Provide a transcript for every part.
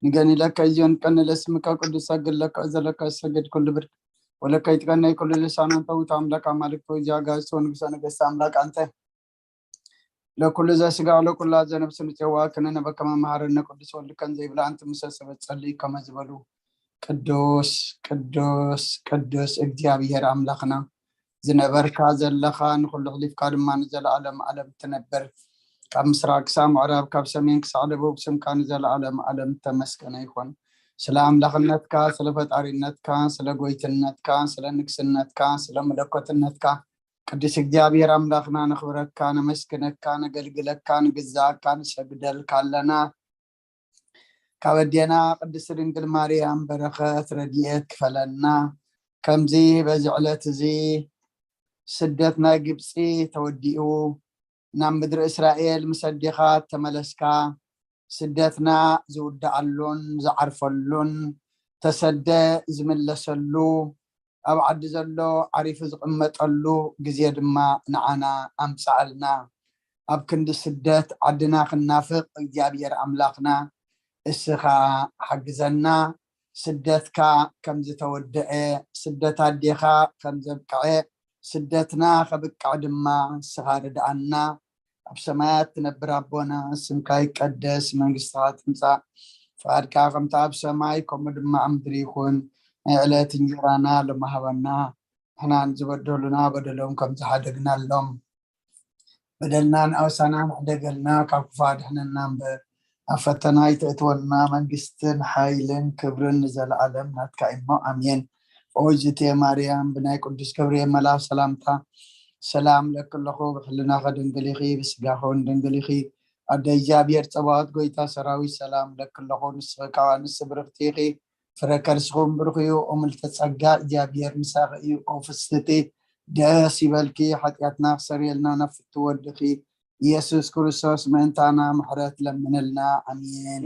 ንገኒ ለከ እዮን ቀን ለስምከ ቅዱስ ሰግድ ለከ ዘለከ ሰግድ ኩሉ ብርክ ወለከ ይትቀነይ ኩሉ ልሳን አንተ ውእቱ አምላክ አማልክት ወእግዚአ አጋእዝት ወንጉሰ ነገስት አምላክ አንተ ለኩሉ ዘስጋ ለኩላ ዘነፍስ ንጽዋ ክነነ በከመ መሐረነ ቅዱስ ወልድ ከን ዘይብላ አንተ ምሰ ሰበት ጸልይ ከመ ዝበሉ ቅዱስ ቅዱስ ቅዱስ እግዚኣብሔር አምላክና ዝነበርካ ዘለኻ ንኩሉ ሕሊፍካ ድማ ንዘለዓለም ዓለም ትነብር። ካብ ምስራቅ ክሳብ ምዕራብ ካብ ሰሜን ክሳብ ደቡብ ስምካ ንዘለዓለም ዓለም ተመስገነ ይኹን። ስለ ኣምላኽነትካ፣ ስለ ፈጣሪነትካ፣ ስለ ጎይትነትካ፣ ስለ ንግስነትካ፣ ስለ መለኮትነትካ ቅዱስ እግዚኣብሔር ኣምላኽና ነኽብረካ፣ ነመስግነካ፣ ነገልግለካ፣ ንግዛእካ፣ ንሰግደልካ ኣለና። ካብ ኣዴና ቅድስት ድንግል ማርያም በረኸት ረድኤት ክፈለና። ከምዚ በዚ ዕለት እዚ ስደት ናይ ግብፂ ተወዲኡ ናብ ምድሪ እስራኤል ምስ ኣዴኻ ተመለስካ ስደትና ዝውድኣሉን ዝዓርፈሉን ተሰደ ዝምለሰሉ ኣብ ዓዲ ዘሎ ዓሪፉ ዝቕመጠሉ ግዜ ድማ ንዓና ኣምፅኣልና። ኣብ ክንዲ ስደት ዓድና ክናፍቕ እግዚኣብሔር ኣምላኽና እስኻ ሓግዘና። ስደትካ ከም ዝተወደአ፣ ስደት ኣዴኻ ከም ዘብቅዐ፣ ስደትና ከብቅዕ ድማ እስኻ ርድኣና። ኣብ ሰማያት ትነብር ኣቦና፣ ስምካ ይቀደስ፣ መንግስትኻ ትምጻእ፣ ፍቓድካ ከምቲ ኣብ ሰማይ ከምኡ ድማ ኣብ ምድሪ ይኹን። ናይ ዕለት እንጀራና ሎሚ ሃበና፣ ንሕናን ዝበደሉና በደሎም ከም ዝሓደግናሎም በደልና ንኣውሳና ንሕደገልና፣ ካብ ክፉእ ኣድሕነና እምበር፣ ኣብ ፈተና ኣይተእትወና፣ መንግስትን ሓይልን ክብርን ንዘለኣለም ናትካ እሞ፣ ኣሜን። ኦይ ዝቴ ማርያም፣ ብናይ ቅዱስ ገብርኤል መልኣኽ ሰላምታ ሰላም ለኪ ኣለኹ፣ ብሕልናኸ ድንግል ኢኺ፣ ብስጋኸ እውን ድንግል ኢኺ። ኣደ እግዚኣብሔር ጸባኦት፣ ጎይታ ሰራዊት፣ ሰላም ለኪ ኣለኹ፣ ንስኺ ካብ ኣንስቲ ብርኽቲ ኢኺ፣ ፍረ ከርስኹም ብሩኽ እዩ። ኦ ምልዕተ ጸጋ፣ እግዚኣብሔር ምሳኺ እዩ። ኦ ፍስሕቲ፣ ደስ ይበልኪ፣ ሓጢኣትና ክሰርየልና ናብ ፍቱ ወድኺ ኢየሱስ ክርስቶስ ምእንታና ምሕረት ለምንልና። ኣሜን።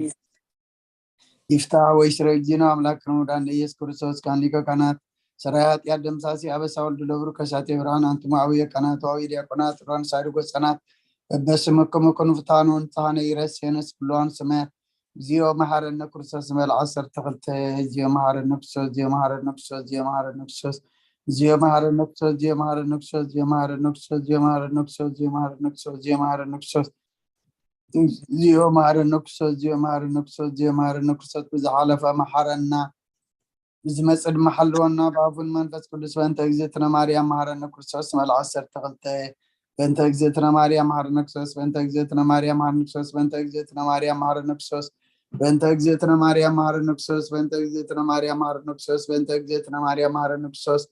ይፍታሕ ወይ ስረይ ጊኖ ኣምላክ ክርሙዳን ኢየሱስ ክርስቶስ ካን ሊቀ ካህናት ሰራይ ኃጢአት ደምሳሲ አበሳ ወልድ ለብሩ ከሳቴ ብርሃን አንትሙ አብየ ካህናት ወአብየ ዲያቆናት ሮን ሳድጎ ጸናት በበስምክሙ ክንፍታኑ ንጽሐነ ይረሴነስ ብሉዋን ሰማያት እግዚኦ መሐረነ ክርስቶስ ዝበል ዓሰርተ ክልተ። እግዚኦ መሐረነ ክርስቶስ፣ እግዚኦ መሐረነ ክርስቶስ፣ እግዚኦ መሐረነ ክርስቶስ፣ እግዚኦ መሐረነ ክርስቶስ፣ እግዚኦ መሐረነ ክርስቶስ፣ እግዚኦ መሐረነ ክርስቶስ፣ እግዚኦ መሐረነ ክርስቶስ፣ እግዚኦ መሐረነ ክርስቶስ፣ እግዚኦ መሐረነ ክርስቶስ፣ እግዚኦ መሐረነ ክርስቶስ፣ እግዚኦ መሐረነ ክርስቶስ፣ እግዚኦ መሐረነ ክርስቶስ፣ ብዝሓለፈ መሐረና፣ ብዝመጽእ ድማ ሓልወና፣ ብኣቡን መንፈስ ቅዱስ፣ በእንተ እግዝእትነ ማርያም መሐረነ ክርስቶስ፣ መልዓ ዓሰርተ ክልተ። በእንተ እግዝእትነ ማርያም መሐረነ ክርስቶስ፣ በእንተ እግዝእትነ ማርያም መሐረነ ክርስቶስ፣ በእንተ እግዝእትነ ማርያም መሐረነ ክርስቶስ፣ በእንተ እግዝእትነ ማርያም መሐረነ ክርስቶስ፣ በእንተ እግዝእትነ ማርያም መሐረነ ክርስቶስ፣ በእንተ እግዝእትነ ማርያም መሐረነ ክርስቶስ፣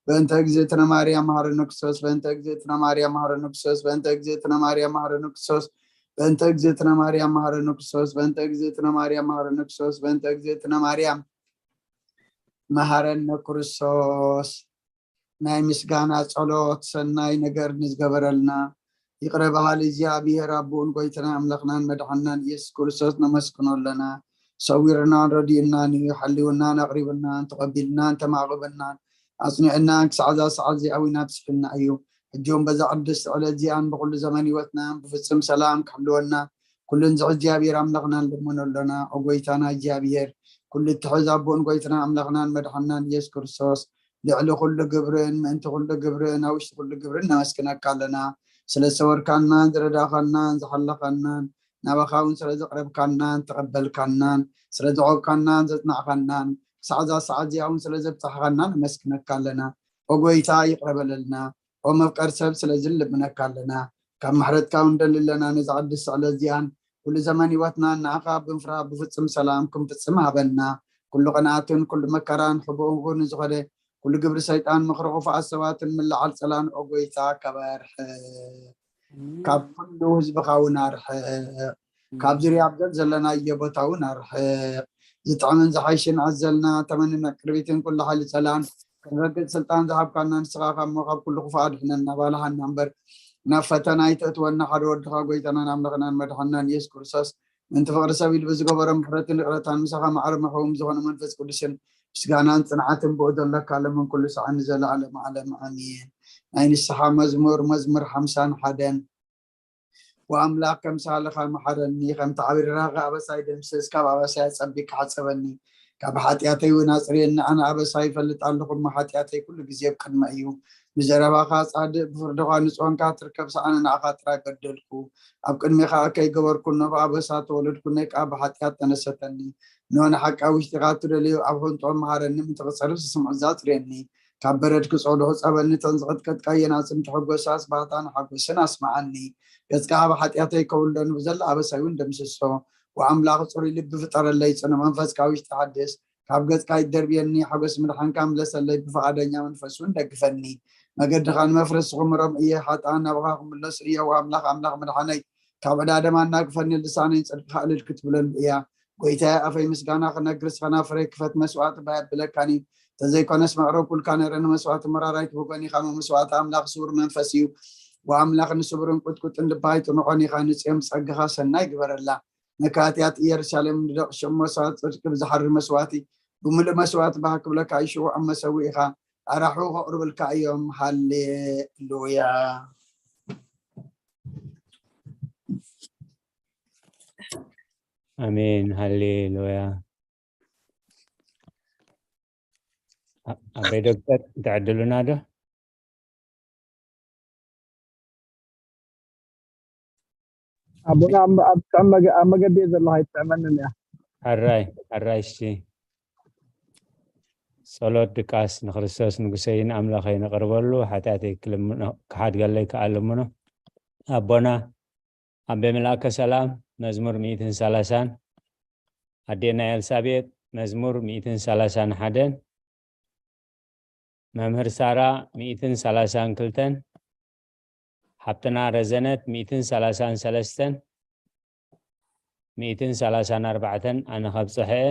በእንተ እግዝእትነ ማርያም መሐረነ ክርስቶስ፣ በእንተ እግዝእትነ ማርያም መሐረነ ክርስቶስ፣ በእንተ እግዝእትነ ማርያም መሐረነ ክርስቶስ፣ በእንተ እግዝእትነ ማርያም መሐረነ ክርስቶስ፣ በእንተ እግዝእትነ ማርያም መሐረነ ክርስቶስ፣ በእንተ እግዝእትነ ማርያም መሐረነ ክርስቶስ። ናይ ምስጋና ጸሎት ሰናይ ነገር ንዝገበረልና ይቕረ በሃሊ እግዚኣብሔር ኣቦኡን ጎይታና ኣምላኽናን መድሓንናን ኢየሱስ ክርስቶስ ነመስግኖ ኣለና። ሰዊርናን ረዲኡናን እዩ፣ ሓልዩናን ኣቕሪቡናን ተቐቢልናን ተማዕቑብናን ኣጽኒዕናን ክሳዕ እዛ ሰዓት እዚኣ እውን ኣብጽሑና እዩ። ሕጂ እውን በዛ ቅድስቲ ዕለት እዚኣን ብኹሉ ዘመን ህይወትናን ብፍጹም ሰላም ክሕልወና ኩሉ ንዝዕ እግዚኣብሔር ኣምላኽና ንልምኖ ኣሎና። ኦ ጎይታና እግዚኣብሔር፣ ኩሉ እትሕዝ ኣቦን ጎይታና ኣምላኽናን መድሓንናን ኢየሱስ ክርስቶስ፣ ልዕሊ ኩሉ ግብርን ምእንቲ ኩሉ ግብርን ኣብ ውሽጢ ኩሉ ግብርን ነመስግነካ ኣለና። ስለ ዝሰወርካናን ዝረዳእካናን ዝሓለኻናን ናባኻ እውን ስለ ዘቕረብካናን ተቐበልካናን ስለ ዘቖብካናን ዘጽናዕካናን ክሳዕ እዛ ሰዓት እዚኣ እውን ስለ ዘብጻሕካና ነመስግነካ ኣለና። ኦ ጎይታ ይቕረ በለልና። ኦ መፍቀር ሰብ ስለዚ ንልምነካ ኣለና። ካብ ምሕረትካ እውን ደሊ ኣለና። ነዛ ቅድስቲ ዕለት እዚኣን ኩሉ ዘመን ህይወትናን ንዓኻ ብምፍራህ ብፍጹም ሰላም ክንፍጽም ሃበና። ኩሉ ቅንኣትን ኩሉ መከራን ሕቡኡ ንዝኸደ ኩሉ ግብሪ ሰይጣን ምኽሪ ክፉኣት ሰባትን ምልዓል ጸላን ኦ ጎይታ ከበርሕ ካብ ኩሉ ህዝብኻ እውን ኣርሕቕ። ካብ ዙርያ ኣብ ዘለናዮ ቦታ እውን ኣርሕቕ። ዝጥዕምን ዝሓይሽን ኣዘልና ተመንን ቅርቢትን ኩሉ ሓይሊ ጸላን ክንረግጽ ስልጣን ዝሃብካና ንስኻ ካብ ሞ ካብ ኩሉ ክፉእ ኣድሕነና ባልሃና እምበር ናብ ፈተና ኣይተእትወና ሓደ ወድኻ ጎይታናን ኣምላኽናን መድሓንናን ኢየሱስ ክርስቶስ ምእንቲ ፍቕሪ ሰብ ኢሉ ብዝገበሮ ምሕረትን ይቕረታን ምሳኻ ማዕረ መሕውም ዝኾነ መንፈስ ቅዱስን ምስጋናን ጽንዓትን ብኡ ዘለካ ለምን ኩሉ ሰዓት ንዘለዓለም ዓለም ኣሜን። ናይ ንስሓ መዝሙር መዝሙር ሓምሳን ሓደን። ወኣምላኽ ከም ሳልኻ መሓረኒ፣ ከምቲ ዓቢርራኻ ኣበሳይ ደምስስ፣ ካብ ኣበሳይ ኣጸቢካ ሓጸበኒ፣ ካብ ሓጢኣተይ እውን ኣጽርየኒ። ኣነ ኣበሳይ ይፈልጥ ኣለኹ፣ እሞ ሓጢኣተይ ኩሉ ግዜ ኣብ ቅድመይ እዩ። ብዘረባኻ ጻድቕ፣ ብፍርድኻ ንጹህ ኳንካ ትርከብ፣ ሰኣነ ንዓኻ ጥራይ በደልኩ። ኣብ ቅድሜኻ ከይገበርኩ እነሆ ብኣበሳ ተወለድኩ፣ ነይ ከኣ ብሓጢኣት ተነሰተኒ። እነሆ ንሓቂ ኣብ ውሽጢኻ እትደልዮ ኣብ ሕንጥኦም መሃረኒ፣ ምእንቲ ክጸርፍ ዝስምዑ ኣጽርየኒ። ካብ በረድ ክጸዱ ሕጸበኒ፣ እተን ዝቐጥቀጥካየን ኣጽምቲ ሕጎስ ኣስባህታን ሓጎስን ኣስምዓኒ። ገጽካ ኣብ ሓጢኣተይ ከውልዶ፣ ንብዘላ ኣበሳይ እውን ደምስሶ። ወኣምላኽ ጽሩይ ልቢ ፍጠረለይ፣ ጽኑዕ መንፈስ ካብ ውሽጢ ሓድስ። ካብ ገጽካ ኣይትደርብየኒ፣ ሓጎስ ምድሓንካ ምለሰለይ፣ ብፍቓደኛ መንፈስ እውን ደግፈኒ። መገድኻ ንመፍረሲ ክምሮም እየ፣ ሓጥኣን ናባኻ ክምለሱ እየ። ወኣምላኽ ኣምላኽ ምድሓነይ፣ ካብ ዕዳ ደም ኣናግፈኒ፣ ልሳነይ ንጽድቅኻ እልል ክትብለሉ እያ። ጐይታየ፣ ኣፈይ ምስጋና ክነግር፣ ንስኻ ፍረይ ክፈት፣ መስዋእቲ ባይ ኣብለካን እዩ። እንተዘይኮነስ መቕረብኩልካ ነይረ፣ ንመስዋእቲ መራራይት ብጎኒ ኢኻ፣ እሞ መስዋእቲ ኣምላኽ ስዉር መንፈስ እዩ። ወኣምላኽ ንስቡርን ቁጥቁጥን ልቢ ኣይትንቖን ኢኻ፣ ንጽዮን ብጸጋኻ ሰናይ ግበረላ። ነካትያት ኢየሩሳሌም ንደቕ ሸሞሳ ጽድቂ ብዝሓሪ መስዋእቲ፣ ብምሉእ መስዋእቲ ባህ ክብለካ እዩ፣ ሽዑ ኣብ መሰውኢኻ ኣራሑ ከቕርብልካ እዮም። ሃሌሉያ። ኣሜን። ሃሌሉያ። ኣ-፣ ኣበይ ዶክተር፣ ትዕድሉና ዶ? ኣቦና፣ ኣብ፣ ኣብ ጥዕም መገ-፣ ኣብ መገዲ እየ ዘለኹ፣ ኣይትጥዕመንን እያ። ሕራይ፣ ሕራይ፣ እሺ። ጸሎት ድቃስ። ንክርስቶስ ንጉሰይን ኣምላኸይ ነቕርበሉ፣ ሓጢኣተይ ክልምኖ፣ ክሓድገለይ ከኣ ልምኖ። ኣቦና፣ ኣቤ መልኣከ ሰላም፣ መዝሙር ሚእትን ሰላሳን፣ ኣዴና ኤልሳቤጥ፣ መዝሙር ሚእትን ሰላሳን ሓደን፣ መምህር ሳራ፣ ሚእትን ሰላሳን ክልተን፣ ሓብትና ረዘነት፣ ሚእትን ሰላሳን ሰለስተን፣ ሚእትን ሰላሳን ኣርባዕተን፣ ኣነ ከብጽሐ እየ።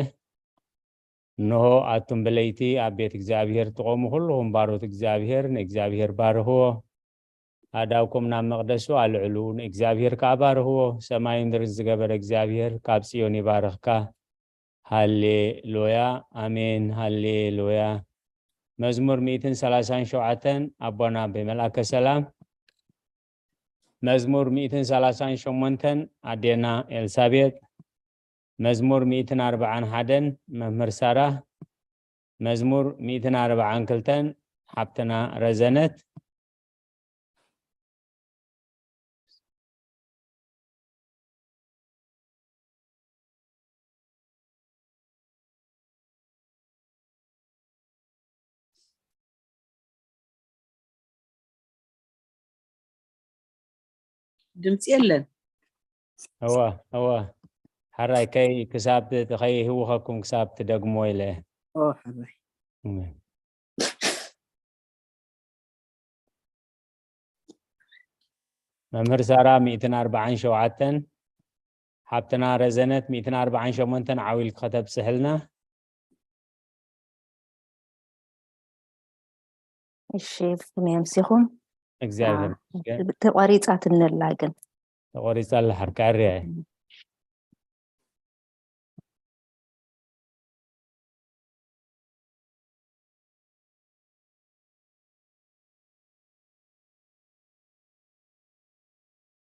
እንሆ፣ ኣቱም ብለይቲ ኣብ ቤት እግዚኣብሔር ትቖሙ ኩልኹም ባሮት እግዚኣብሔር፣ ንእግዚኣብሔር ባርኽዎ። ኣእዳውኩም ናብ መቕደሱ ኣልዕሉ፣ ንእግዚኣብሔር ከኣ ባርኽዎ። ሰማይ ምድርን ዝገበረ እግዚኣብሔር ካብ ጽዮን ይባርኽካ። ሃሌሉያ፣ ኣሜን፣ ሃሌሉያ። መዝሙር ሚእትን ሰላሳን ሸውዓተን፣ ኣቦና ኣቤ መልኣከ ሰላም። መዝሙር ሚእትን ሰላሳን ሸሞንተን፣ ኣዴና ኤልሳቤጥ። መዝሙር ሚእትን ኣርባዓን ሓደን፣ መምህር ሳራ። መዝሙር ሚእትን ኣርባዓን ክልተን፣ ሓብትና ረዘነት። ድምፂ የለን። እወ፣ እወ። ሕራይ ከይ-፣ ክሳብ ት-፣ ከይህውኸኩም ክሳብ ትደግምዎ ኢለ። ኦ፣ ሕራይ። እም። መምህር ሳራ ሚእትን ኣርባዓን ሸውዓተን፣ ሓብትና ረዘነት ሚእትን ኣርባዓን ሸሞንተን ዓው ኢልኪ ከተብጽሕልና። እሺ፣ ብስም የምሲኹም። እግዚኣብሔር አ፣ ይመስገን። ተቋሪጻትኒ ኣላ ግን። ተቆሪጻ ኣላ፣ ሓር ክዕርያ እየ።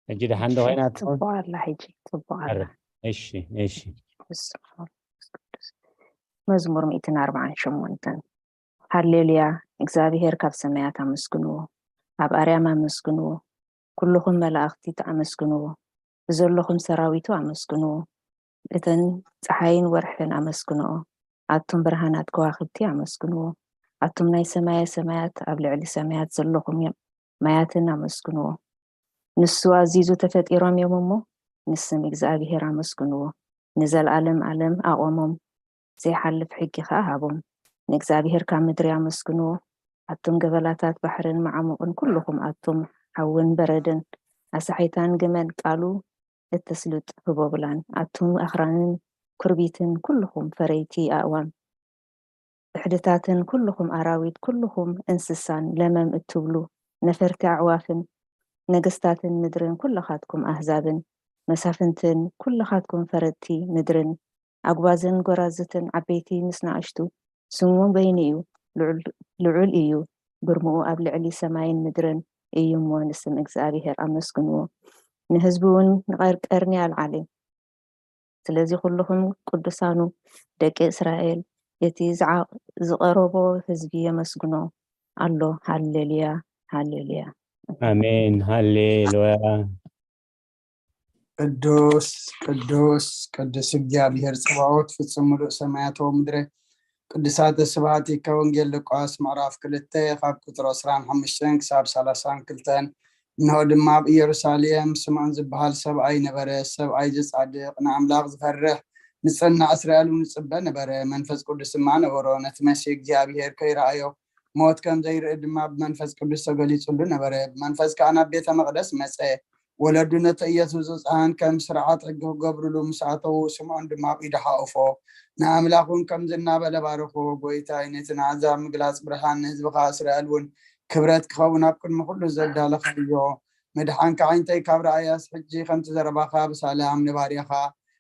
ሕጂ ደሓን ዶ እሺ፣ ኮይና ትኸውን? ጽቡቕ ኣላ ሕጂ፣ ጽቡቕ ኣላ። ሕራይ። እሺ፣ እሺ። በስመ ኣብ ወመንፈስ ቅዱስ። መዝሙር ሚእትን ኣርባዓን ሸሞንተን። ሃሌሉያ፣ እግዚኣብሔር ካብ ሰማያት ኣመስግንዎ፣ ኣብ ኣርያም ኣመስግንዎ፣ ኩልኹም መላእኽቲ ተኣመስግንዎ፣ ብዘለኹም ሰራዊቱ ኣመስግንዎ። እተን ጸሓይን ወርሕን ኣመስግንኦ፣ ኣቱም ብርሃናት ከዋኽብቲ ኣመስግንዎ። ኣቱም ናይ ሰማየ ሰማያት ኣብ ልዕሊ ሰማያት ዘለኹም ማያትን ኣመስግንዎ። ንሱ ኣዚዙ ተፈጢሮም እዮም እሞ፣ ንስም እግዚኣብሄር ኣመስግንዎ። ንዘለኣለም ኣለም ኣቖሞም፣ ዘይሓልፍ ሕጊ ኸኣ ሃቦም። ንእግዚኣብሄር ካብ ምድሪ ኣመስግንዎ። ኣቱም ገበላታት ባሕርን መዓሙቕን፣ ኩልኹም ኣቱም ሓውን በረድን፣ ኣሳሒታን ግመን ቃሉ እተስልጥ ህቦብላን፣ ኣቱም ኣኽራንን ኩርቢትን፣ ኩልኹም ፈረይቲ ኣእዋም፣ ብሕድታትን፣ ኩልኹም ኣራዊት፣ ኩልኹም እንስሳን ለመም እትብሉ ነፈርቲ ኣዕዋፍን፣ ነገስታትን ምድርን፣ ኩልኻትኩም ኣህዛብን መሳፍንትን፣ ኩልኻትኩም ፈረድቲ ምድርን፣ ኣጉባዝን ጎራዙትን፣ ዓበይቲ ምስ ንኣሽቱ፣ ስሙ በይኑ እዩ፣ ልዑል፣ ልዑል እዩ፣ ግርምኡ ኣብ ልዕሊ ሰማይን ምድርን እዩ እሞ፣ ንስም እግዚኣብሄር ኣመስግንዎ። ንህዝቢ እውን ንቐርቀርኒ ኣልዓለ። ስለዚ ኩልኹም ቅዱሳኑ ደቂ እስራኤል፣ እቲ ዝዓ-፣ ዝቐረቦ ህዝቢ የመስግኖ ኣሎ። ሃሌሉያ፣ ሃሌሉያ። ኣሜን። ሃሌሉያ። ቅዱስ ቅዱስ ቅዱስ እግዚኣብሔር ጸባኦት ፍጹም ምሉእ ሰማያት ወምድረ። ቅዱሳተ ስብሐቲከ። ወንጌል ሉቃስ ምዕራፍ ክልተ ካብ ቁጽሪ ዕስራን ሓሙሽተን ክሳብ ሰላሳን ክልተን። እንሆ ድማ ኣብ ኢየሩሳሌም ስምዖን ዝበሃል ሰብኣይ ነበረ። ሰብኣይ ዝጻድቕ ንኣምላኽ ዝፈርሕ ንጸናዕ እስራኤል እውን ዝጽበ ነበረ። መንፈስ ቅዱስ ድማ ነበሮ። ነቲ መሲህ እግዚኣብሔር ከይረኣዮ ሞት ከም ዘይርኢ ድማ ብመንፈስ ቅዱስ ተገሊጹሉ ነበረ። ብመንፈስ ከኣ ናብ ቤተ መቕደስ መጸ። ወለዱ ነቲ ኢየሱስ ዝጸሃን ከም ስርዓት ሕጊ ክገብሩሉ ምስ ኣተዉ፣ ስምዖን ድማ ኣብ ኢዱ ሓቑፎ። ንኣምላኽ እውን ከምዚ እናበለ ባረኽዎ፣ ጎይታይ፣ ነቲ ንኣሕዛብ ምግላጽ ብርሃን፣ ንህዝብኻ እስራኤል እውን ክብረት ክኸውን ኣብ ቅድሚ ኩሉ ዘዳለኻዮ። መድሓንካ ዓይንተይ ካብ ረኣያስ፣ ሕጂ ከምቲ ዘረባኻ ብሰላም ንባርያኻ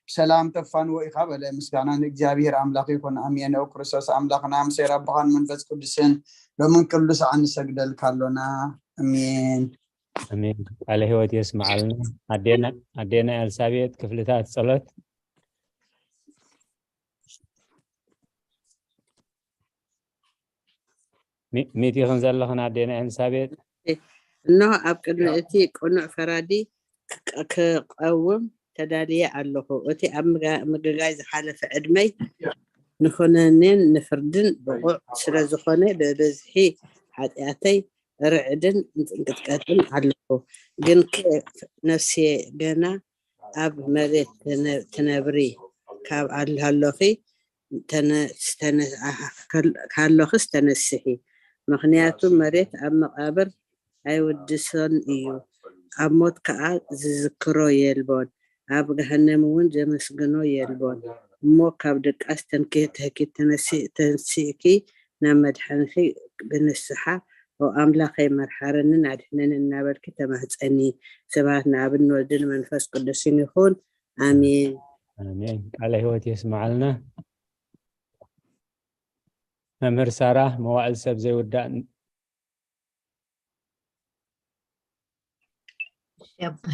ብሰላም ተፋንዎ ኢኻ በለ። ምስጋና ንእግዚኣብሔር ኣምላኽ ይኹን፣ ኣሜን። ኦ ክርስቶስ ኣምላኽና፣ ምስ ኣቦኻን መንፈስ ቅዱስን ሎምን ኩሉ ሰዓት ንሰግደልካ ኣሎና። ኣሜን። ኣሜን። ቃለ ህይወት የስምዓልና። ኣዴና ኣዴና ኤልሳቤጥ ክፍልታት ጸሎት ሚ- ሚት ይኽን ዘለኽን ኣዴና ኤልሳቤጥ። እንሆ ኣብ ቅድሚ እቲ ቅኑዕ ፈራዲ ክቀ- ክቐውም ተዳልየ ኣለኹ። እቲ ኣብ ምጋ- ምግጋይ ዝሓለፈ ዕድመይ ንኹነኔን ንፍርድን ብቑዕ ስለ ዝኾነ፣ ብብዝሒ ሓጢኣተይ ርዕድን ምጽንቅጥቀጥን ኣለኹ። ግንከ ነፍስየ ገና ኣብ መሬት ትነ- ትነብሪ ካብ ኣላሎኺ ተነ- ተነ- ኣሃ- ከል- ካሎኽስ ተነስሒ። ምኽንያቱ መሬት ኣብ መቓብር ኣይውድሶን እዩ፣ ኣብ ሞት ከኣ ዝዝክሮ የልቦን፣ ኣብ ገሃነም እውን ዘመስግኖ የልቦን። እሞ ካብ ድቃስ ተንኪ- ተኪ- ተነሲ- ተንሲእኪ ናብ መድሓንኺ ብንስሓ፣ "ኦ ኣምላኸይ፣ መርሓረንን ኣድሕነንን" እናበልኪ ተማህፀኒ። ስብሐት ንኣብን ወልድን መንፈስ ቅዱስን ይኹን። ኣሜን። ኣሜን። ቃለ ህይወት የስምዓልና። መምህር ሳራ፣ መዋዕል ሰብ ዘይውዳእ ን-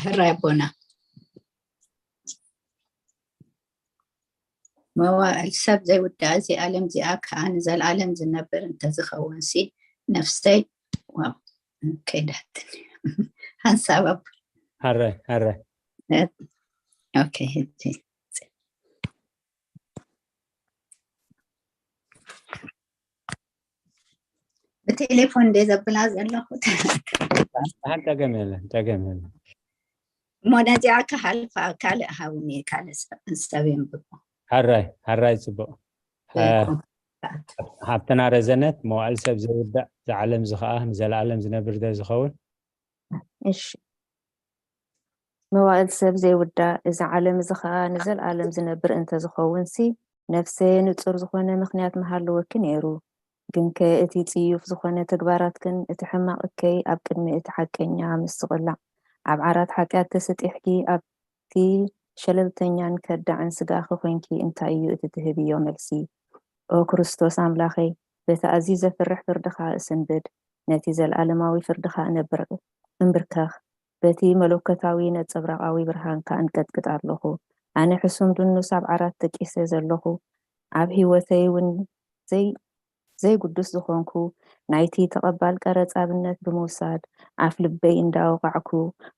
ሕራይ ኣቦና። መዋእል ሰብ ዘይውዳእ፣ እዚ ዓለም እዚኣ ከዓ ንዘለዓለም ዝነብር እንተዝኸውን ሲ፣ ነፍሰይ፣ ዋው፣ ከይዳትኒ ሓንሳብ ኣቦ። ሐረ ሐረ ኦኬ፣ ሕጂ ብቴሌፎን እንደ ዘብላ ዘለኹ። ጸገም የለን፣ ጸገም የለን። እሞ ነዚኣ ክሃልፋ ካልእ ሃውኒ፣ ካልእ ሰብ የንብቦ። ሐራይ ሐራይ፣ ጽቡቕ። ሓብትና ረዘነት፣ መዋእል ሰብ ዘይውዳእ፣ እዚ ዓለም እዚ ኸኣ ንዘለኣለም ዝነብር ዶ ዝኸውን? እሺ፣ መዋእል ሰብ ዘይውዳእ፣ እዚ ዓለም እዚ ኸኣ ንዘለኣለም ዝነብር እንተዝኸውን ሲ፣ ነፍሰየ ንጹር ዝኾነ ምኽንያት ምሃለወኪ ነይሩ። ግንከ እቲ ጽዩፍ ዝኾነ ተግባራትክን እቲ ሕማቕ እከይ ኣብ ቅድሚ እቲ ሓቀኛ ምስ ዝቕላዕ፣ ኣብ ዓራት ሓጢኣት ተሰጢሕኪ ኣብቲ ሸለልተኛን ከዳዕን ስጋኺ ኮይንኪ እንታይ እዩ እቲ ትህብዮ መልሲ? ኦ ክርስቶስ ኣምላኸይ፣ በቲ ኣዝዩ ዘፍርሕ ፍርድኻ እስንብድ፣ ነቲ ዘለኣለማዊ ፍርድኻ እነብር- እንብርከኽ፣ በቲ መለኮታዊ ነጸብራቓዊ ብርሃንካ እንቀጥቅጥ ኣለኹ። ኣነ ሕሱም ድኑስ ኣብ ዓራት ደቂሰ ዘለኹ፣ ኣብ ህይወተይ እውን ዘይ ዘይግዱስ ዝኾንኩ ናይቲ ተቐባል ቀረጽ ኣብነት ብምውሳድ ኣፍ ልበይ እንዳወቓዕኩ፣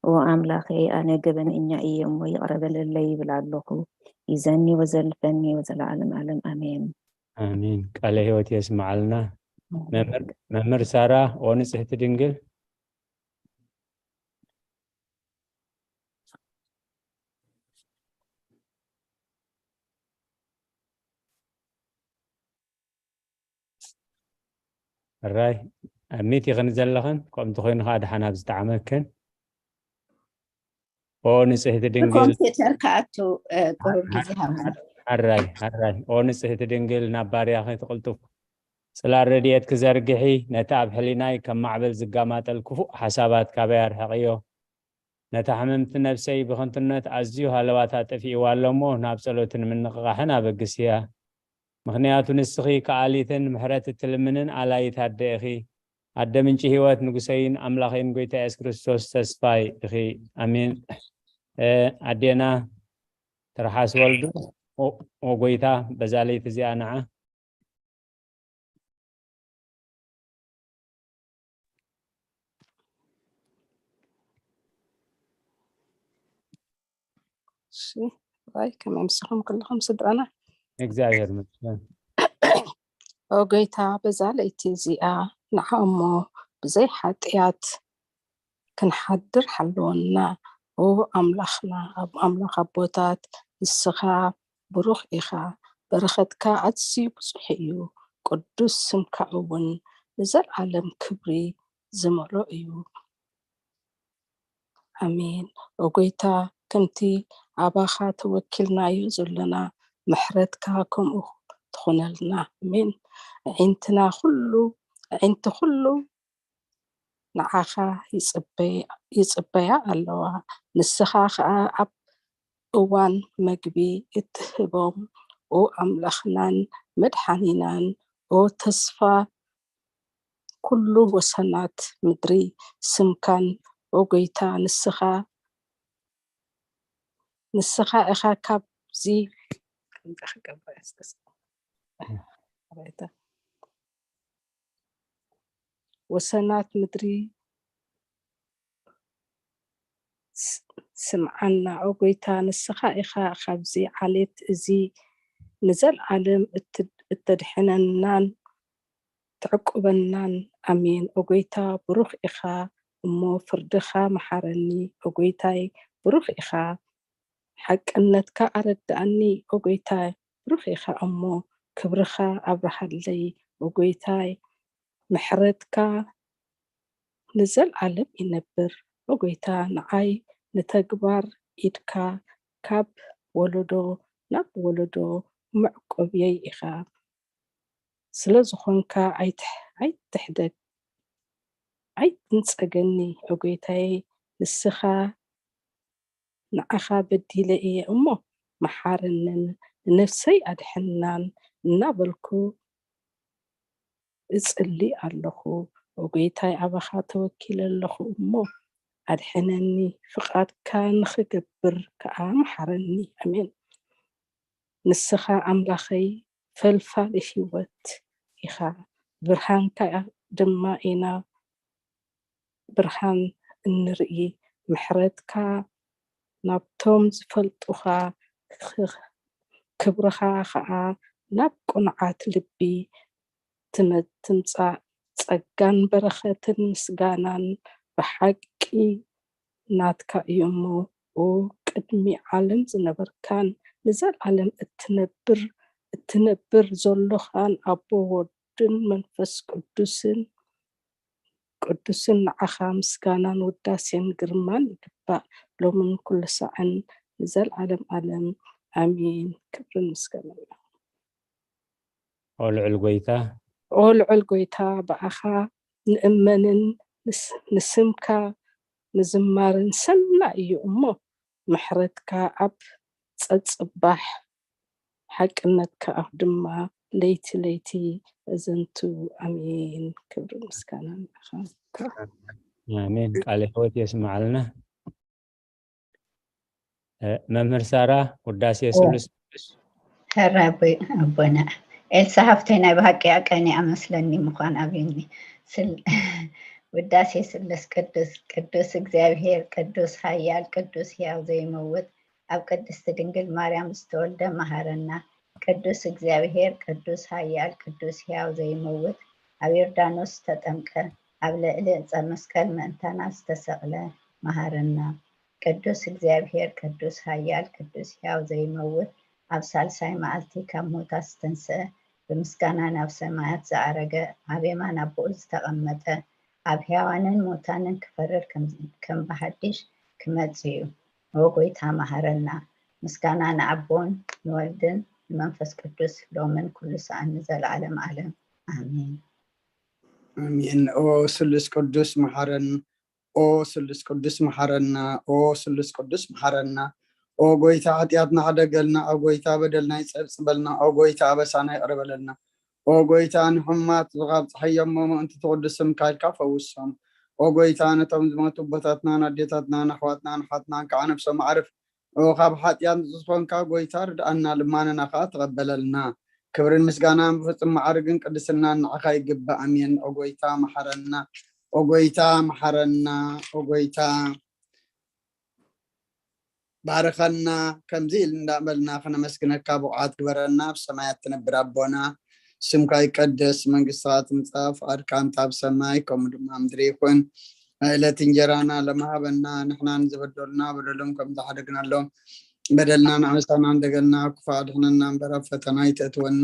ኦ ኣምላኸይ፣ ኣነ ገበነኛ እየ እሞ ይቕረ በለለይ ይብል ኣለኹ። ይዘኒ ወዘልፈኒ ወዘለዓለም ዓለም ኣሜን። ኣሜን። ቃለ ህይወት የስምዓልና። መምህር- መምህር ሳራ፣ ኦ ንጽህቲ ድንግል። ሕራይ፣ ኣብ ሚት ኢኽን ዘለኽን፣ ከምኡ እንተኾይኑ ኸዓ ደሓን ኣብ ዝጠዓመክን። ኦ ንጽህቲ ድንግል። ኮምፒውተር ክኣቱ ቁሩብ ግዜ ሃብና። ሕራይ ሕራይ፣ ኦ ንጽህቲ ድንግል፣ ናብ ባርያኺ ትቕልጥፉ ጽላል ረድኤት ክዘርግሒ፣ ነቲ ኣብ ሕሊናይ ከም ማዕበል ዝጋማጠል ክፉእ ሓሳባት ካበይ ኣርሕቕዮ። ነታ ሕምምቲ ነፍሰይ ብኽንቱነት ኣዝዩ ሃለዋታ ጠፊእዋ ኣሎ እሞ፣ ናብ ጸሎትን ምንቕቓሕን ኣበግስያ። ምኽንያቱ ንስኺ ከኣሊትን ምሕረት እትልምንን ኣላይት ኣደ ኢኺ። ኣደ ምንጪ ህይወት፣ ንጉሰይን ኣምላኸይን ጎይታ የሱስ ክርስቶስ ተስፋይ ኢኺ። ኣሜን። ኣዴና ትርሓስ ወልዱ፣ ኦጎይታ በዛ ለይቲ እዚኣ ንዓ። እሺ፣ ይ ከመይ ምስኹም ኩልኹም ስድራና? እግዚኣብሔር ይመስገን። ኦጎይታ በዛ ለይቲ እዚኣ ንዓ እሞ ብዘይ ሓጢኣት ክንሓድር ሓልወና። ኦ ኣምላኽና፣ ኣብ ኣምላኽ ኣቦታት፣ ንስኻ ብሩኽ ኢኻ። በረኸትካ ኣዝዩ ብዙሕ እዩ። ቅዱስ ስምካ እውን ንዘለኣለም ክብሪ ዝመልኦ እዩ። ኣሜን። ኦጎይታ፣ ከምቲ ኣባኻ ተወኪልናዮ ዘለና፣ ምሕረትካ ከምኡ ትኹነልና። ኣሜን። ኣዒንትና ኩሉ፣ ኣዒንቲ ኩሉ ንዓኻ ይጽበያ ኣለዋ። ንስኻ ኸኣ ኣብ እዋን መግቢ እትህቦም፣ ኦ ኣምላኽናን መድሓኒናን፣ ኦ ተስፋ ኩሉ ወሰናት ምድሪ፣ ስምካን፣ ኦ ጎይታ፣ ንስኻ ንስኻ ኢኻ ካብዚ ወሰናት ምድሪ ስምዓና። ኦ ጎይታ፣ ንስኻ ኢኻ ካብዚ ዓሌት እዚ ንዘለኣለም እተድሕነናን ትዕቁበናን። ኣሜን። ኦ ጎይታ፣ ብሩኽ ኢኻ እሞ ፍርድኻ መሓረኒ። ኦ ጎይታይ፣ ብሩኽ ኢኻ፣ ሓቅነትካ ኣረድኣኒ። ኦ ጎይታ፣ ብሩኽ ኢኻ እሞ ክብርኻ ኣብርሃለይ። ኦ ጎይታይ፣ ምሕረትካ ንዘለኣለም ይነብር። ኦ ጎይታ፣ ንዓይ ንተግባር ኢድካ ካብ ወለዶ ናብ ወለዶ መዕቆብየይ ኢኻ። ስለ ዝኾንካ ኣይትሕ-፣ ኣይትሕደግ፣ ኣይትንጸገኒ። ኦ ጎይታየ፣ ንስኻ ንዓኻ በዲለ እየ እሞ መሓረንን ንነፍሰይ ኣድሕናን እናበልኩ እጽሊ ኣለኹ። ኦ ጎይታይ፣ ኣባኻ ተወኪለ ኣለኹ እሞ ኣድሕነኒ፣ ፍቓድካ ንኽገብር ከኣ መሓረኒ። ኣሜን። ንስኻ ኣምላኸይ ፈልፋሊ ህይወት ኢኻ፣ ብርሃንካ ድማ ኢና ብርሃን እንርኢ። ምሕረትካ ናብቶም ዝፈልጡኻ፣ ክብርኻ ኸኣ ናብ ቅኑዓት ልቢ ትመ-፣ ትምጻእ። ጸጋን በረኸትን ምስጋናን ብሓቂ ናትካ እዩ እሞ፣ ኦ ቅድሚ ዓለም ዝነበርካን ንዘለኣለም እትነብር፣ እትነብር ዘሎኻን ኣቦ፣ ወድን መንፈስ ቅዱስን፣ ቅዱስን ንዓኻ ምስጋናን ውዳሴን ግርማን ይግባእ፣ ሎምን ኩሉ ሳዕን ንዘለኣለም ኣለም። ኣሜን። ክብርን ምስጋናን ይኹን። ኦ ልዑል ጎይታ። ኦ ልዑል ጎይታ፣ ብኣኻ ንእመንን ንስ-፣ ንስምካ ምዝማርን ሰናይ እዩ እሞ፣ ምሕረትካ ኣብ ጸጽባሕ፣ ሓቅነትካ ኣፍ ድማ ለይቲ ለይቲ እዘንቱ። ኣሜን። ክብሪ ምስጋና ንዓኻ። ኣሜን። ቃለ ሕይወት የስምዓልና። እ፣ መምህር ሳራ፣ ውዳሴ ስሉስ ቅዱስ። ሄራ ኣቦይ፣ ኣቦና ኤልሳ ሃፍተይ፣ ናይ ብሓቂ ኣቀኒ ኣመስለኒ ምዃን ኣብዩኒ። ስል-፣ ውዳሴ ስሉስ ቅዱስ፣ ቅዱስ እግዚኣብሔር፣ ቅዱስ ኃያል፣ ቅዱስ ሕያው ዘይመውት፣ ኣብ ቅድስቲ ድንግል ማርያም ዝተወልደ መሃረና። ቅዱስ እግዚኣብሔር፣ ቅዱስ ኃያል፣ ቅዱስ ሕያው ዘይመውት፣ ኣብ ዮርዳኖስ ዝተጠምቀ፣ ኣብ ልዕሊ ዕፀ መስቀል ምእንታና ዝተሰቕለ መሃረና። ቅዱስ እግዚኣብሔር፣ ቅዱስ ኃያል፣ ቅዱስ ሕያው ዘይመውት፣ ኣብ ሳልሳይ መዓልቲ ካብ ሞታት ዝተንስአ፣ ብምስጋና ናብ ሰማያት ዝዓረገ፣ ኣብ የማን ኣቦኡ ዝተቐመጠ፣ ኣብ ሕያዋንን ሞታንን ክፈርድ ከም፣ ከም ብሓድሽ ክመጽእ እዩ። ኦ ጎይታ መሃረና። ምስጋና ንኣቦን ንወልድን ንመንፈስ ቅዱስ ሎምን ኩሉ ሰዓን ንዘለዓለም ዓለም። ኣሜን። ኣሜን። ኦ ስሉስ ቅዱስ መሓረን፣ ኦ ስሉስ ቅዱስ መሓረና፣ ኦ ስሉስ ቅዱስ መሓረና። ኦ ጎይታ ሓጢኣትና ሕደገልና፣ ኦ ጎይታ በደልና ይጸብጽበልና፣ ኦ ጎይታ ኣበሳና ይቕረ በለልና። ኦ ጎይታ ንሕሙማት ዝኻብ ጸሓዮም እሞ ምእንቲ ትቕዱስ ስምካ ኢልካ ፈውሶም። ኦ ጎይታ፣ ነቶም ዝሞቱ ኣቦታትናን ኣዴታትናን ኣሕዋትናን ኣሓትናን ከዓ ነብሶም ኣዕርፍ። ኦ ካብ ሓጢኣት ንጹህ ዝኾንካ ጎይታ፣ ርድኣና፣ ልማነና ከዓ ተቐበለልና። ክብርን ምስጋናን ብፍጹም ማዕርግን ቅድስናን ንዓኻ ይግባእ። ኣሜን። ኦ ጎይታ፣ መሓረና። ኦ ጎይታ፣ መሓረና። ኦ ጎይታ፣ ባርኸና። ከምዚ ኢል እንዳበልና ከነመስግነካ ብቑዓት ግበረና። ኣብ ሰማያት ትነብር ኣቦና፣ ስምካ ይቀደስ፣ መንግስትኻ ትምጻእ፣ ፍቓድካ እንተ ኣብ ሰማይ ከምኡ ድማ ምድሪ ይኹን። ዕለት እንጀራና ሎሚ ሃበና፣ ንሕና ንዝበደሉና በደሎም ከም ዝሓደግናሎም በደልና ንኣበሳና እንደገልና፣ ክፉእ ኣድሕነና እምበር ኣብ ፈተና ኣይተእትወና፣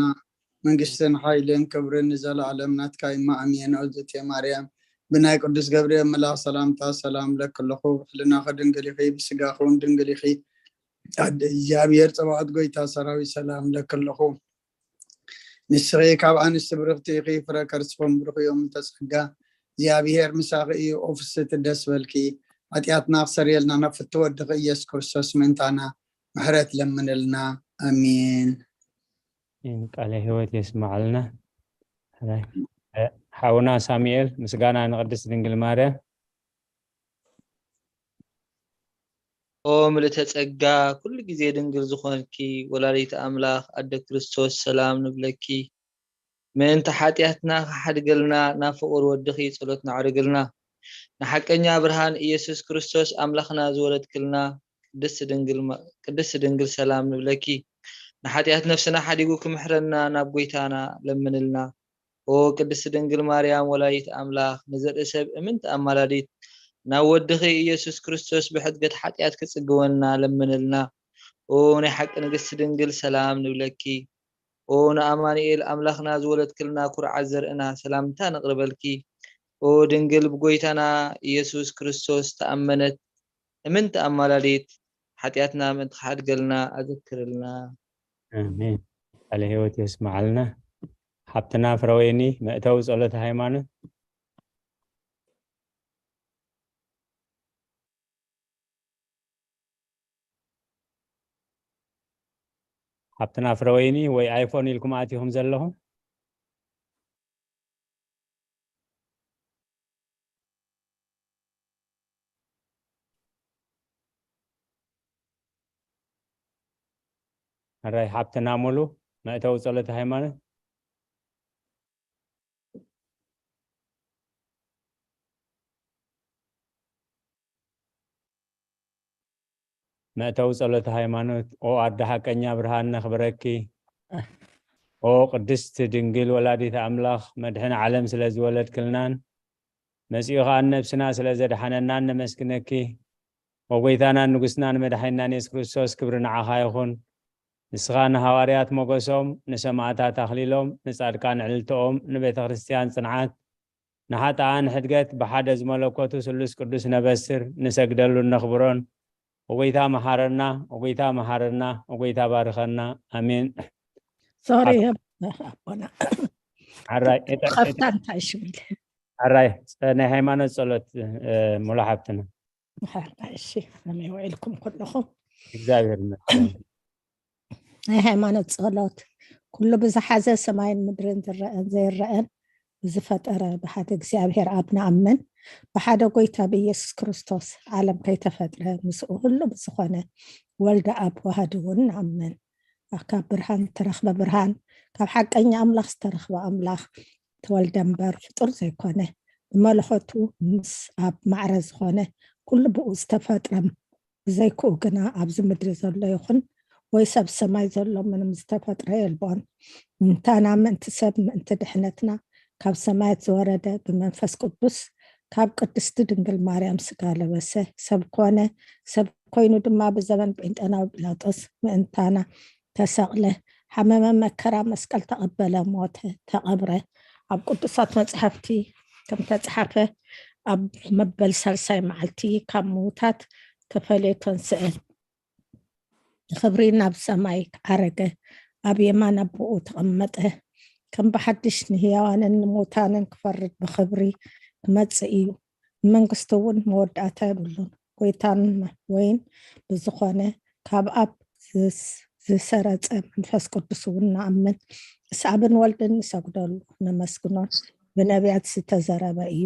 መንግስትን ሓይልን ክብርን ንዘለኣለም ናትካ እዩ። ኣሜን። እግዝእትየ ማርያም፣ ብናይ ቅዱስ ገብርኤል መልኣኽ ሰላምታ ሰላም እብለኪ ኣለኹ። ብሕልናኺ ድንግል ኢኺ፣ ብስጋኺ እውን ድንግል ኢኺ። ኣደ እግዚኣብሔር ጸባኦት ጎይታ ሰራዊት ሰላም እብለኪ ኣለኹ። ንስኺ ካብ ኣንስቲ ብርኽቲ ኢኺ፣ ፍረ ከርስኹም ብሩኽ እዮም። እተጸጋ እግዚኣብሔር ምሳኺ እዩ። ኦ ፍስሕቲ ደስ በልኪ፣ ሓጢኣትና ክሰርየልና ናብ ፍትው ወድኺ ኢየሱስ ክርስቶስ ምእንታና ምሕረት ለምንልና። ኣሜን። ቃለ ህይወት የስማዓልና። ሓውና ሳሙኤል፣ ምስጋና ንቅድስት ድንግል ማርያም። ኦ ምልእተ ጸጋ፣ ኩሉ ግዜ ድንግል ዝኾንኪ ወላዲት ኣምላኽ ኣደ ክርስቶስ፣ ሰላም ንብለኪ። ምእንቲ ሓጢኣትና ክሓድገልና ናብ ፍቑር ወድኺ ጸሎት ነዕርግልና። ንሓቀኛ ብርሃን ኢየሱስ ክርስቶስ ኣምላኽና ዝወለድክልና ቅድስት ድንግል ሰላም ንብለኪ። ንሓጢኣት ነፍስና ሓዲጉ ክምሕረና ናብ ጎይታና ለምንልና። ኦ ቅድስት ድንግል ማርያም ወላዲት ኣምላኽ፣ ንዘርኢ ሰብ እምንቲ ኣማላዲት፣ ናብ ወድኺ ኢየሱስ ክርስቶስ ብሕድገት ሓጢኣት ክጽግወና ለምንልና። ኦ ናይ ሓቂ ንግስቲ ድንግል ሰላም ንብለኪ። ኦ ንኣማኑኤል ኣምላኽና ዝወለድክልና ኩርዓት ዘርእና ሰላምታ ነቕርበልኪ። ኦ ድንግል ብጎይታና ኢየሱስ ክርስቶስ ተኣመነት እምንቲ ኣማላዲት፣ ሓጢኣትና ምእንቲ ክሓድገልና ኣዘክርልና። ኣሜን። ቃለ ህይወት የስምዓልና። ሓብትና ፍረወይኒ መእተዊ ጸሎት ሃይማኖት። ሓብትና ፍረወይኒ ወይ ኣይፎን ኢልኩም ኣቲኹም ዘለኹም? ሕራይ ሓብትና ሙሉ መእተዊ ጸሎት ሃይማኖት። መእተዊ ጸሎት ሃይማኖት። ኦ ኣደ ሓቀኛ ብርሃን ነኽብረኪ። ኦ ቅድስት ድንግል ወላዲት ኣምላኽ መድሕን ዓለም ስለ ዝወለድክልናን መጺኡ ኸኣ ነብስና ስለ ዘድሓነናን ነመስግነኪ። ኦ ጎይታናን ንጉስናን መድሓኒናን የሱስ ክርስቶስ ክብሪ ንዓኻ ይኹን። ንስኻ ንሃዋርያት ሞገሶም፣ ንሰማዕታት ኣኽሊሎም፣ ንጻድቃን ዕልልትኦም፣ ንቤተ ክርስቲያን ጽንዓት፣ ንሓጥኣን ሕድገት ብሓደ ዝመለኮቱ ስሉስ ቅዱስ ነበስር ንሰግደሉን ነኽብሮን። ኦጎይታ መሓረና፣ ኦጎይታ መሓረና፣ ኦጎይታ ባርኸና። ኣሜን። ሶሪ ኣቦና ሓራይ እታ- እታ- ከፍታ እንታይ ሽብል ሓራይ ጸ- ናይ ሃይማኖት ጸሎት እ፣ ሙሉ ሓብትና። እሺ ከመይ ውዒልኩም ኩልኹም? እግዚኣብሔር ይመስገን። ናይ ሃይማኖት ጸሎት። ኩሉ ብዝሓዘ ሰማይን ምድርን ዝረአን ዘይረአን ብዝፈጠረ ብሓደ እግዚኣብሔር ኣብ ንኣምን፣ ብሓደ ጎይታ ብኢየሱስ ክርስቶስ ዓለም ከይተፈጥረ ምስኡ ህሉ ብዝኾነ ወልደ ኣብ ዋህድ እውን ንኣምን። ካብ ብርሃን ዝተረኽበ ብርሃን፣ ካብ ሓቀኛ ኣምላኽ ዝተረኽበ ኣምላኽ ተወልደ እምበር ፍጡር ዘይኮነ፣ ብመለኸቱ ምስ ኣብ ማዕረ ዝኾነ ኩሉ ብኡ ዝተፈጥረ ብዘይክኡ ግና ኣብዚ ምድሪ ዘሎ ይኹን ወይ ሰብ ሰማይ ዘሎ ምንም ዝተፈጥረ የልቦን። ምንታና ምእንቲ ሰብ ምእንቲ ድሕነትና ካብ ሰማያት ዝወረደ ብመንፈስ ቅዱስ ካብ ቅድስቲ ድንግል ማርያም ስጋ ለበሰ፣ ሰብ ኮነ። ሰብ ኮይኑ ድማ ብዘበን ጴንጠናዊ ጲላጦስ ምእንታና ተሰቕለ፣ ሓመመ፣ መከራ መስቀል ተቐበለ፣ ሞተ፣ ተቐብረ። ኣብ ቅዱሳት መጻሕፍቲ ከም ተጻሓፈ ኣብ መበል ሳልሳይ መዓልቲ ካብ ምዉታት ተፈልየ ተንስአ። ንኽብሪ ናብ ሰማይ ዓረገ፣ ኣብ የማን ኣቦኡ ተቐመጠ። ከም ብሓድሽ ንህያዋንን ንሙታንን ክፈርድ ብኽብሪ ክመጽእ እዩ። ንመንግስቱ እውን መወዳእታ የብሉን። ጎይታን ወይን ብዝኾነ ካብ ኣብ ዝስ- ዝሰረጸ መንፈስ ቅዱስ እውን ንኣምን። ምስ ኣብን ወልድን ንሰግደሉ ነመስግኖን ብነቢያት ዝተዘረበ እዩ።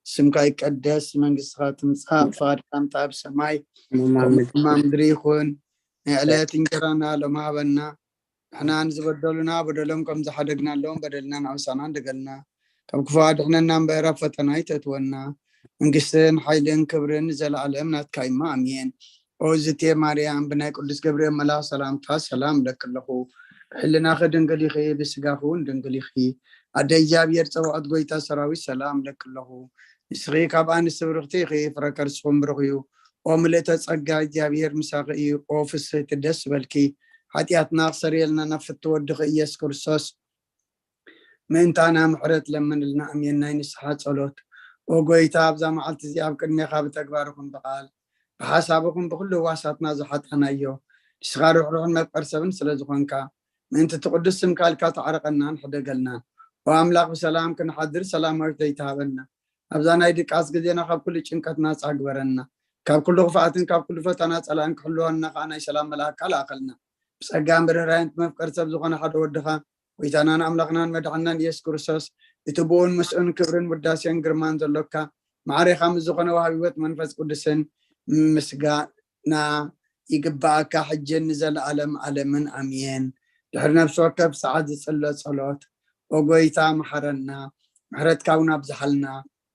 ስምካ ይቀደስ፣ መንግስትኻ ትምጻእ፣ ፍቓድካ ከምቲ ኣብ ሰማይ ከምኡ ድማ ምድሪ ይኹን። ናይ ዕለት እንጀራና ሎሚ ሃበና። ንሕና ንዝበደሉና በደሎም ከም ዝሓደግናሎም በደልና ንኣውሳና እንደገልና። ካብ ክፉ ኣድሕነና እምበር ኣብ ፈተና ኣይተእትወና። መንግስትን ሓይልን ክብርን ንዘለኣለም ናትካ እዩማ፣ ኣሜን። ኦ ዝቴ ማርያም፣ ብናይ ቅዱስ ገብርኤል መልኣኽ ሰላምታ ሰላም እለኪ ኣለኹ። ብሕልናኺ ድንግል ኢኺ፣ ብስጋኺ እውን ድንግል ኢኺ። ኣደ እግዚኣብሔር ጸባኦት፣ ጎይታ ሰራዊት፣ ሰላም እለኪ ኣለኹ። ንስኺ ካብ ኣንስቲ ብርኽቲ ኢኺ፣ ፍረ ከርስኹም ብሩኽ እዩ። ኦ ምልእተ ጸጋ፣ እግዚኣብሔር ምሳኺ እዩ። ኦ ፍስሕቲ፣ ደስ በልኪ። ሓጢኣትና ክሰርየልና ናብ ፍትው ወድኺ ኢየሱስ ክርስቶስ ምእንታና ምሕረት ለምንልና። ኣሜን። ናይ ንስሓ ጸሎት። ኦ ጎይታ፣ ኣብዛ መዓልቲ እዚኣ ኣብ ቅድሜኻ ብተግባር ይኹን ብቓል ብሓሳብ ይኹን ብኹሉ ህዋሳትና ዝሓጣናዮ፣ ንስኻ ርሕሩሕን መፍቀር ሰብን ስለ ዝኾንካ፣ ምእንቲ እቲ ቅዱስ ስምካ ኢልካ ተዓረቐናን ሕደገልናን። ኦ ኣምላኽ፣ ብሰላም ክንሓድር ሰላማዊት ዘይትሃበና፣ ኣብዛ ናይ ድቃስ ግዜና ካብ ኩሉ ጭንቀት ናጻ ግበረና። ካብ ኩሉ ክፍኣትን ካብ ኩሉ ፈተና ጸላእን ክሕልወና ከኣ ናይ ሰላም መልኣክካ ለኣኸልና። ብጸጋን ብርህራሄን እቲ መፍቀር ሰብ ዝኾነ ሓደ ወድኻ፣ ጎይታናን ኣምላኽናን መድሓንናን ኢየሱስ ክርስቶስ፣ እቲ ብኡን ምስኡን ክብርን ውዳሴን ግርማን ዘሎካ፣ ማዕሬኻ ምስ ዝኾነ ወሃቢ ህይወት መንፈስ ቅዱስን ምስጋና ይግባኣካ፣ ሕጅን ንዘለኣለም ኣለምን ኣሜን። ድሕሪ ነፍሲ ወከፍ ሰዓት ዝጽሎ ጸሎት፣ ኦ ጎይታ፣ መሓረና፣ ምሕረትካ እውን ኣብዝሓልና።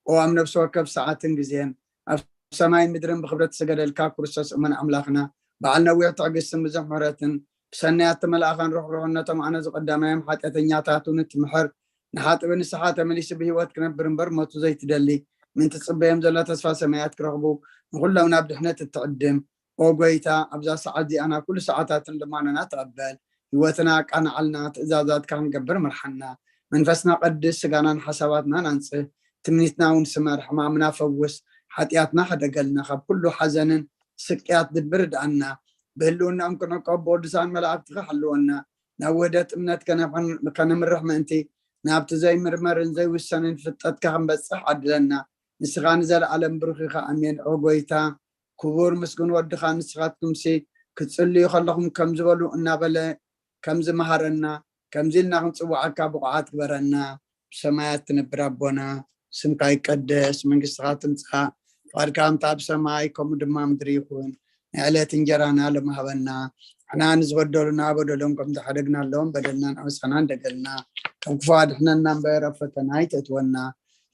ኦ ኣብ ነፍሲ ወከፍ ሰዓትን ግዜን፣ ኣብ ሰማይን ምድርን ብኽብረት ዝሰገደልካ ክርስቶስ እሙን ኣምላኽና፣ በዓል ነዊሕ ትዕግስትን ብዙሕ ምሕረትን፣ ብሰናያት ተመልኣኻን ርሕሩሕን ነቶም ኣነ ዝቐዳማዮም ሓጢኣተኛታት እውን እትምሕር፣ ንሓጥቢ ንስሓ ተመሊሱ ብህይወት ክነብር እምበር ሞቱ ዘይትደሊ፣ ምእንቲ ትጽበዮም ዘላ ተስፋ ሰማያት ክረኽቡ፣ ንኹሎም ናብ ድሕነት እትዕድም፣ ኦ ጎይታ፣ ኣብዛ ሰዓት እዚኣ ናብ ኩሉ ሰዓታትን ልማኖና ተቐበል። ህይወትና ኣቃንዓልና፣ ትእዛዛትካ ክንገብር ምርሓና። መንፈስና ቀድስ፣ ስጋናን ሓሳባትናን ኣንጽህ። ትምኒትና እውን ስመር፣ ሕማምና ፈውስ፣ ሓጢኣትና ሕደገልና፣ ካብ ኩሉ ሓዘንን ስቅያት ልቢ ርድኣና። ብህልውናኦም ክንዕቀብ ብቅዱሳን መላእክትኻ ሓልወና። ናብ ውህደት እምነት ከነምርሕ ምእንቲ፣ ናብቲ ዘይምርመርን ዘይውሰንን ፍልጠትካ ክንበጽሕ ዓድለና። ንስኻ ንዘለኣለም ብሩኽ ኢኻ። ኣሜን። ኦ ጎይታ፣ ክቡር ምስጉን ወድኻ ንስኻትኩምሲ ክትጽልዩ ከለኹም ከም ዝበሉ እናበለ ከም ዝመሃረና፣ ከምዚ ኢልና ክንጽውዓካ ብቑዓት ግበረና። ብሰማያት ትነብር ኣቦና፣ ስምካ ይቀደስ፣ መንግስትኻ ትምጻእ፣ ፍቓድካ ከምቲ ኣብ ሰማይ ከምኡ ድማ ምድሪ ይኹን። ናይ ዕለት እንጀራና ሎሚ ሃበና። ንሕና ንዝበደሉና በደሎም ከም ዝሓደግናሎም በደልና ንኣውሳና እንደገልና። ካብ ክፉ ኣድሕነና እምበር ኣብ ፈተና ኣይተእትወና።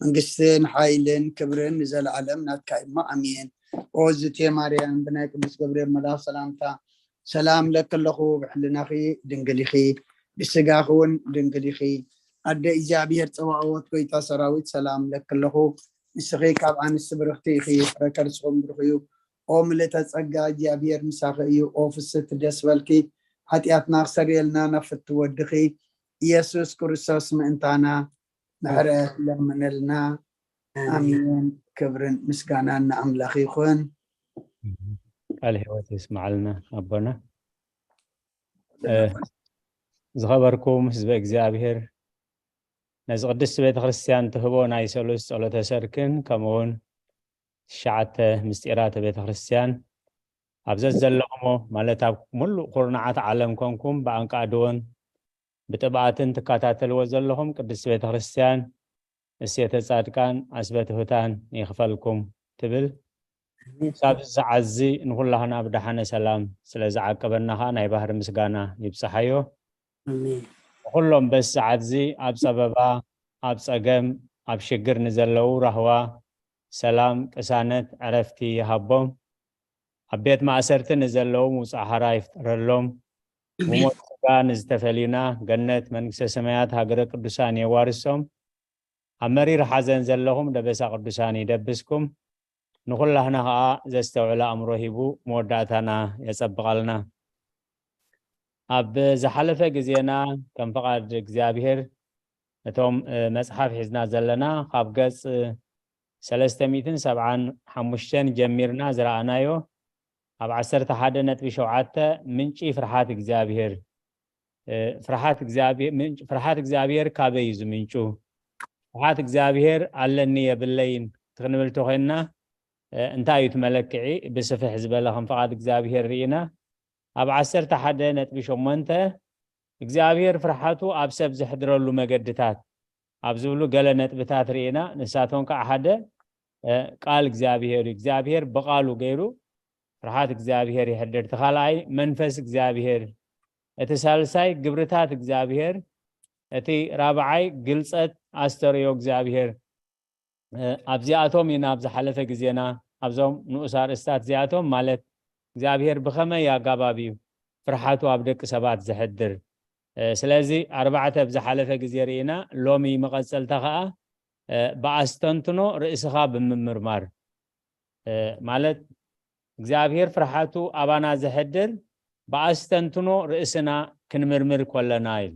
መንግስትን ሓይልን ክብርን ንዘለኣለም ናትካ እዩሞ፣ ኣሜን። ኦ ዝቴ ማርያም፣ ብናይ ቅዱስ ገብርኤል መልኣኽ ሰላምታ ሰላም እለኪ ኣለኹ። ብሕልናኺ ድንግል ኢኺ፣ ብስጋኺ እውን ድንግል ኢኺ። ኣደ እግዚኣብሔር ጸባኦት፣ ጎይታ ሰራዊት፣ ሰላም እለኪ ኣለኹ። ንስኺ ካብ ኣንስቲ ብርኽቲ ኢኺ፣ ፍረ ከርስኹም ብሩኽ እዩ። ኦ ምልእተ ጸጋ፣ እግዚኣብሔር ምሳኺ እዩ። ኦ ፍስሕቲ፣ ደስ በልኪ። ሓጢኣትና ክሰርየልና ናብ ፍትው ወድኺ ኢየሱስ ክርስቶስ ምእንታና ምሕረት ለምነልና። ኣሜን። ክብርን ምስጋናን ንኣምላኽ ይኹን። ቃል ህይወት ይስማዓልና ኣቦና። እ፣ ዝኸበርኩም ህዝበ እግዚኣብሔር፣ ነዚ ቅድስቲ ቤተ ክርስቲያን ትህቦ ናይ ሰሉስ ጸሎተ ሰርክን ከምኡ እውን ትሽዓተ ምስጢራተ ቤተ ክርስቲያን ኣብ ዘዘለኹሞ፣ ማለት ኣብ ሙሉእ ኩርናዓት ዓለም ኮንኩም ብኣንቃድዎን ብጥብኣትን ትከታተልዎ ዘለኹም ቅድስቲ ቤተ ክርስቲያን እሴተ ጻድቃን ዓስበ ትሑታን ይኽፈልኩም ትብል። ኣብዚ ሰዓት እዚ ንኹላህና ብደሓነ ሰላም ስለ ዝዓቀበና ኸዓ ናይ ባህሪ ምስጋና ይብጽሓዮ። ኣሜን። ንኹሎም በዚ ሰዓት እዚ ኣብ ጸበባ፣ ኣብ ጸገም፣ ኣብ ሽግር ንዘለዉ ራህዋ፣ ሰላም፣ ቅሳነት፣ ዕረፍቲ ይሃቦም። ኣብ ቤት ማእሰርቲ ንዘለዉ ምውጻእ ሓራ ይፍጠረሎም። ብሞት ስጋ ንዝተፈልዩና ገነት መንግስተ ሰማያት ሃገረ ቅዱሳን የዋርሶም። ኣብ መሪር ሓዘን ዘለኹም ደበሳ ቅዱሳን ይደብስኩም። ንኹላህና ኸዓ ዘስተውዕል ኣእምሮ ሂቡ መወዳእታና የጸብቐልና። ኣብ ዝሓለፈ ግዜና ከም ፍቓድ እግዚኣብሔር እቶም፣ እ፣ መጽሓፍ ሒዝና ዘለና ካብ ገጽ ሰለስተ ሚእትን ሰብዓን ሓሙሽተን ጀሚርና ዝረኣናዮ ኣብ ዓሰርተ ሓደ ነጥቢ ሸውዓተ ምንጪ ፍርሃት እግዚኣብሔር፣ እ፣ ፍርሃት እግዚኣብሔር፣ ምንጭ-፣ ፍርሃት እግዚኣብሔር ካበይ እዩ ዝምንጩ? ፍርሃት እግዚኣብሔር ኣለኒ የብለይን ክንብል ተኾይንና፣ እ፣ እንታይ እዩ እቲ መለክዒ? ብስፍሕ ዝበለ ከም ፍቓድ እግዚኣብሔር ርኢና። ኣብ ዓሰርተ ሓደ ነጥቢ ሸሞንተ እግዚኣብሔር ፍርሃቱ ኣብ ሰብ ዘሕድረሉ መገድታት ኣብ ዝብሉ ገለ ነጥብታት ርኢና። ንሳቶም ከዓ ሓደ ቃል እግዚኣብሔር እዩ። እግዚኣብሔር ብቓሉ ገይሩ ፍርሃት እግዚኣብሔር የሕድር። እቲ ካልኣይ መንፈስ እግዚኣብሔር፣ እቲ ሳልሳይ ግብርታት እግዚኣብሔር፣ እቲ ራብዓይ ግልጸት ኣስተርእዮ እግዚኣብሔር። ኣብዚኣቶም ኢና ኣብ ዝሓለፈ ግዜና ኣብዞም ንኡስ ኣርእስታት እዚኣቶም ማለት እግዚኣብሔር ብኸመይ ኣጋባብ እዩ ፍርሓቱ ኣብ ደቂ ሰባት ዘሕድር። ስለዚ ኣርባዕተ ኣብ ዝሓለፈ ግዜ ርኢና፣ ሎሚ መቐጸልታ ኸኣ ብኣስተንትኖ ርእስኻ ብምምርማር ማለት እግዚኣብሔር ፍርሓቱ ኣባና ዘሕድር ብኣስተንትኖ ርእስና ክንምርምር ኮለና ኢሉ።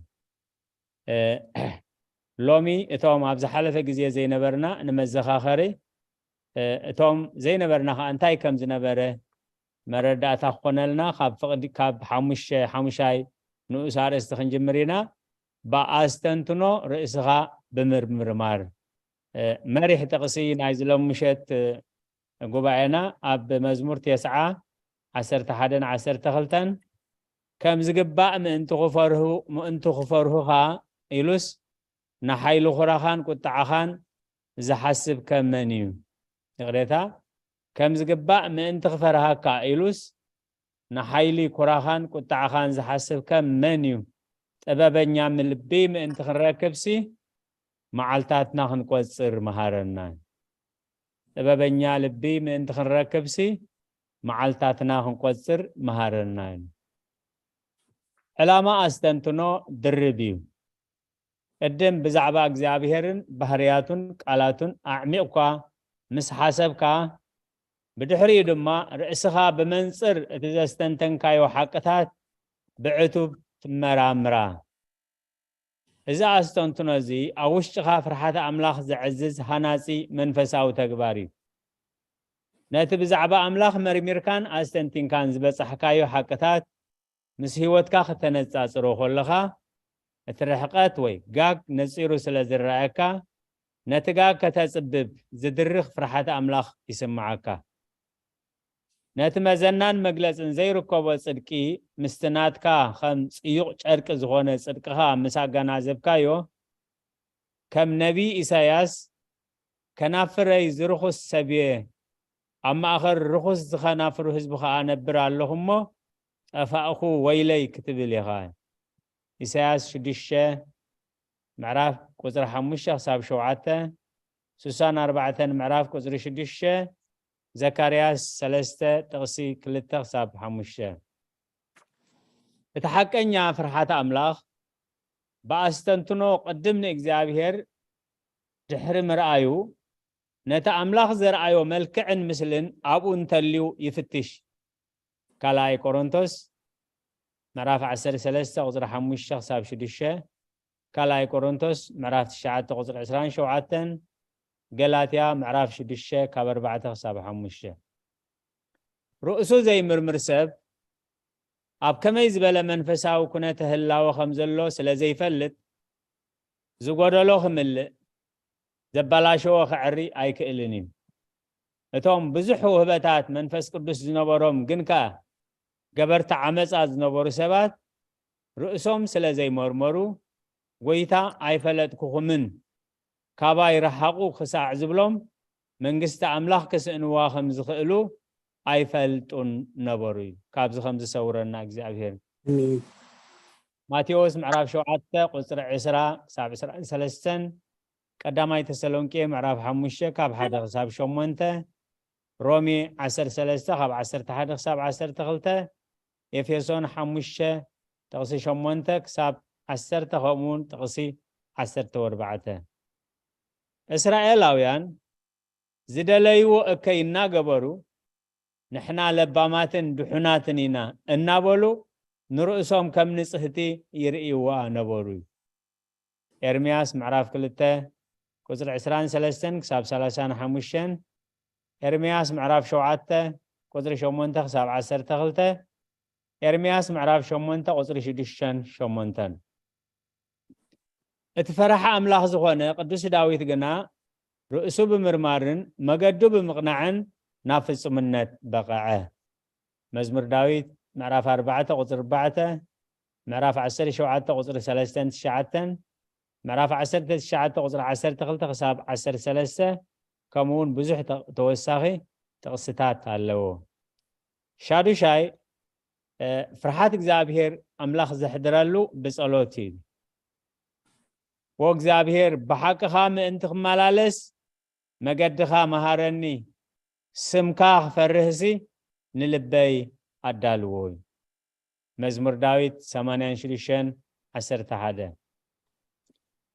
ሎሚ እቶም ኣብ ዝሓለፈ ግዜ ዘይነበርና ንመዘኻኸሪ፣ እቶም ዘይነበርና ኸዓ እንታይ ከም ዝነበረ መረዳእታ ክኾነልና ካብ ፍቕዲ ካብ ሓሙሽተ ሓሙሻይ ንኡስ ኣርእስቲ ክንጅምር ኢና። ብኣስተንትኖ ርእስኻ ብምርምርማር መሪሕ ጥቕሲ ናይ ዝሎም ምሸት ጉባኤና ኣብ መዝሙር ተስዓ ዓሰርተ ሓደን ዓሰርተ ክልተን ከም ዝግባእ ምእንቲ ክፈርሁ ምእንቲ ክፈርሁኻ ኢሉስ ንሓይሊ ኩራኻን ቁጥዓኻን ዝሓስብ ከ መን እዩ? ይቕሬታ፣ ከም ዝግባእ ምእንቲ ክፈርሃካ ኢሉስ ንሓይሊ ኩራኻን ቁጥዓኻን ዝሓስብ ከ መን እዩ? ጥበበኛ ልቢ ምእንቲ ክንረክብሲ መዓልታትና ክንቆጽር መሃረና። ጥበበኛ ልቢ ምእንቲ ክንረክብሲ መዓልታትና ክንቆጽር መሃረና። ዕላማ ኣስተንትኖ ድርብ እዩ። ቅድም ብዛዕባ እግዚኣብሔርን ባህርያቱን ቃላቱን ኣዕሚቕኳ ምስ ሓሰብካ፣ ብድሕሪኡ ድማ ርእስኻ ብመንጽር እቲ ዘስተንተንካዮ ሓቅታት ብዕቱብ ትመራምራ። እዚ ኣስተንትኖ እዚ ኣብ ውሽጥኻ ፍርሓተ ኣምላኽ ዘዕዝዝ ሃናጺ መንፈሳዊ ተግባር እዩ። ነቲ ብዛዕባ ኣምላኽ መርሚርካን ኣስተንቲንካን ዝበጻሕካዮ ሓቅታት ምስ ህይወትካ ከተነጻጽሮ ከለኻ፣ እቲ ርሕቀት ወይ ጋግ ነጺሩ ስለ ዝረኣየካ፣ ነቲ ጋግ ከተጽብብ ዝድርኽ ፍርሓተ ኣምላኽ ይስምዓካ። ነቲ መዘናን መግለጽን ዘይርከቦ ጽድቂ ምስቲ ናትካ ከም ጽዩቕ ጨርቂ ዝኾነ ጽድቅኻ ምስ ኣገናዘብካዮ፣ ከም ነቢይ ኢሳያስ፣ "ከናፍረይ ዝርኹስ ሰብየ፣ ኣብ ማእከል ርኹስ ዝኸናፍሩ ህዝቢ ኸኣ እነብር ኣለኹ እሞ ጠፋእኹ ወይለይ" ክትብል ኢኻ። ኢሳያስ ሽዱሽተ ምዕራፍ ቁጽሪ ሓሙሽተ ክሳብ ሸውዓተ፣ ስሳን ኣርባዕተን ምዕራፍ ቁጽሪ ሽዱሽተ፣ ዘካርያስ ሰለስተ ጥቕሲ ክልተ ክሳብ ሓሙሽተ። እቲ ሓቀኛ ፍርሓት ኣምላኽ ብኣስተንትኖ ቅድም ንእግዚኣብሔር ድሕሪ ምርኣዩ፣ ነቲ ኣምላኽ ዘርኣዮ መልክዕን ምስልን ኣብኡ እንተልዩ ይፍትሽ። ካልኣይ ቆሮንቶስ ምዕራፍ ዓሰርተ ሰለስተ ቁጽሪ ሓሙሽተ ክሳብ ሽዱሽተ፣ ካልኣይ ቆሮንቶስ ምዕራፍ ትሽዓተ ቁጽሪ ዕስራን ሸውዓተን፣ ገላትያ ምዕራፍ ሽዱሽተ ካብ ኣርባዕተ ክሳብ ሓሙሽተ። ርእሱ ዘይምርምር ሰብ ኣብ ከመይ ዝበለ መንፈሳዊ ኩነተ ህላወ ከም ዘሎ ስለ ዘይፈልጥ፣ ዝጎደሎ ክምልእ፣ ዘበላሸዎ ከዕሪ ኣይክእልን እዩ። እቶም ብዙሕ ውህበታት መንፈስ ቅዱስ ዝነበሮም ግን ከኣ ገበርቲ ዓመጻ ዝነበሩ ሰባት ርእሶም ስለ ዘይመርመሩ፣ "ጐይታ ኣይፈለጥኩኹምን፣ ካባይ ረሓቑ" ክሳዕ ዝብሎም፣ መንግስቲ ኣምላኽ ክስእንዋ ከም ዝኽእሉ ኣይፈልጡን ነበሩ እዩ። ካብዚ ከም ዝሰውረና እግዚኣብሔር። ኣሜን። ማቴዎስ ምዕራፍ ሸውዓተ ቁጽሪ ዕስራ ክሳብ ዕስራን ሰለስተን፣ ቀዳማይ ተሰሎንቄ ምዕራፍ ሓሙሽተ ካብ ሓደ ክሳብ ሸሞንተ፣ ሮሜ ዓሰርተ ሰለስተ ካብ ዓሰርተ ሓደ ክሳብ ዓሰርተ ክልተ፣ ኤፌሶን ሓሙሽተ ጥቕሲ ሸሞንተ ክሳብ ዓሰርተ፣ ከምኡ እውን ጥቕሲ ዓሰርተ ኣርባዕተ። እስራኤላውያን ዝደለይዎ እከይ እናገበሩ፣ "ንሕና ለባማትን ድሑናትን ኢና" እናበሉ ንርእሶም ከም ንጽህቲ ይርእይዋ ነበሩ እዩ። ኤርምያስ ምዕራፍ ክልተ ቁጽሪ ዕስራን ሰለስተን ክሳብ ሰላሳን ሓሙሽተን፣ ኤርምያስ ምዕራፍ ሸውዓተ ቁጽሪ ሸሞንተ ክሳብ ዓሰርተ ክልተ፣ ኤርምያስ ምዕራፍ ሸሞንተ ቁጽሪ ሽዱሽተን ሸሞንተን። እቲ ፈራሒ ኣምላኽ ዝኾነ ቅዱስ ዳዊት ግና ርእሱ ብምርማርን መገዱ ብምቕናዕን ናብ ፍጹምነት በቐዐ። መዝሙር ዳዊት ምዕራፍ ኣርባዕተ ቁጽሪ ኣርባዕተ፣ ምዕራፍ ዓሰርተ ሸውዓተ ቁጽሪ ሰለስተን ትሽዓተን፣ ምዕራፍ ዓሰርተ ትሽዓተ ቁጽሪ ዓሰርተ ክልተ ክሳብ ዓሰርተ ሰለስተ፣ ከምኡ እውን ብዙሕ ተ-፣ ተወሳኺ ጥቕስታት ኣለዎ። ሻዱሻይ፣ እ፣ ፍርሓት እግዚኣብሔር ኣምላኽ ዘሕድረሉ ብጸሎት እዩ። "ዎ እግዚኣብሔር፣ ብሓቅኻ ምእንቲ ክመላለስ መገድኻ መሃረኒ፣ ስምካ ክፈርህሲ ንልበይ ኣዳልዎ" እዩ። መዝሙር ዳዊት ሰማንያን ሽዱሽተን ዓሰርተ ሓደ።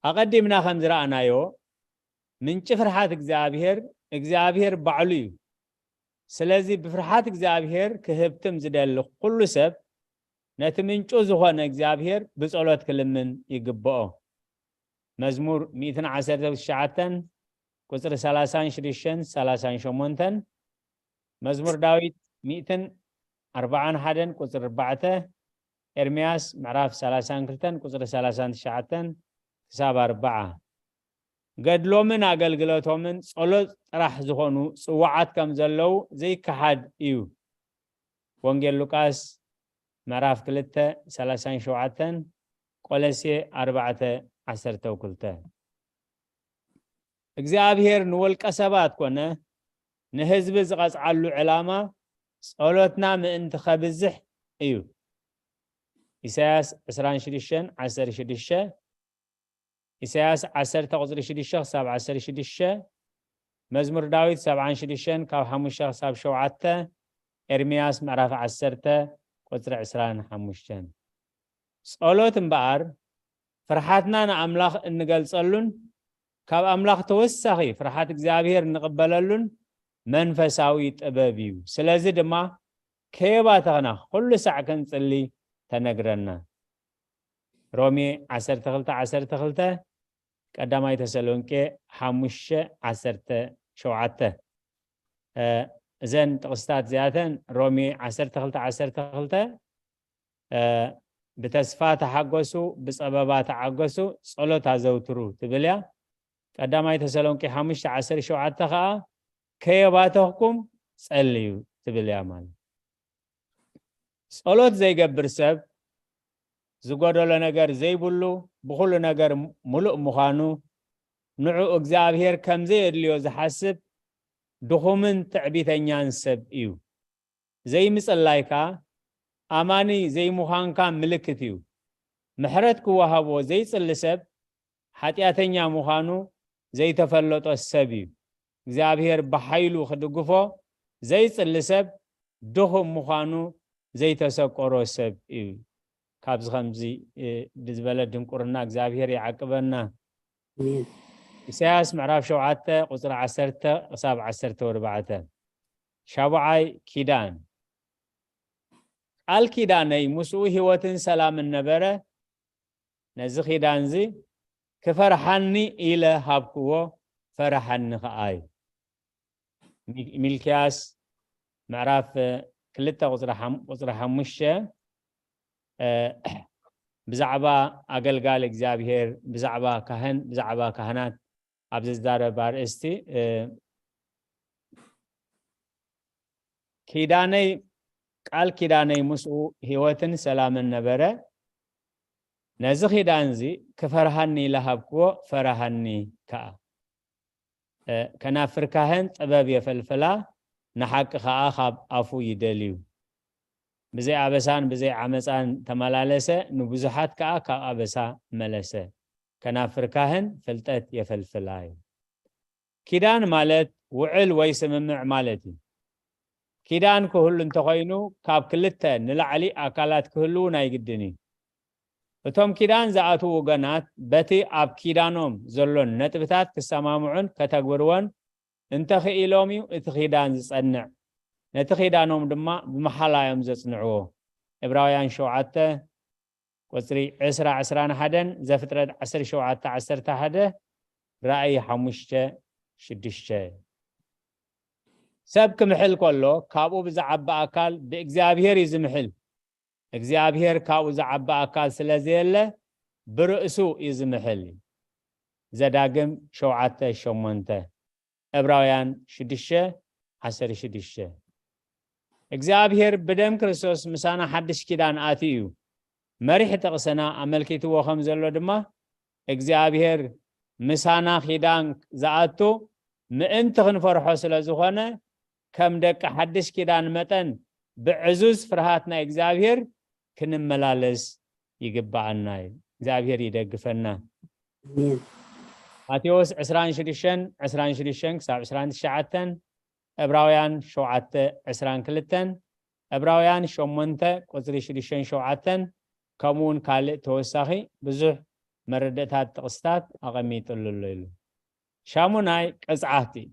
ኣቐዲምና ከም ዝረኣናዮ፣ ምንጪ ፍርሓት እግዚኣብሔር፣ እግዚኣብሔር ባዕሉ እዩ። ስለዚ ብፍርሓት እግዚኣብሔር ክህብትም ዝደሊ ኩሉ ሰብ፣ ነቲ ምንጩ ዝኾነ እግዚኣብሔር ብጸሎት ክልምን ይግብኦ። መዝሙር ሚእትን ዓሰርተ ትሽዓተን ቁጽሪ ሰላሳን ሽዱሽተን ሰላሳን ሸሞንተን፣ መዝሙር ዳዊት ሚእትን ኣርባዓን ሓደን ቁጽሪ ኣርባዕተ፣ ኤርምያስ ምዕራፍ ሰላሳን ክልተን ቁጽሪ ሰላሳን ትሽዓተን ክሳብ ኣርባዓ። ገድሎምን ኣገልግሎቶምን ጸሎት ጥራሕ ዝኾኑ ጽዋዓት ከም ዘለዉ ዘይከሓድ እዩ። ወንጌል ሉቃስ ምዕራፍ ክልተ ሰላሳን ሸውዓተን፣ ቆሎሴ ኣርባዕተ ዓሰርተ ክልተ። እግዚኣብሔር ንወልቀ ሰባት ኮነ ንህዝቢ ዝቐጽዓሉ ዕላማ ጸሎትና ምእንቲ ኸብዝሕ እዩ። ኢሳያስ ዕስራን ሽዱሽተን ዓሰርተ ሽዱሽተ፣ ኢሳያስ ዓሰርተ ቁጽሪ ሽዱሽተ ክሳብ ዓሰርተ ሽዱሽተ፣ መዝሙር ዳዊት ሰብዓን ሽዱሽተን ካብ ሓሙሽተ ክሳብ ሸውዓተ፣ ኤርምያስ ምዕራፍ ዓሰርተ ቁጽሪ ዕስራን ሓሙሽተን። ጸሎት እምበኣር ፍርሓትና ንኣምላኽ እንገልጸሉን ካብ ኣምላኽ ተወሳኺ ፍርሓት እግዚኣብሔር እንቕበለሉን መንፈሳዊ ጥበብ እዩ። ስለዚ ድማ ከየባተኽና ኩሉ ሳዕ ክንጽሊ ተነግረና። ሮሜ ዓሰርተ ክልተ ዓሰርተ ክልተ፣ ቀዳማይ ተሰሎንቄ ሓሙሽተ ዓሰርተ ሸውዓተ። እ፣ እዘን ጥቕስታት እዚኣተን ሮሜ ዓሰርተ ክልተ ዓሰርተ ክልተ፣ እ፣ "ብተስፋ ተሓጎሱ፣ ብጸበባ ተዓገሱ፣ ጸሎት ኣዘውትሩ" ትብል እያ። ቀዳማይ ተሰሎንቄ ሓሙሽተ ዓሰርተ ሸውዓተ ከኣ "ከየባተኽኩም ጸልዩ" ትብል እያ ማለት። ጸሎት ዘይገብር ሰብ ዝጎደሎ ነገር ዘይብሉ፣ ብኹሉ ነገር ምሉእ ምዃኑ፣ ንዑ እግዚኣብሔር ከም ዘየድልዮ ዝሓስብ ድኹምን ትዕቢተኛን ሰብ እዩ። ዘይምጽላይካ ኣማኒ ዘይምዃንካ ምልክት እዩ። ምሕረት ክወሃቦ ዘይጽሊ ሰብ ሓጢኣተኛ ምዃኑ ዘይተፈለጦ ሰብ እዩ። እግዚኣብሔር ብሓይሉ ክድግፎ ዘይጽሊ ሰብ ድኹም ምዃኑ ዘይተሰቆሮ ሰብ እዩ። ካብዚ ከምዚ፣ እ፣ ብዝበለ ድንቁርና እግዚኣብሔር ይዓቅበና። ኣሜን። ኢሳያስ ምዕራፍ ሸውዓተ ቁጽሪ ዓሰርተ ክሳብ ዓሰርተ ኣርባዕተ። ሻቡዓይ ኪዳን። "ቃል ኪዳነይ ምስኡ ህይወትን ሰላምን ነበረ፣ ነዚ ኪዳንዚ ክፈርሓኒ ኢለ ሃብክዎ፣ ፈርሓኒ ከኣ" እዩ። ሚ-፣ ሚልክያስ ምዕራፍ ክልተ ቁጽሪ ሓም-፣ ቁጽሪ ሓሙሽተ፣ እ፣ ብዛዕባ ኣገልጋሊ እግዚኣብሔር፣ ብዛዕባ ካህን፣ ብዛዕባ ካህናት ኣብ ዝዛረብ ኣርእስቲ፣ እ፣ "ኪዳነይ፣ ቃል ኪዳነይ ምስኡ ህይወትን ሰላምን ነበረ፣ ነዚ ኪዳንዚ ክፈርሃኒ ኢለ ሃብክዎ፣ ፈርሃኒ ከኣ።" እ፣ ከናፍር ካህን ጥበብ የፈልፍላ፣ ንሓቂ ከኣ ካብ ኣፉ ይደልዩ። ብዘይ ኣበሳን ብዘይ ዓመጻን ተመላለሰ፣ ንብዙሓት ከኣ ካብ ኣበሳ መለሰ። ከናፍር ካህን ፍልጠት የፈልፍላ እዩ። ኪዳን ማለት ውዕል ወይ ስምምዕ ማለት እዩ። ኪዳን ክህሉ እንተኾይኑ፣ ካብ ክልተ ንላዕሊ ኣካላት ክህልዉ ናይ ግድን እዩ። እቶም ኪዳን ዝኣትዉ ወገናት በቲ ኣብ ኪዳኖም ዘሎን ነጥብታት ክሰማምዑን ከተግብርዎን እንተኽኢሎም እዩ እቲ ኪዳን ዝጸንዕ። ነቲ ኪዳኖም ድማ ብመሓላ እዮም ዘጽንዕዎ። ዕብራውያን ሸውዓተ ቁጽሪ ዕስራ፣ ዕስራን ሓደን፣ ዘፍጥረት ዓሰርተ ሸውዓተ፣ ዓሰርተ ሓደ፣ ራእይ ሓሙሽተ፣ ሽዱሽተ። ሰብ ክምሕል ከሎ ካብኡ ብዝዓቢ ኣካል ብእግዚኣብሔር እዩ ዝምሕል። እግዚኣብሔር ካብኡ ዝዓቢ ኣካል ስለ ዘየለ ብርእሱ እዩ ዝምሕል። ዘዳግም ሸውዓተ ሸሞንተ፣ ዕብራውያን ሽዱሽተ፣ ዓሰርተ ሽዱሽተ። እግዚኣብሔር ብደም ክርስቶስ ምሳና ሓድሽ ኪዳን ኣትዩ እዩ። መሪሕ ጥቕስና ኣመልኪትዎ ከም ዘሎ ድማ፣ እግዚኣብሔር ምሳና ኪዳን ዝኣቱ ምእንቲ ክንፈርሖ ስለ ዝኾነ፣ ከም ደቂ ሓድሽ ኪዳን መጠን ብዕዙዝ ፍርሃት ናይ እግዚኣብሔር ክንመላለስ ይግብኣና እዩ። እግዚኣብሔር ይደግፈና። ኣሜን። ማቴዎስ ዕስራን ሽዱሽተን፣ ዕስራን ሽዱሽተን ክሳብ ዕስራን ትሽዓተን፣ ዕብራውያን ሸውዓተ ዕስራን ክልተን፣ ዕብራውያን ሸሞንተ ቁጽሪ ሽዱሽተን ሸውዓተን፣ ከምኡ እውን ካልእ ተወሳኺ ብዙሕ መረዳእታት ጥቕስታት ኣቐሚጥሉ ኣሎ ኢሉ። ሻሙናይ ቅጽዓት እዩ።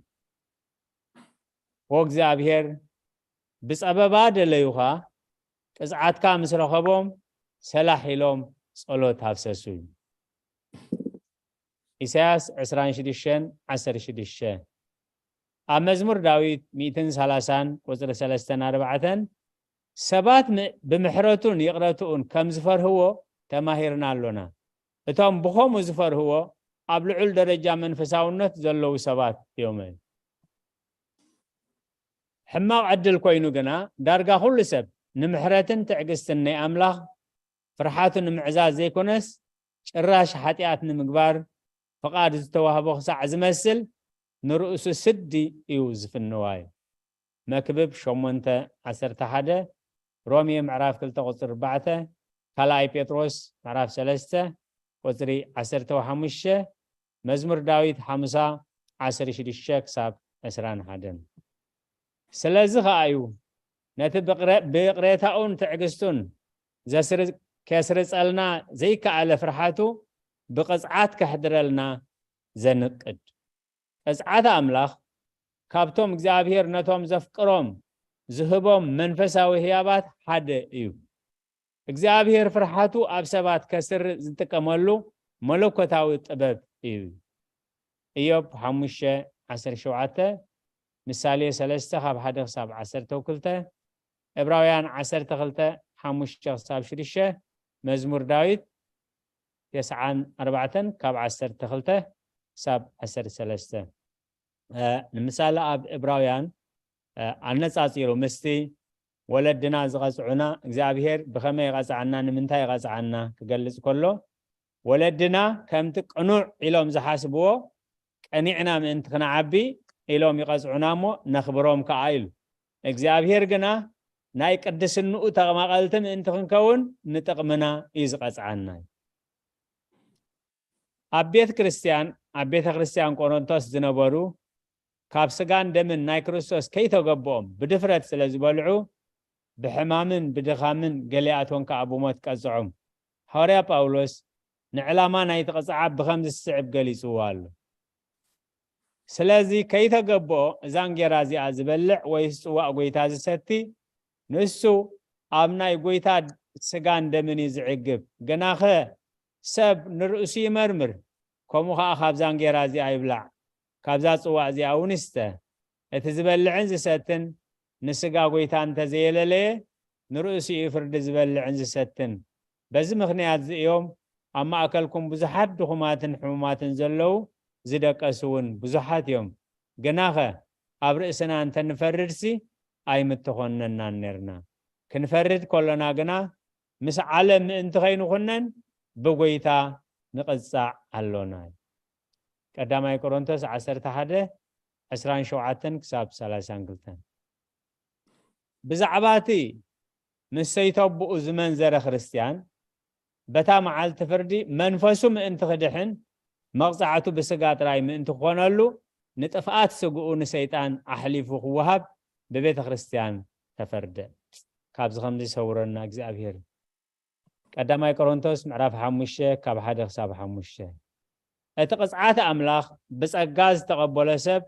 ወእግዚኣብሔር ብጸበባ ደለዩኻ፣ ቅጽዓትካ ምስ ረኸቦም ሰላሕ ኢሎም ጸሎት ሃፍሰሱ እዩ። ኢሳያስ ዕስራን ሽዱሽተን ዓሰርተ ሽዱሽተ። ኣብ መዝሙር ዳዊት ሚእትን ሰላሳን ቁጽሪ ሰለስተን ኣርባዕተን፣ ሰባት ም-፣ ብምሕረቱን ይቕረትኡን ከም ዝፈርህዎ ተማሂርና ኣሎና። እቶም ብኸምኡ ዝፈርህዎ ኣብ ልዑል ደረጃ መንፈሳውነት ዘለዉ ሰባት እዮም። ሕማቕ ዕድል ኮይኑ ግና ዳርጋ ኩሉ ሰብ ንምሕረትን ትዕግስትን ናይ ኣምላኽ ፍርሓቱ ንምዕዛዝ ዘይኮነስ ጭራሽ ሓጢኣት ንምግባር ፍቓድ ዝተዋህቦ ክሳዕ ዝመስል ንርእሱ ስዲ እዩ ዝፍንዋ እዩ። መክብብ ሸሞንተ ዓሰርተ ሓደ፣ ሮሜ ምዕራፍ ክልተ ቁጽሪ ኣርባዕተ፣ ካልኣይ ጴጥሮስ ምዕራፍ ሰለስተ ቁጽሪ ዓሰርተ ሓሙሽተ፣ መዝሙር ዳዊት ሓሙሳ ዓሰርተ ሽዱሽተ ክሳብ ዕስራን ሓደን። ስለዚ ኸኣ እዩ ነቲ ብቕረ-፣ ብይቕሬታኡን ትዕግስቱን ዘስር-፣ ከስርጸልና ዘይከኣለ ፍርሓቱ ብቕጽዓት ከሕድረልና ዘንቅድ። ቅጽዓት ኣምላኽ ካብቶም እግዚኣብሔር ነቶም ዘፍቅሮም ዝህቦም መንፈሳዊ ህያባት ሓደ እዩ። እግዚኣብሔር ፍርሓቱ ኣብ ሰባት ከስርጽ ዝጥቀመሉ መለኮታዊ ጥበብ እዩ። ኢዮብ ሓሙሽተ ዓሰርተ ሸውዓተ፣ ምሳሌ ሰለስተ ካብ ሓደ ክሳብ ዓሰርተ ክልተ፣ ዕብራውያን ዓሰርተ ክልተ ሓሙሽተ ክሳብ ሽዱሽተ፣ መዝሙር ዳዊት ተስዓን ኣርባዕተን ካብ ዓሰርተ ክልተ ክሳብ ዓሰርተ ሰለስተ። እ፣ ንምሳሌ ኣብ ዕብራውያን፣ እ፣ ኣነጻጺሩ ምስቲ ወለድና ዝቐጽዑና እግዚኣብሔር ብኸመይ ይቐጽዓና፣ ንምንታይ ይቐጽዓና ክገልጽ ከሎ፣ ወለድና ከምቲ ቅኑዕ ኢሎም ዝሓስብዎ ቀኒዕና ምእንቲ ክንዓቢ ኢሎም ይቐጽዑና እሞ ነኽብሮም ከኣ ኢሉ። እግዚኣብሔር ግና ናይ ቅድስንኡ ተቐማቐልቲ ምእንቲ ክንከውን ንጥቕምና እዩ ዝቐጽዓና። ኣብ ቤት ክርስቲያን፣ ኣብ ቤተ ክርስቲያን ቆሮንቶስ ዝነበሩ ካብ ስጋን ደምን ናይ ክርስቶስ ከይተገብኦም ብድፍረት ስለ ዝበልዑ ብሕማምን ብድኻምን ገሊኣቶም ከኣ ብሞት ቀጽዖም። ሃዋርያ ጳውሎስ ንዕላማ ናይቲ ቅጽዓ ብኸምዚ ዝስዕብ ገሊጽዎ ኣሎ። ስለዚ ከይተገብኦ እዛ እንጌራ እዚኣ ዝበልዕ ወይስ ጽዋእ ጎይታ ዝሰቲ ንሱ ኣብ ናይ ጎይታ ስጋን ደምን እዩ ዝዕግብ። ግናኸ ሰብ ንርእሱ ይመርምር፣ ከምኡ ኸኣ ካብዛ እንጌራ እዚኣ ይብላዕ፣ ካብዛ ጽዋእ እዚኣ እውን ይስተ። እቲ ዝበልዕን ዝሰትን ንስጋ ጎይታ እንተዘየለለየ ንርእሱ እዩ ፍርዲ ዝበልዕን ዝሰትን። በዚ ምኽንያት እዚ እዮም ኣብ ማእከልኩም ብዙሓት ድኹማትን ሕሙማትን ዘለዉ፣ ዝደቀሱ እውን ብዙሓት እዮም። ግናኸ ኣብ ርእስና እንተንፈርድሲ ኣይምተኾነናን ኔርና። ክንፈርድ ከሎና ግና ምስ ዓለም ምእንቲ ከይንኹነን ብጎይታ ንቕጻዕ ኣሎና። ቀዳማይ ቆሮንቶስ ዓሰርተ ሓደ ዕስራን ሸውዓተን ክሳብ ሰላሳን ክልተን። ብዛዕባ እቲ ምስ ሰይተብኡ ዝመንዘረ ክርስትያን በታ መዓልቲ ፍርዲ መንፈሱ ምእንቲ ክድሕን መቕጻዕቱ ብስጋ ጥራይ ምእንቲ ክኾነሉ ንጥፍኣት ስግኡ ንሰይጣን ኣሕሊፉ ክወሃብ ብቤተ ክርስትያን ተፈርደ። ካብዚ ከምዚ ይሰውረና እግዚኣብሔር። ቀዳማይ ቆሮንቶስ ምዕራፍ ሓሙሽተ ካብ ሓደ ክሳብ ሓሙሽተ። እቲ ቅጽዓት ኣምላኽ ብጸጋ ዝተቐበሎ ሰብ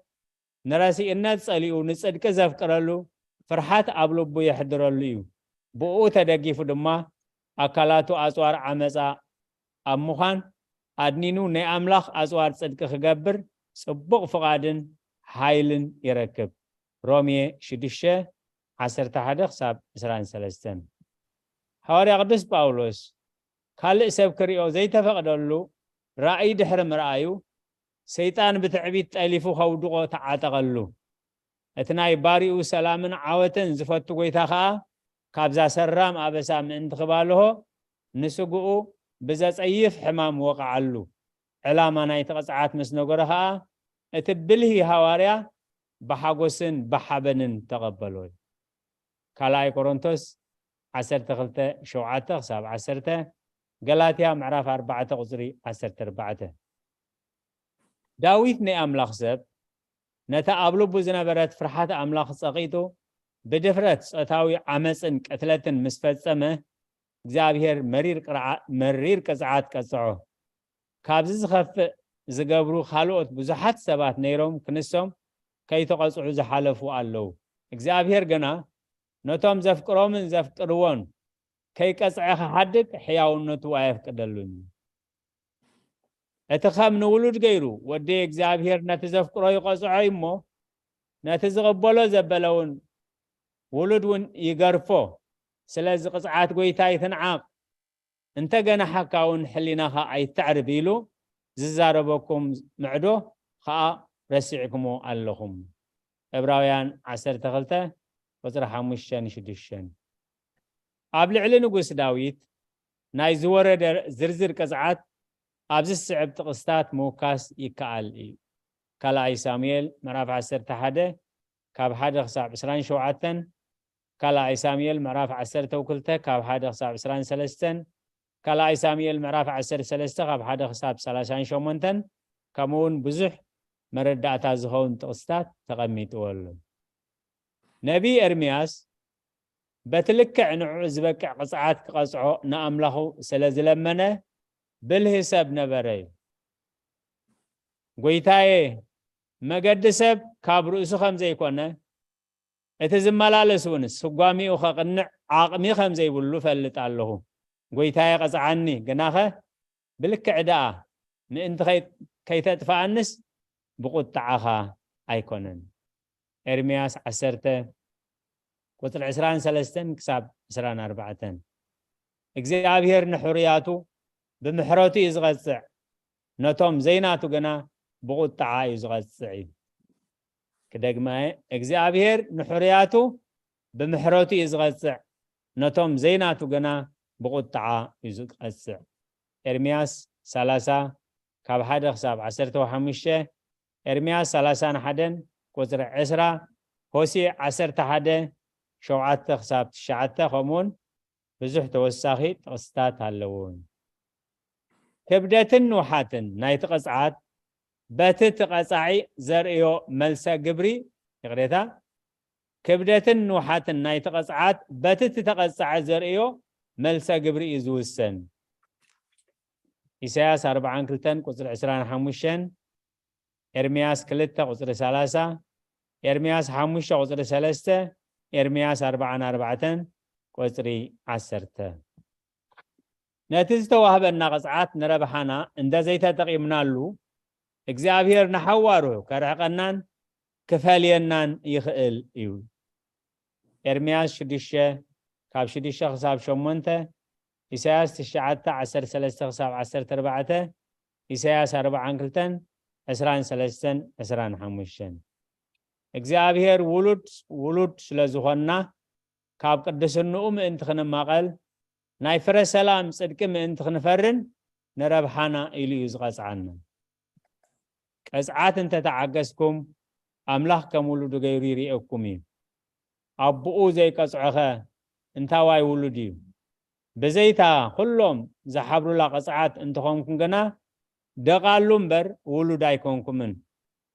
ንረሲእነት ጸሊኡ ንጽድቂ ዘፍቅረሉ ፍርሓት ኣብ ልቡ የሕድረሉ እዩ። ብኡ ተደጊፉ ድማ ኣካላቱ ኣጽዋር ዓመጻ ኣብ ምዃን ኣድኒኑ ናይ ኣምላኽ ኣጽዋር ጽድቂ ክገብር ጽቡቕ ፍቓድን ሓይልን ይረክብ። ሮሜ ሽዱሽተ ዓሰርተ ሓደ ክሳብ ዕስራን ሰለስተን። ሃዋርያ ቅዱስ ጳውሎስ ካልእ ሰብ ክርእዮ ዘይተፈቕደሉ ራእይ ድሕሪ ምርኣዩ ሰይጣን ብትዕቢት ጠሊፉ ከውድቖ ተዓጠቐሉ። እቲ ናይ ባሪኡ ሰላምን ዓወትን ዝፈቱ ጎይታ ኸኣ ካብዛ ሰራም ኣበሳ ምእንቲ ክባልሆ ንስግኡ ብዘጸይፍ ሕማም ወቕዓሉ። ዕላማ ናይቲ ቅጽዓት ምስ ነገሮ ኸኣ እቲ ብልሂ ሃዋርያ ብሓጎስን ብሓበንን ተቐበሎ። ካልኣይ ቆሮንቶስ ዓሰርተ ክልተ ሸውዓተ ክሳብ ዓሰርተ፣ ገላትያ ምዕራፍ ኣርባዕተ ቁጽሪ ዓሰርተ ኣርባዕተ። ዳዊት ናይ ኣምላኽ ሰብ፣ ነታ ኣብ ልቡ ዝነበረት ፍርሓት ኣምላኽ ጸቒጡ፣ ብድፍረት ጾታዊ ዓመጽን ቅትለትን ምስ ፈጸመ፣ እግዚኣብሔር መሪር ቅርዓ-፣ መሪር ቅጽዓት ቀጽዖ። ካብዚ ዝኸፍእ ዝገብሩ ካልኦት ብዙሓት ሰባት ነይሮም፣ ክንሶም ከይተቐጽዑ ዝሓለፉ ኣለዉ። እግዚኣብሔር ግና ነቶም ዘፍቅሮምን ዘፍቅርዎን ከይቀጽዐ ክሓድግ ሕያውነቱ ኣየፍቅደሉን እዩ። እቲ ከም ንውሉድ ገይሩ ወዲ እግዚኣብሔር ነቲ ዘፍቅሮ ይቐጽዖ እዩ እሞ፣ ነቲ ዝቕበሎ ዘበለ እውን ውሉድ እውን ይገርፎ። ስለዚ ቅጽዓት ጐይታ ይትንዓቕ፣ እንተ ገናሓካ እውን ሕሊናኻ ኣይተዕርብ ኢሉ ዝዛረበኩም ምዕዶ ኸኣ ረሲዕኩሞ ኣለኹም። ዕብራውያን ዓሰርተ ክልተ ቁጽሪ ሓሙሽተን ሽዱሽተን። ኣብ ልዕሊ ንጉስ ዳዊት ናይ ዝወረደ ዝርዝር ቅጽዓት ኣብዚ ዝስዕብ ጥቕስታት ምውካስ ይከኣል እዩ። ካልኣይ ሳሙኤል ምዕራፍ ዓሰርተ ሓደ ካብ ሓደ ክሳብ ዕስራን ሸውዓተን፣ ካልኣይ ሳሙኤል ምዕራፍ ዓሰርተ ክልተ ካብ ሓደ ክሳብ ዕስራን ሰለስተን፣ ካልኣይ ሳሙኤል ምዕራፍ ዓሰርተ ሰለስተ ካብ ሓደ ክሳብ ሰላሳን ሸሞንተን፣ ከምኡ እውን ብዙሕ መረዳእታ ዝኸውን ጥቕስታት ተቐሚጥዎ ኣሎ። ነቢይ ኤርምያስ በቲ ልክዕ ንዕኡ ዝበቅዕ ቅጽዓት ክቐጽዖ ንኣምላኹ ስለ ዝለመነ ብልሂ ሰብ ነበረ እዩ። "ጐይታዬ፣ መገዲ ሰብ ካብ ርእሱ ከም ዘይኮነ፣ እቲ ዝመላለስ እውን ስጓሚኡ ኸቕንዕ ዓቕሚ ኸም ዘይብሉ እፈልጥ ኣለኹ። ጐይታየ፣ ቐጽዓኒ፣ ግናኸ ብልክዕ ደኣ ምእንቲ ኸይ-፣ ከይተጥፍኣንስ ብቑጥዓኻ ኣይኮነን።" ኤርምያስ ዓሰርተ ቁጽሪ ዕስራን ሰለስተን ክሳብ ዕስራን ኣርባዕተን። እግዚኣብሔር ንሕሩያቱ ብምሕረቱ እዩ ዝቐጽዕ፣ ነቶም ዘይናቱ ግና ብቑጥዓ እዩ ዝቐጽዕ እዩ። ክደግማ እየ፣ እግዚኣብሔር ንሕሩያቱ ብምሕረቱ እዩ ዝቐጽዕ፣ ነቶም ዘይናቱ ግና ብቑጥዓ እዩ ዝቐጽዕ። ኤርምያስ ሰላሳ ካብ ሓደ ክሳብ ዓሰርተ ሓሙሽተ፣ ኤርምያስ ሰላሳን ሓደን ቁጽሪ ዕስራ፣ ሆሴዕ ዓሰርተ ሓደ ሸውዓተ ክሳብ ትሽዓተ፣ ከምኡውን ብዙሕ ተወሳኺ ጥቕስታት ኣለዎ። ክብደትን ንውሓትን ናይቲ ቅጽዓት በቲ እቲ ቀጻዒ ዘርእዮ መልሰ ግብሪ፣ ይቕሬታ፣ ክብደትን ንውሓትን ናይቲ ቅጽዓት በቲ እቲ ተቐጻዒ ዘርእዮ መልሰ ግብሪ እዩ ዝውሰን። ኢሳያስ ኣርባዓን ክልተን ቁጽሪ ዕስራን ሓሙሽተን፣ ኤርምያስ ክልተ ቁጽሪ ሰላሳ፣ ኤርምያስ ሓሙሽተ ቁጽሪ ሰለስተ፣ ኤርምያስ ኣርባዓን ኣርባዕተን ቁጽሪ ዓሰርተ። ነቲ ዝተዋህበና ቅጽዓት ንረብሓና እንተ ዘይተጠቒምናሉ፣ እግዚኣብሔር ንሓዋሩ ከርሕቐናን ክፈልየናን ይኽእል እዩ። ኤርምያስ ሽዱሽተ ካብ ሽዱሽተ ክሳብ ሸሞንተ፣ ኢሳያስ ትሽዓተ ዓሰርተ ሰለስተ ክሳብ ዓሰርተ ኣርባዕተ፣ ኢሳያስ ኣርባዓን ክልተን ዕስራን ሰለስተን ዕስራን ሓሙሽተን። እግዚኣብሔር ውሉድ ውሉድ ስለ ዝኾንና፣ ካብ ቅድስንኡ ምእንቲ ክንማቐል፣ ናይ ፍረ ሰላም ጽድቂ ምእንቲ ክንፈርን ንረብሓና ኢሉ እዩ ዝቐጽዓና። ቅጽዓት እንተ ተዓገስኩም፣ ኣምላኽ ከም ውሉዱ ገይሩ ይርእየኩም እዩ። ኣቦኡ ዘይቀጽዖኸ እንታዋይ ውሉድ እዩ? ብዘይታ ኩሎም ዝሓብሩላ ቅጽዓት እንተኾንኩም ግና፣ ደቓሉ እምበር ውሉድ ኣይኮንኩምን።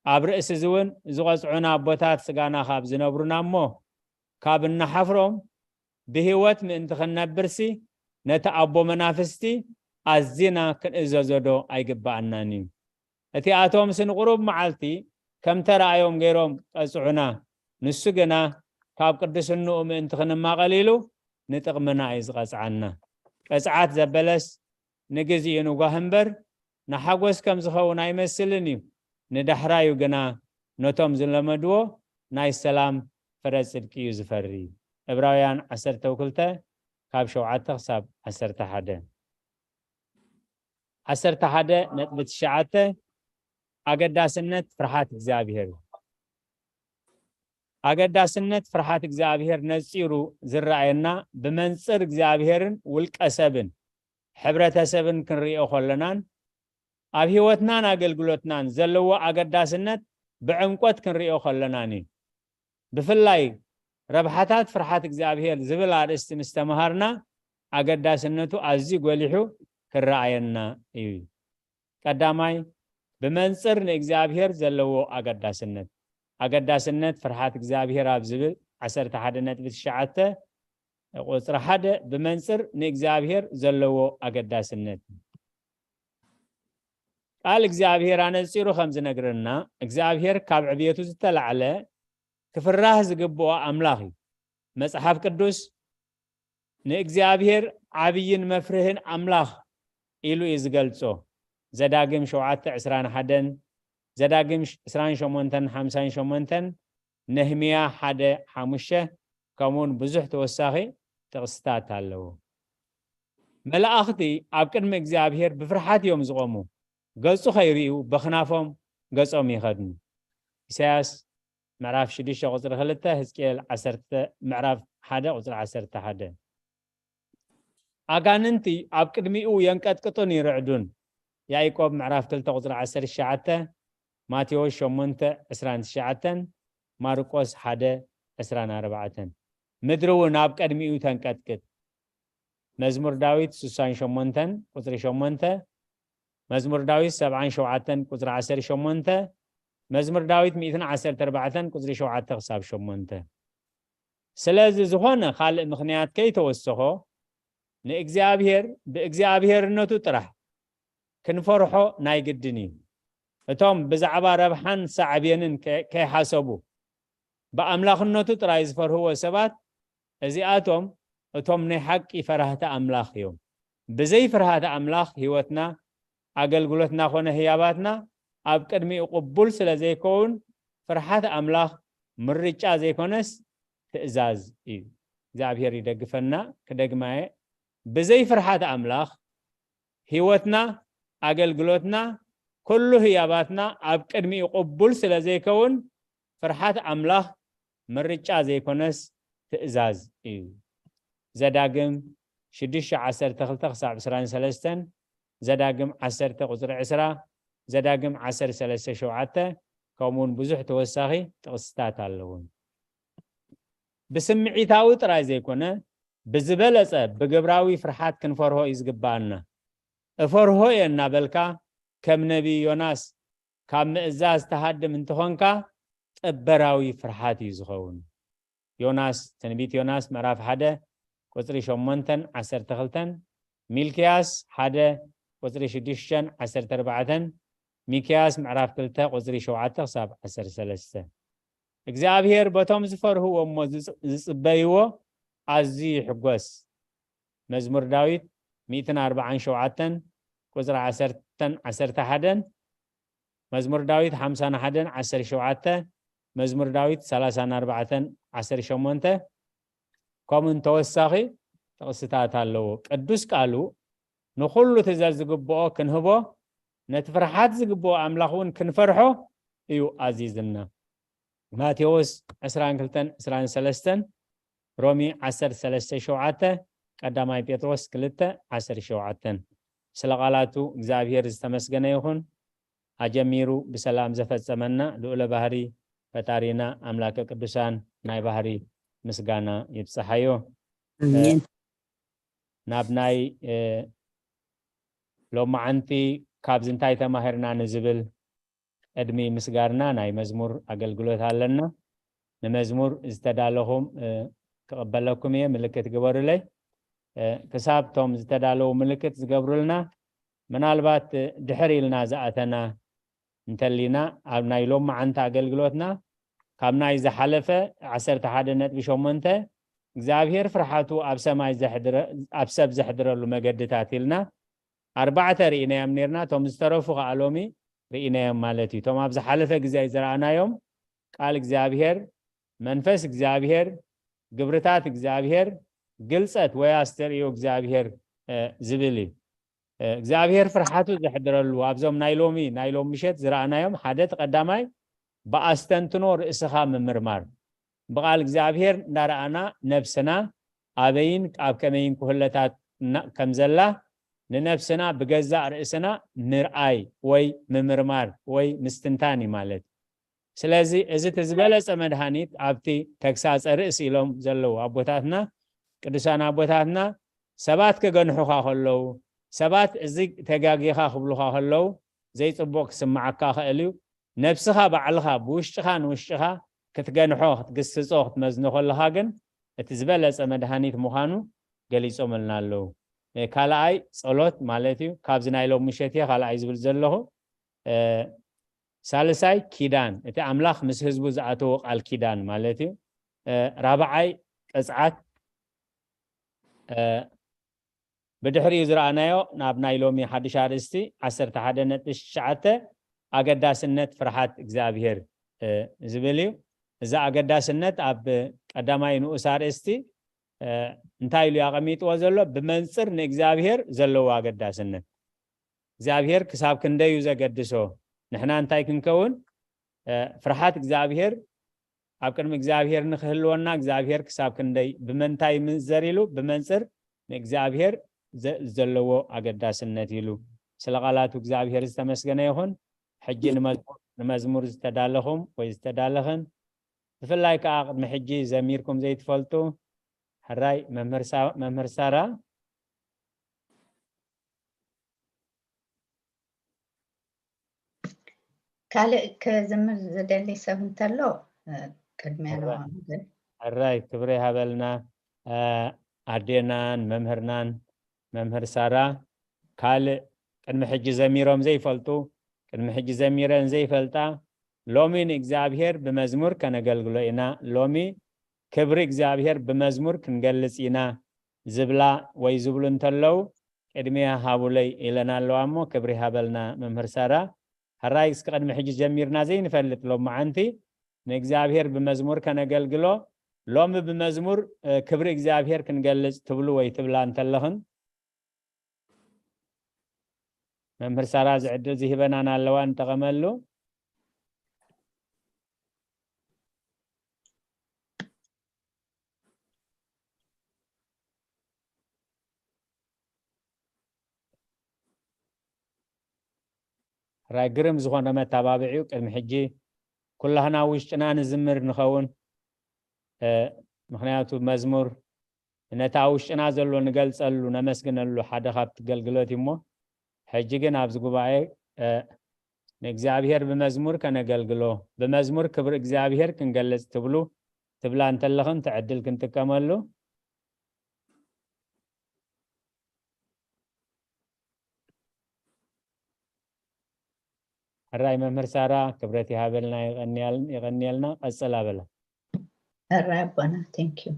ኣብ ርእሲ እዚ እውን ዝቐጽዑና ኣቦታት ስጋና ካብ ዝነብሩና እሞ፣ ካብ እናሓፍሮም ብህይወት ምእንቲ ክንነብርሲ፣ ነቲ ኣቦ መናፍስቲ ኣዚና ክንእዘዞ ዶ ኣይግብኣናን እዩ? እቲኣቶምሲ ንቁሩብ መዓልቲ ከም ተራእዮም ገይሮም ቀጽዑና፣ ንሱ ግና ካብ ቅድስንኡ ምእንቲ ክንማቐል ኢሉ ንጥቕምና እዩ ዝቐጽዓና። ቅጽዓት ዘበለስ ንግዜኡ ንጓህ እምበር፣ ንሓጎስ ከም ዝኸውን ኣይመስልን እዩ። ንዳሕራዩ ግና ነቶም ዝለመድዎ ናይ ሰላም ፍረ ጽድቂ እዩ ዝፈሪ። ዕብራውያን ዓሰርተ ክልተ ካብ ሸውዓተ ክሳብ ዓሰርተ ሓደ። ዓሰርተ ሓደ ነጥቢ ትሽዓተ፣ ኣገዳስነት ፍርሃት እግዚኣብሔር። ኣገዳስነት ፍርሃት እግዚኣብሔር ነጺሩ ዝረኣየና ብመንጽር እግዚኣብሔርን ውልቀ ሰብን ሕብረተሰብን ክንሪኦ ከለናን፣ ኣብ ህይወትናን ኣገልግሎትናን ዘለዎ ኣገዳስነት ብዕምቆት ክንሪኦ ከለናን እዩ። ብፍላይ ረብሓታት ፍርሓት እግዚኣብሔር ዝብል ኣርእስቲ ምስ ተምሃርና ኣገዳስነቱ ኣዝዩ ጎሊሑ ክረኣየና እዩ። ቀዳማይ፣ ብመንጽር ንእግዚኣብሔር ዘለዎ ኣገዳስነት። ኣገዳስነት ፍርሓት እግዚኣብሔር ኣብ ዝብል ዓሰርተ ሓደ ነጥቢ ትሽዓተ ቁጽሪ ሓደ ብመንጽር ንእግዚኣብሔር ዘለዎ ኣገዳስነት። ቃል እግዚኣብሔር ኣነጺሩ ከም ዝነግረና እግዚኣብሔር ካብ ዕብየቱ ዝተላዕለ ክፍራህ ዝግብኦ ኣምላኽ እዩ። መጽሓፍ ቅዱስ ንእግዚኣብሔር ዓብይን መፍርህን ኣምላኽ ኢሉ እዩ ዝገልጾ። ዘዳግም ሸውዓተ ዕስራን ሓደን፣ ዘዳግም ዕስራን ሸሞንተን ሓምሳን ሸሞንተን፣ ነህምያ ሓደ ሓሙሽተ፣ ከምኡውን ብዙሕ ተወሳኺ ጥቕስታት ኣለዉ። መላእኽቲ ኣብ ቅድሚ እግዚኣብሔር ብፍርሓት እዮም ዝቖሙ። ገጹ ከይርእዩ በኽናፎም ገጾም ይኸድኑ። ኢሳያስ ምዕራፍ ሽዱሽተ ቁጽሪ ክልተ፣ ህዝቅኤል ዓሰርተ፣ ምዕራፍ ሓደ ቁጽሪ ዓሰርተ ሓደ። ኣጋንንቲ ኣብ ቅድሚኡ የንቀጥቅጡን ይርዕዱን። ያዕቆብ ምዕራፍ ክልተ ቁጽሪ ዓሰርተ ትሽዓተ፣ ማቴዎስ ሸሞንተ ዕስራን ትሽዓተን፣ ማርቆስ ሓደ ዕስራን ኣርባዕተን። ምድሪ እውን ኣብ ቅድሚኡ ተንቀጥቅጥ። መዝሙር ዳዊት ስሳን ሸሞንተን ቁጽሪ ሸሞንተ፣ መዝሙር ዳዊት ሰብዓን ሸውዓተን ቁጽሪ ዓሰርተ ሸሞንተ፣ መዝሙር ዳዊት ሚእትን ዓሰርተ ኣርባዕተን ቁጽሪ ሸውዓተ ክሳብ ሸሞንተ። ስለዚ ዝኾነ ካልእ ምኽንያት ከይተወሰኾ ንእግዚኣብሔር ብእግዚኣብሔርነቱ ጥራሕ ክንፈርሖ ናይ ግድን እዩ። እቶም ብዛዕባ ረብሓን ሳዕቤንን ከ-፣ ከይሓሰቡ ብኣምላኽነቱ ጥራይ ዝፈርህዎ ሰባት፣ እዚኣቶም እቶም ናይ ሓቂ ፈራህቲ ኣምላኽ እዮም። ብዘይ ፍርሃት ኣምላኽ ህይወትና፣ ኣገልግሎትና ኮነ ህያባትና ኣብ ቅድሚኡ ቅቡል ስለ ዘይከውን፣ ፍርሃት ኣምላኽ ምርጫ ዘይኮነስ ትእዛዝ እዩ። እግዚኣብሔር ይደግፈና። ክደግማየ፣ ብዘይ ፍርሃት ኣምላኽ ህይወትና፣ ኣገልግሎትና፣ ኩሉ ህያባትና ኣብ ቅድሚኡ ቅቡል ስለ ዘይከውን፣ ፍርሃት ኣምላኽ ምርጫ ዘይኮነስ ትእዛዝ እዩ። ዘዳግም ሽዱሽተ ዓሰርተ ክልተ ክሳብ ዕስራን ሰለስተን፣ ዘዳግም ዓሰርተ ቁጽሪ ዕስራ፣ ዘዳግም ዓሰርተ ሰለስተ ሸውዓተ፣ ከምኡውን ብዙሕ ተወሳኺ ጥቕስታት ኣለዉ። ብስምዒታዊ ጥራይ ዘይኮነ፣ ብዝበለጸ ብግብራዊ ፍርሓት ክንፈርሆ እዩ ዝግባኣና። እፈርሆ እየ እናበልካ፣ ከም ነቢይ ዮናስ ካብ ምእዛዝ ትሃድም እንተኾንካ፣ ጠበራዊ ፍርሓት እዩ ዝኸውን። ዮናስ፣ ትንቢት ዮናስ ምዕራፍ ሓደ ቁጽሪ ሸሞንተን ዓሰርተ ክልተን፣ ሚልክያስ ሓደ ቁጽሪ ሽዱሽተን ዓሰርተ ኣርባዕተን፣ ሚክያስ ምዕራፍ ክልተ ቁጽሪ ሸውዓተ ክሳብ ዓሰርተ ሰለስተ። እግዚኣብሔር በቶም ዝፈርህዎ እሞ ዝጽ-፣ ዝጽበይዎ ኣዝዩ ይሕጎስ። መዝሙር ዳዊት ሚእትን ኣርባዓን ሸውዓተን ቁጽሪ ዓሰርተን ዓሰርተ ሓደን፣ መዝሙር ዳዊት ሓምሳን ሓደን ዓሰርተ ሸውዓተ፣ መዝሙር ዳዊት ሰላሳን ኣርባዕተን ዓሰርተ ሸሞንተ፣ ከምኡን ተወሳኺ ጥቕስታት ኣለዎ። ቅዱስ ቃሉ ንኹሉ እቲ ዘዝግብኦ ክንህቦ፣ ነቲ ፍርሓት ዝግብኦ ኣምላኽ እውን ክንፈርሖ እዩ ኣዚዝና። ማቴዎስ ዕስራን ክልተን ዕስራን ሰለስተን፣ ሮሜ ዓሰርተ ሰለስተ ሸውዓተ፣ ቀዳማይ ጴጥሮስ ክልተ ዓሰርተ ሸውዓተን። ስለ ቃላቱ እግዚኣብሔር ዝተመስገነ ይኹን። ኣጀሚሩ ብሰላም ዘፈጸመና ልዑለ ባህሪ ፈጣሪና ኣምላከ ቅዱሳን ናይ ባህሪ ምስጋና ይብጽሓዮ። ኣሜን። ናብ ናይ፣ እ፣ ሎማዓንቲ ካብዚ እንታይ ተማሂርና ንዝብል ቅድሚ ምስጋርና ናይ መዝሙር ኣገልግሎት ኣለና። ንመዝሙር ዝተዳለኹም፣ እ፣ ክቕበለኩም እየ፣ ምልክት ግበሩለይ። እ፣ ክሳብ እቶም ዝተዳለዉ ምልክት ዝገብሩልና፣ ምናልባት፣ እ፣ ድሕር ኢልና ዝኣተና እንተሊና፣ ኣብ ናይ ሎማዓንቲ ኣገልግሎትና ካብ ናይ ዝሓለፈ ዓሰርተ ሓደ ነጥቢ ሸሞንተ እግዚኣብሔር ፍርሓቱ ኣብ ሰማይ ዘሕድረ-፣ ኣብ ሰብ ዘሕድረሉ መገድታት ኢልና ኣርባዕተ ርኢናዮም ኔርና። እቶም ዝተረፉ ከኣ ሎሚ ርኢናዮም ማለት እዩ። እቶም ኣብ ዝሓለፈ ግዜ ዝረኣናዮም ቃል እግዚኣብሔር፣ መንፈስ እግዚኣብሔር፣ ግብርታት እግዚኣብሔር፣ ግልጸት ወይ ኣስተርእዮ እግዚኣብሔር፣ እ፣ ዝብል እዩ። እ፣ እግዚኣብሔር ፍርሓቱ ዘሕድረሉ ኣብዞም ናይ ሎሚ፣ ናይ ሎም ምሸት ዝረኣናዮም ሓደ እቲ ቀዳማይ ብኣስተንትኖ ርእስኻ ምምርማር። ብቓል እግዚኣብሔር እንዳረኣና ነብስና ኣበይን ኣብ ከመይን ኩህለታት እና-፣ ከም ዘላ ንነብስና ብገዛእ ርእስና ምርኣይ ወይ ምምርማር ወይ ምስትንታን እዩ ማለት እዩ። ስለዚ እዚ እቲ ዝበለጸ መድሃኒት ኣብቲ ተግሳጸ ርእሲ ኢሎም ዘለዉ ኣቦታትና፣ ቅዱሳን ኣቦታትና ሰባት ክገንሑኻ ከለዉ፣ ሰባት እዚ ተጋጊኻ ክብሉኻ ከለዉ ዘይጽቡቕ ክስምዓካ ክእል እዩ። ነብስኻ ባዕልኻ ብውሽጥኻ ንውሽጥኻ ክትገንሖ፣ ክትግስጾ፣ ክትመዝኖ ከለኻ ግን እቲ ዝበለጸ መድሃኒት ምዃኑ ገሊጾምልና ኣለዉ። እ፣ ካልኣይ ጸሎት ማለት እዩ። ካብዚ ናይ ሎም ምሸት እየ ካልኣይ ዝብል ዘለኹ። እ፣ ሳልሳይ ኪዳን፣ እቲ ኣምላኽ ምስ ህዝቡ ዝኣተዎ ቃል ኪዳን ማለት እዩ። እ፣ ራብዓይ ቅጽዓት፣ እ፣ ብድሕሪኡ ዝረኣናዮ ናብ ናይ ሎሚ ሓድሽ ኣርእስቲ ዓሰርተ ሓደ ነጥቢ ትሽዓተ ኣገዳስነት ፍርሓት እግዚኣብሔር፣ እ፣ ዝብል እዩ። እዚ ኣገዳስነት ኣብ ቀዳማይ ንኡስ ኣርእስቲ፣ እ፣ እንታይ ኢሉ ኣቐሚጥዎ ዘሎ? ብመንጽር ንእግዚኣብሔር ዘለዎ ኣገዳስነት። እግዚኣብሔር ክሳብ ክንደይ እዩ ዘገድሶ? ንሕና እንታይ ክንከውን? እ፣ ፍርሓት እግዚኣብሔር ኣብ ቅድሚ እግዚኣብሔር ንክህልወና እግዚኣብሔር ክሳብ ክንደይ ብመንታይ ይምንዘር ኢሉ ብመንጽር ንእግዚኣብሔር ዘ-፣ ዘለዎ ኣገዳስነት ኢሉ። ስለ ቃላቱ እግዚኣብሔር ዝተመስገነ ይኹን። ሕጂ ንመዝሙር፣ ንመዝሙር ዝተዳለኹም ወይ ዝተዳለኽን ብፍላይ ከዓ ቅድሚ ሕጂ ዘሚርኩም ዘይትፈልጡ ሕራይ መምህር ሳ-፣ መምህር ሳራ ካልእ ክዝምር ዝደሊ ሰብ እንተሎ፣ እ፣ ቅድሚያ ሕራይ። ንሆን ግን ሕራይ ክብሪ ሃበልና፣ እ፣ ኣዴናን መምህርናን መምህር ሳራ። ካልእ ቅድሚ ሕጂ ዘሚሮም ዘይፈልጡ፣ ቅድሚ ሕጂ ዘሚረን ዘይፈልጣ፣ ሎሚ ንእግዚኣብሔር ብመዝሙር ከነገልግሎ ኢና። ሎሚ ክብሪ እግዚኣብሔር ብመዝሙር ክንገልጽ ኢና ዝብላ ወይ ዝብሉ እንተለዉ፣ ቅድሚያ ሃቡለይ ኢለን ኣለዋ እሞ፣ ክብሪ ሃበልና መምህር ሳራ። ሕራይ እስኪ ቅድሚ ሕጂ ጀሚርና ዘይንፈልጥ ሎማዓንቲ ንእግዚኣብሔር ብመዝሙር ከነገልግሎ፣ ሎሚ ብመዝሙር፣ እ፣ ክብሪ እግዚኣብሔር ክንገልጽ ትብሉ ወይ ትብላ እንተለኽን፣ መምህር ሳራ እዚ ዕድል ዝሂበናን ኣለዋ፣ ንጠቐመሉ። ሕራይ ግርም ዝኾነ መተባብዒ እዩ። ቅድሚ ሕጂ ኩላህና ውሽጥና ንዝምር ንኸውን። እ፣ ምኽንያቱ መዝሙር ነታ ውሽጥና ዘሎ ንገልጸሉ፣ ነመስግነሉ ሓደ ካብቲ ገልግሎት እዩ እሞ፣ ሕጂ ግን ኣብዚ ጉባኤ፣ እ፣ ንእግዚኣብሔር ብመዝሙር ከነገልግሎ፣ ብመዝሙር ክብሪ እግዚኣብሔር ክንገልጽ ትብሉ፣ ትብላ እንተለኽን እቲ ዕድል ክንጥቀመሉ። ሕራይ መምህር ሳራ ክብረት ይሃበልና፣ የቐንያል-፣ የቐንየልና። ቀጽላ በላ። ሕራይ ኣቦና፣ thank you።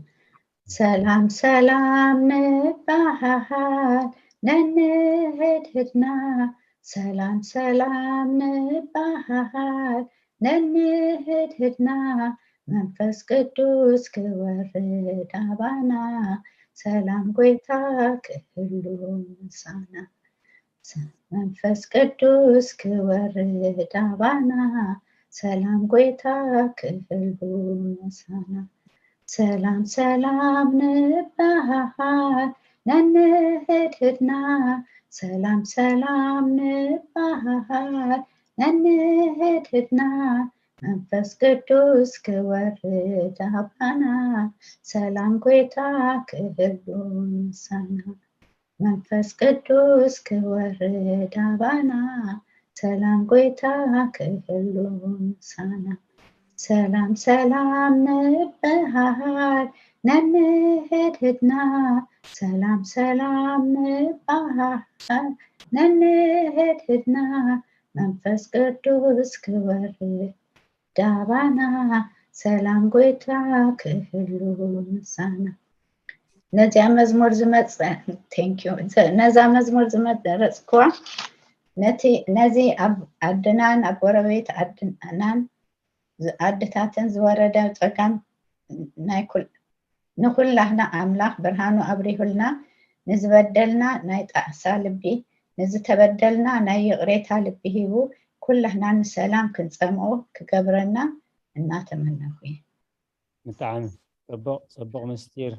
ሰላም ሰላም ንበሃሃል ነንህድህድና፣ ሰላም ሰላም ንበሃሃል ነንህድህድና፣ መንፈስ ቅዱስ ክወርድ ኣባና፣ ሰላም ጎይታ ክህሉ ምሳና። መንፈስ ቅዱስ ክወርድ ኣባና፣ ሰላም ጎይታ ክህሉ ምሳና። ሰላም ሰላም ንበሃሃል ነንህድህድና፣ ሰላም ሰላም ንበሃሃል ነንህድህድና፣ መንፈስ ቅዱስ ክወርድ ኣባና፣ ሰላም ጎይታ ክህሉ ምሳና። መንፈስ ቅዱስ ክወርድ ኣባና፣ ሰላም ጎይታ ክህሉ ምሳና። ሰላም ሰላም ንበሃሃል ነንህድህድና፣ ሰላም ሰላም ንበሃሃል ነንህድህድና፣ መንፈስ ቅዱስ ክወርድ ኣባና፣ ሰላም ጎይታ ክህሉ ምሳና። ነዚኣ መዝሙር ዝመጸ፣ thank you፣ ነዛ መዝሙር ዝመረጽክዋ ነቲ፣ ነዚ ኣብ ዓድናን ኣብ ጎረቤት ዓድናን ዝ-፣ ዓድታትን ዝወረደ ጸገም ናይ ኩል-፣ ንኹላህና ኣምላኽ ብርሃኑ ኣብሪሁልና፣ ንዝበደልና ናይ ጣዕሳ ልቢ፣ ንዝተበደልና ናይ ይቕሬታ ልቢ ሂቡ፣ ኩላህና ንሰላም ክንጸምኦ ክገብረና እናተመነኹ እየ። ብጣዕሚ ጽቡቕ፣ ጽቡቕ ምስጢር።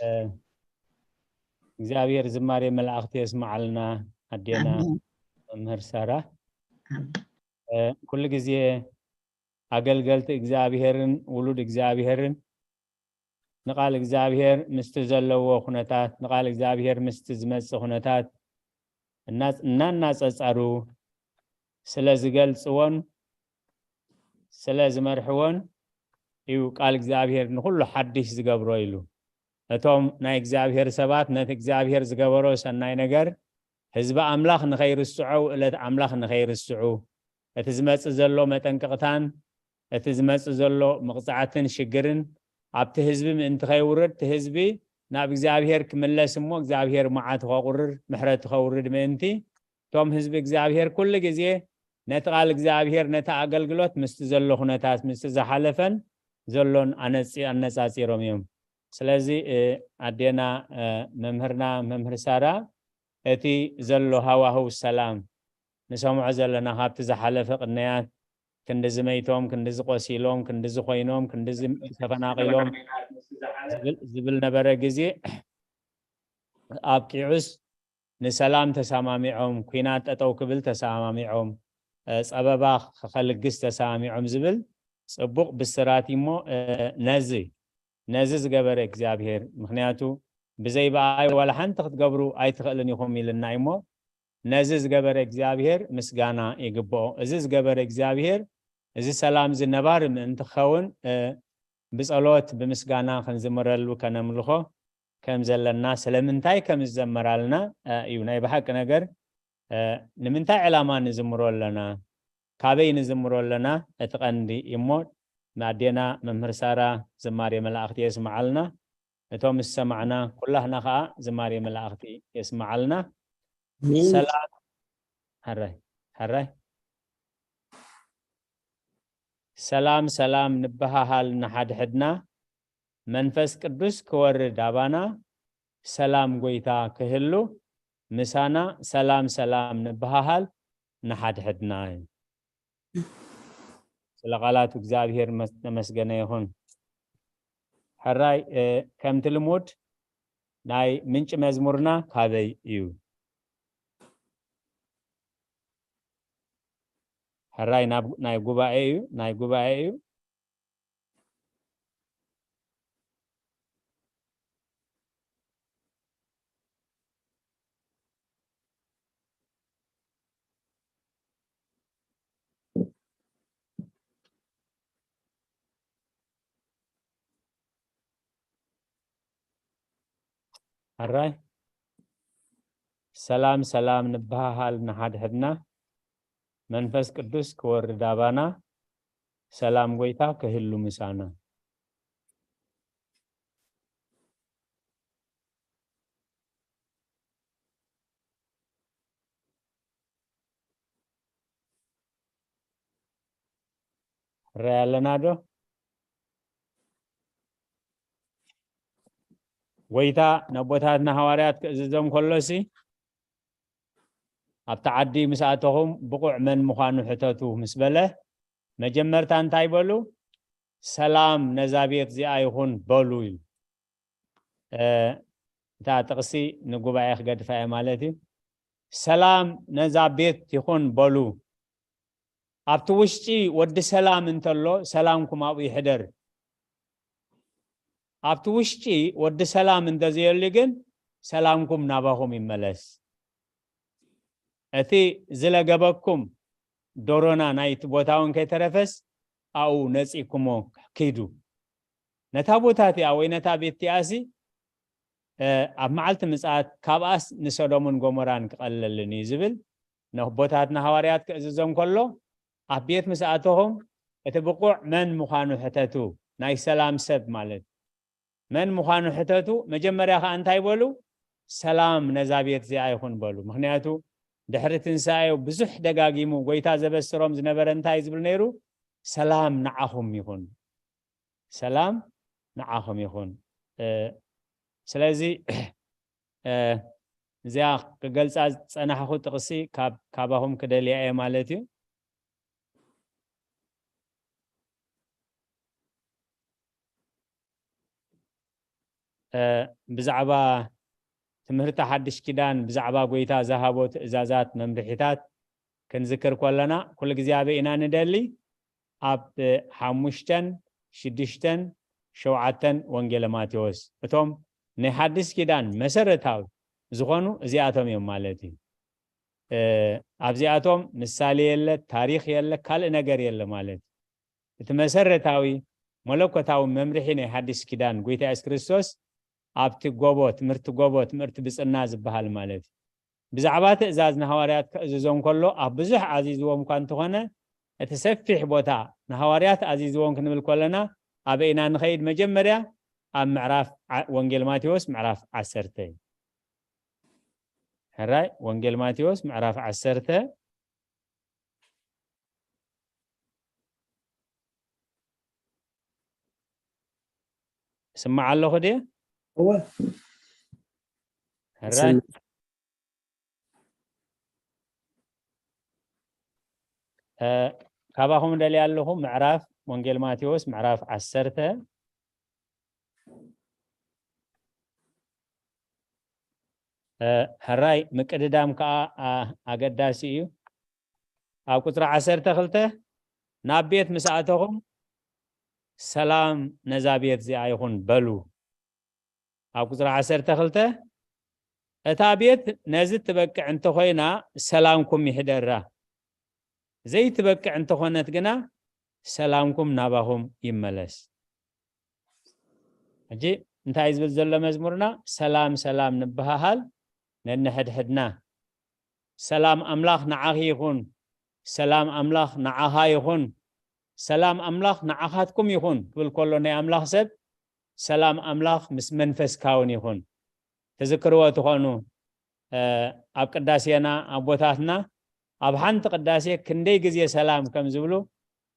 እ፣ እግዚኣብሔር ዝማሬ መላእኽቲ የስምዓልና። ኣዴና ኣሜን። መምህር ሳራ ኣሜን። እ፣ ኩሉ ግዜ ኣገልገልቲ እግዚኣብሔርን ውሉድ እግዚኣብሔርን ንቃል እግዚኣብሔር ምስቲ ዘለዎ ኩነታት፣ ንቃል እግዚኣብሔር ምስቲ ዝመጽእ ኩነታት እና- እናናጸጸሩ ስለ ዝገልጽዎን ስለ ዝመርሕዎን እዩ ቃል እግዚኣብሔር ንኹሉ ሓድሽ ዝገብሮ ኢሉ። እቶም ናይ እግዚኣብሔር ሰባት ነቲ እግዚኣብሔር ዝገበሮ ሰናይ ነገር ህዝቢ ኣምላኽ ንኸይርስዖ፣ ውእለት ኣምላኽ ንኸይርስዑ፣ እቲ ዝመጽእ ዘሎ መጠንቀቕታን እቲ ዝመጽእ ዘሎ መቕጻዕትን ሽግርን ኣብቲ ህዝቢ ምእንቲ ከይውርድ፣ እቲ ህዝቢ ናብ እግዚኣብሔር ክምለስ እሞ እግዚኣብሔር መዓቱ ከቑርር ምሕረቱ ከውርድ ምእንቲ፣ እቶም ህዝቢ እግዚኣብሔር ኩሉ ግዜ ነቲ ቃል እግዚኣብሔር፣ ነቲ ኣገልግሎት ምስቲ ዘሎ ኩነታት፣ ምስቲ ዝሓለፈን ዘሎን ኣነጺ- ኣነጻጺሮም እዮም። ስለዚ እ፣ ኣዴና እ፣ መምህርና መምህር ሳራ እቲ ዘሎ ሃዋህው ሰላም ንሰምዖ ዘለና ካብቲ ዝሓለፈ ቅነያት ክንዲ ዝመይቶም፣ ክንዲ ዝቆሲሎም፣ ክንዲ ዝኾይኖም፣ ክንዲ ዝ- ተፈናቒሎም ዝብል- ዝብል ነበረ ግዜ ኣብቂዑስ ንሰላም ተሰማሚዖም፣ ኩናት ጠጠው ክብል ተሰማሚዖም፣ እ፣ ጸበባ ከልግስ ተሰማሚዖም ዝብል ጽቡቕ ብስራት እሞ እ፣ ነዚ ነዚ ዝገበረ እግዚኣብሔር፣ ምኽንያቱ ብዘይ ብኣይ ዋላ ሓንቲ ክትገብሩ ኣይትኽእልን ኢኹም ኢልና እሞ ነዚ ዝገበረ እግዚኣብሔር ምስጋና ይግብኦ። እዚ ዝገበረ እግዚኣብሔር እዚ ሰላም እዚ ነባሪ ምእንቲ ክኸውን እ፣ ብጸሎት ብምስጋና ክንዝምረሉ ከነምልኾ ከም ዘለና ስለምንታይ ከም ዝዘመራልና እ፣ እዩ ናይ ብሓቂ ነገር እ፣ ንምንታይ ዕላማ ንዝምሮ ኣለና ካበይ ንዝምሮ ኣለና እቲ ቀንዲ እሞ ንኣዴና መምህር ሳራ ዝማሬ መላእኽቲ የስምዓልና እቶም ዝሰማዕና ኩላህና ከዓ ዝማሬ መላእኽቲ የስምዓልና ኣሜን። ሰላም ሕራይ ሕራይ ሰላም ሰላም ንበሃሃል ንሓድሕድና መንፈስ ቅዱስ ክወርድ ኣባና ሰላም ጎይታ ክህሉ ምሳና ሰላም ሰላም ንበሃሃል ንሓድሕድና እዩ ስለ ቃላቱ እግዚኣብሔር መስ- ተመስገነ ይኹን ሕራይ እ፣ ከምቲ ልሙድ ናይ ምንጭ መዝሙርና ካበይ እዩ ሕራይ ናብ ናይ ጉባኤ እዩ ናይ ጉባኤ እዩ ሕራይ ሰላም ሰላም ንበሃሃል ንሓድሕድና መንፈስ ቅዱስ ክወርድ ኣባና ሰላም ጎይታ ክህሉ ምሳና ሕራይ ኣለና ዶ ጎይታ ነቦታትና ሃዋርያት ክእዝዞም ከሎሲ ኣብቲ ዓዲ ምስ ኣተኹም ብቑዕ መን ምዃኑ ሕተቱ ምስ በለ መጀመርታ እንታይ በሉ ሰላም ነዛ ቤት እዚኣ ይኹን በሉ እዩ እታ ጥቕሲ ንጉባኤ ክገድፋ እየ ማለት እዩ ሰላም ነዛ ቤት ይኹን በሉ ኣብቲ ውሽጢ ወዲ ሰላም እንተሎ ሰላምኩም ኣብኡ ይሕደር ኣብቲ ውሽጢ ወዲ ሰላም እንተዘየሉ ግን ሰላምኩም ናባኹም ይመለስ እቲ ዝለገበኩም ዶሮና ናይቲ ቦታ እውን ከይተረፈስ ኣብኡ ነፂኩሞ ኪዱ ነታ ቦታ እቲኣ ወይ ነታ ቤት እቲኣሲ ኣብ መዓልቲ ምፅኣት ካብኣስ ንሰዶምን ጎሞራን ክቐለልን እዩ ዝብል ነቦታትና ሃዋርያት ክእዝዞም ከሎ ኣብ ቤት ምስ ኣተኹም እቲ ብቑዕ መን ምዃኑ ሕተቱ ናይ ሰላም ሰብ ማለት መን ምዃኑ ሕተቱ መጀመርያ ከዓ እንታይ በሉ ሰላም ነዛ ቤት እዚኣ ይኹን በሉ ምክንያቱ ድሕሪ ትንሳኤው ብዙሕ ደጋጊሙ ጎይታ ዘበስሮም ዝነበረ እንታይ ዝብል ነይሩ ሰላም ንዓኹም ይኹን ሰላም ንዓኹም ይኹን ስለዚ እዚኣ ክገልፃ ዝፀናሕኹ ጥቕሲ ካባኹም ክደልያ እየ ማለት እዩ ብዛዕባ ትምህርቲ ሓድሽ ኪዳን ብዛዕባ ጎይታ ዝሃቦ ትእዛዛት፣ መምርሒታት ክንዝክር ከለና፣ ኩሉ ግዜ ኣበይ ኢና ንደሊ? ኣብ ሓሙሽተን፣ ሽዱሽተን፣ ሸውዓተን ወንጌለ ማቴዎስ። እቶም ናይ ሓድሽ ኪዳን መሰረታዊ ዝኾኑ እዚኣቶም እዮም ማለት እዩ። እ፣ ኣብዚኣቶም ምሳሌ የለ፣ ታሪኽ የለ፣ ካልእ ነገር የለ ማለት እዩ። እቲ መሰረታዊ መለኮታዊ መምርሒ ናይ ሓድሽ ኪዳን ጎይታ የሱስ ክርስቶስ ኣብቲ ጎቦ፣ ትምህርቲ ጎቦ፣ ትምህርቲ ብጽና ዝበሃል ማለት እዩ። ብዛዕባ ትእዛዝ ንሃዋርያት ከእዝዞም ከሎ ኣብ ብዙሕ ኣዚዝዎም እኳ እንተኾነ፣ እቲ ሰፊሕ ቦታ ንሃዋርያት ኣዚዝዎም ክንብል ከለና ኣበይ ኢና ንኸይድ? መጀመርያ ኣብ ምዕራፍ ዓ-፣ ወንጌል ማቴዎስ ምዕራፍ ዓሰርተ እዩ። ሕራይ ወንጌል ማቴዎስ ምዕራፍ ዓሰርተ። ስማዕ ኣለኹ ድየ? እወ። ሕራይ እ፣ ካባኹም ደልያ ኣለኹ። ምዕራፍ ወንጌል ማቴዎስ ምዕራፍ ዓሰርተ። እ፣ ሕራይ ምቅድዳም ከዓ ኣ-፣ ኣገዳሲ እዩ። ኣብ ቁፅሪ ዓሰርተ ክልተ፣ ናብ ቤት ምስ ኣተኹም ሰላም ነዛ ቤት እዚኣ ይኹን በሉ። ኣብ ቁፅሪ ዓሰርተ ክልተ፣ እታ ቤት ነዚ ትበቅዕ እንተኾይና ሰላምኩም ይሕደራ፣ ዘይትበቅዕ እንተኾነት ግና ሰላምኩም ናባኹም ይመለስ። ሕጂ እንታይ እዩ ዝብል ዘሎ መዝሙርና? ሰላም ሰላም ንበሃሃል ነንሕድሕድና። ሰላም ኣምላኽ ንዓኺ ይኹን፣ ሰላም ኣምላኽ ንዓኻ ይኹን፣ ሰላም ኣምላኽ ንዓኻትኩም ይኹን ክብል ከሎ ናይ ኣምላኽ ሰብ፣ ሰላም ኣምላኽ ምስ መንፈስካ እውን ይኹን። ትዝክርዎ ትኾኑ፣ እ፣ ኣብ ቅዳሴና ኣቦታትና ኣብ ሓንቲ ቅዳሴ ክንደይ ግዜ ሰላም ከም ዝብሉ፣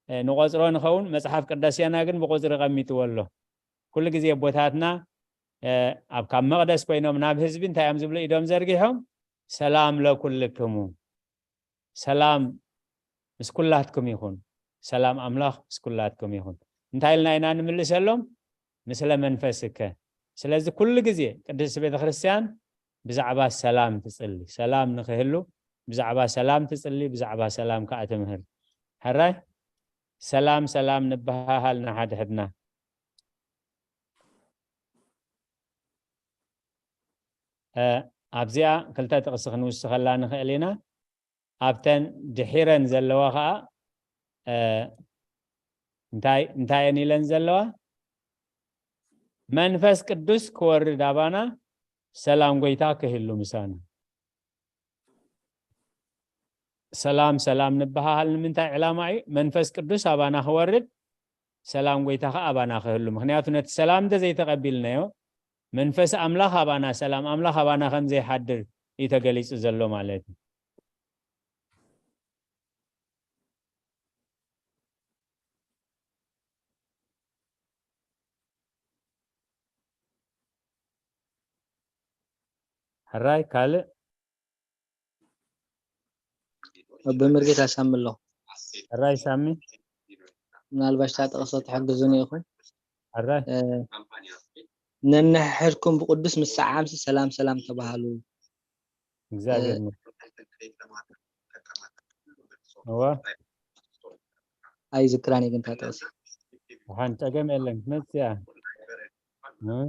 እ፣ ንቆጽሮ ንኸውን፣ መጽሓፍ ቅዳሴና ግን ብቁጽሪ ቀሚጥዎ ኣሎ። ኩሉ ግዜ ኣቦታትና፣ እ፣ ኣብ፣ ካብ መቕደስ ኮይኖም ናብ ህዝቢ እንታይ እዮም ዝብሉ? ኢዶም ዘርጊሖም፣ "ሰላም ለኩልክሙ፣ ሰላም ምስ ኩላትኩም ይኹን፣ ሰላም ኣምላኽ ምስ ኩላትኩም ይኹን።" እንታይ ኢልና ኢና ንምልሰሎም? "ምስለ መንፈስከ።" ስለዚ ኩሉ ግዜ ቅድስቲ ቤተክርስትያን ብዛዕባ ሰላም ትጽሊ፣ ሰላም ንኽህሉ ብዛዕባ ሰላም ትጽሊ፣ ብዛዕባ ሰላም ከኣ ትምህር። ሕራይ ሰላም ሰላም ንበሃሃል ንሓድሕድና። እ፣ ኣብዚኣ ክልተ ጥቕሲ ክንውስኸላ ንኽእል ኢና። ኣብተን ድሒረን ዘለዋ ኸኣ፣ እ፣ እንታይ፣ እንታይ እየን ኢለን ዘለዋ? "መንፈስ ቅዱስ ክወርድ ኣባና፣ ሰላም ጎይታ ክህሉ ምሳና።" ሰላም ሰላም ንበሃሃል ንምንታይ ዕላማ እዩ? መንፈስ ቅዱስ ኣባና ክወርድ፣ ሰላም ጎይታ ኸኣ ኣባና ክህሉ። ምኽንያቱ ነቲ ሰላም እንተዘይተቐቢልናዮ፣ መንፈስ ኣምላኽ ኣባና፣ ሰላም ኣምላኽ ኣባና ከም ዘይሓድር እዩ ተገሊጹ ዘሎ ማለት እዩ። ሕራይ ካልእ? ኣቦ መርጌታ ሳሚ ኣሎ። ሕራይ ሳሚ? ምናልባሽ እታ ጥቕሲ ትሕግዙኒ ኢኹም። ሕራይ? እ፣ ነንሕድኩም ብቅዱስ ምስዓምሲ ሰላም ሰላም ተባሃሉ። እግዚኣብሔር ይመስገን። እወ። ኣይዝክራን እየ ግን እታ ጥቕሲ። ደሓን ጸገም የለን። ክትመጽእ እያ። እ?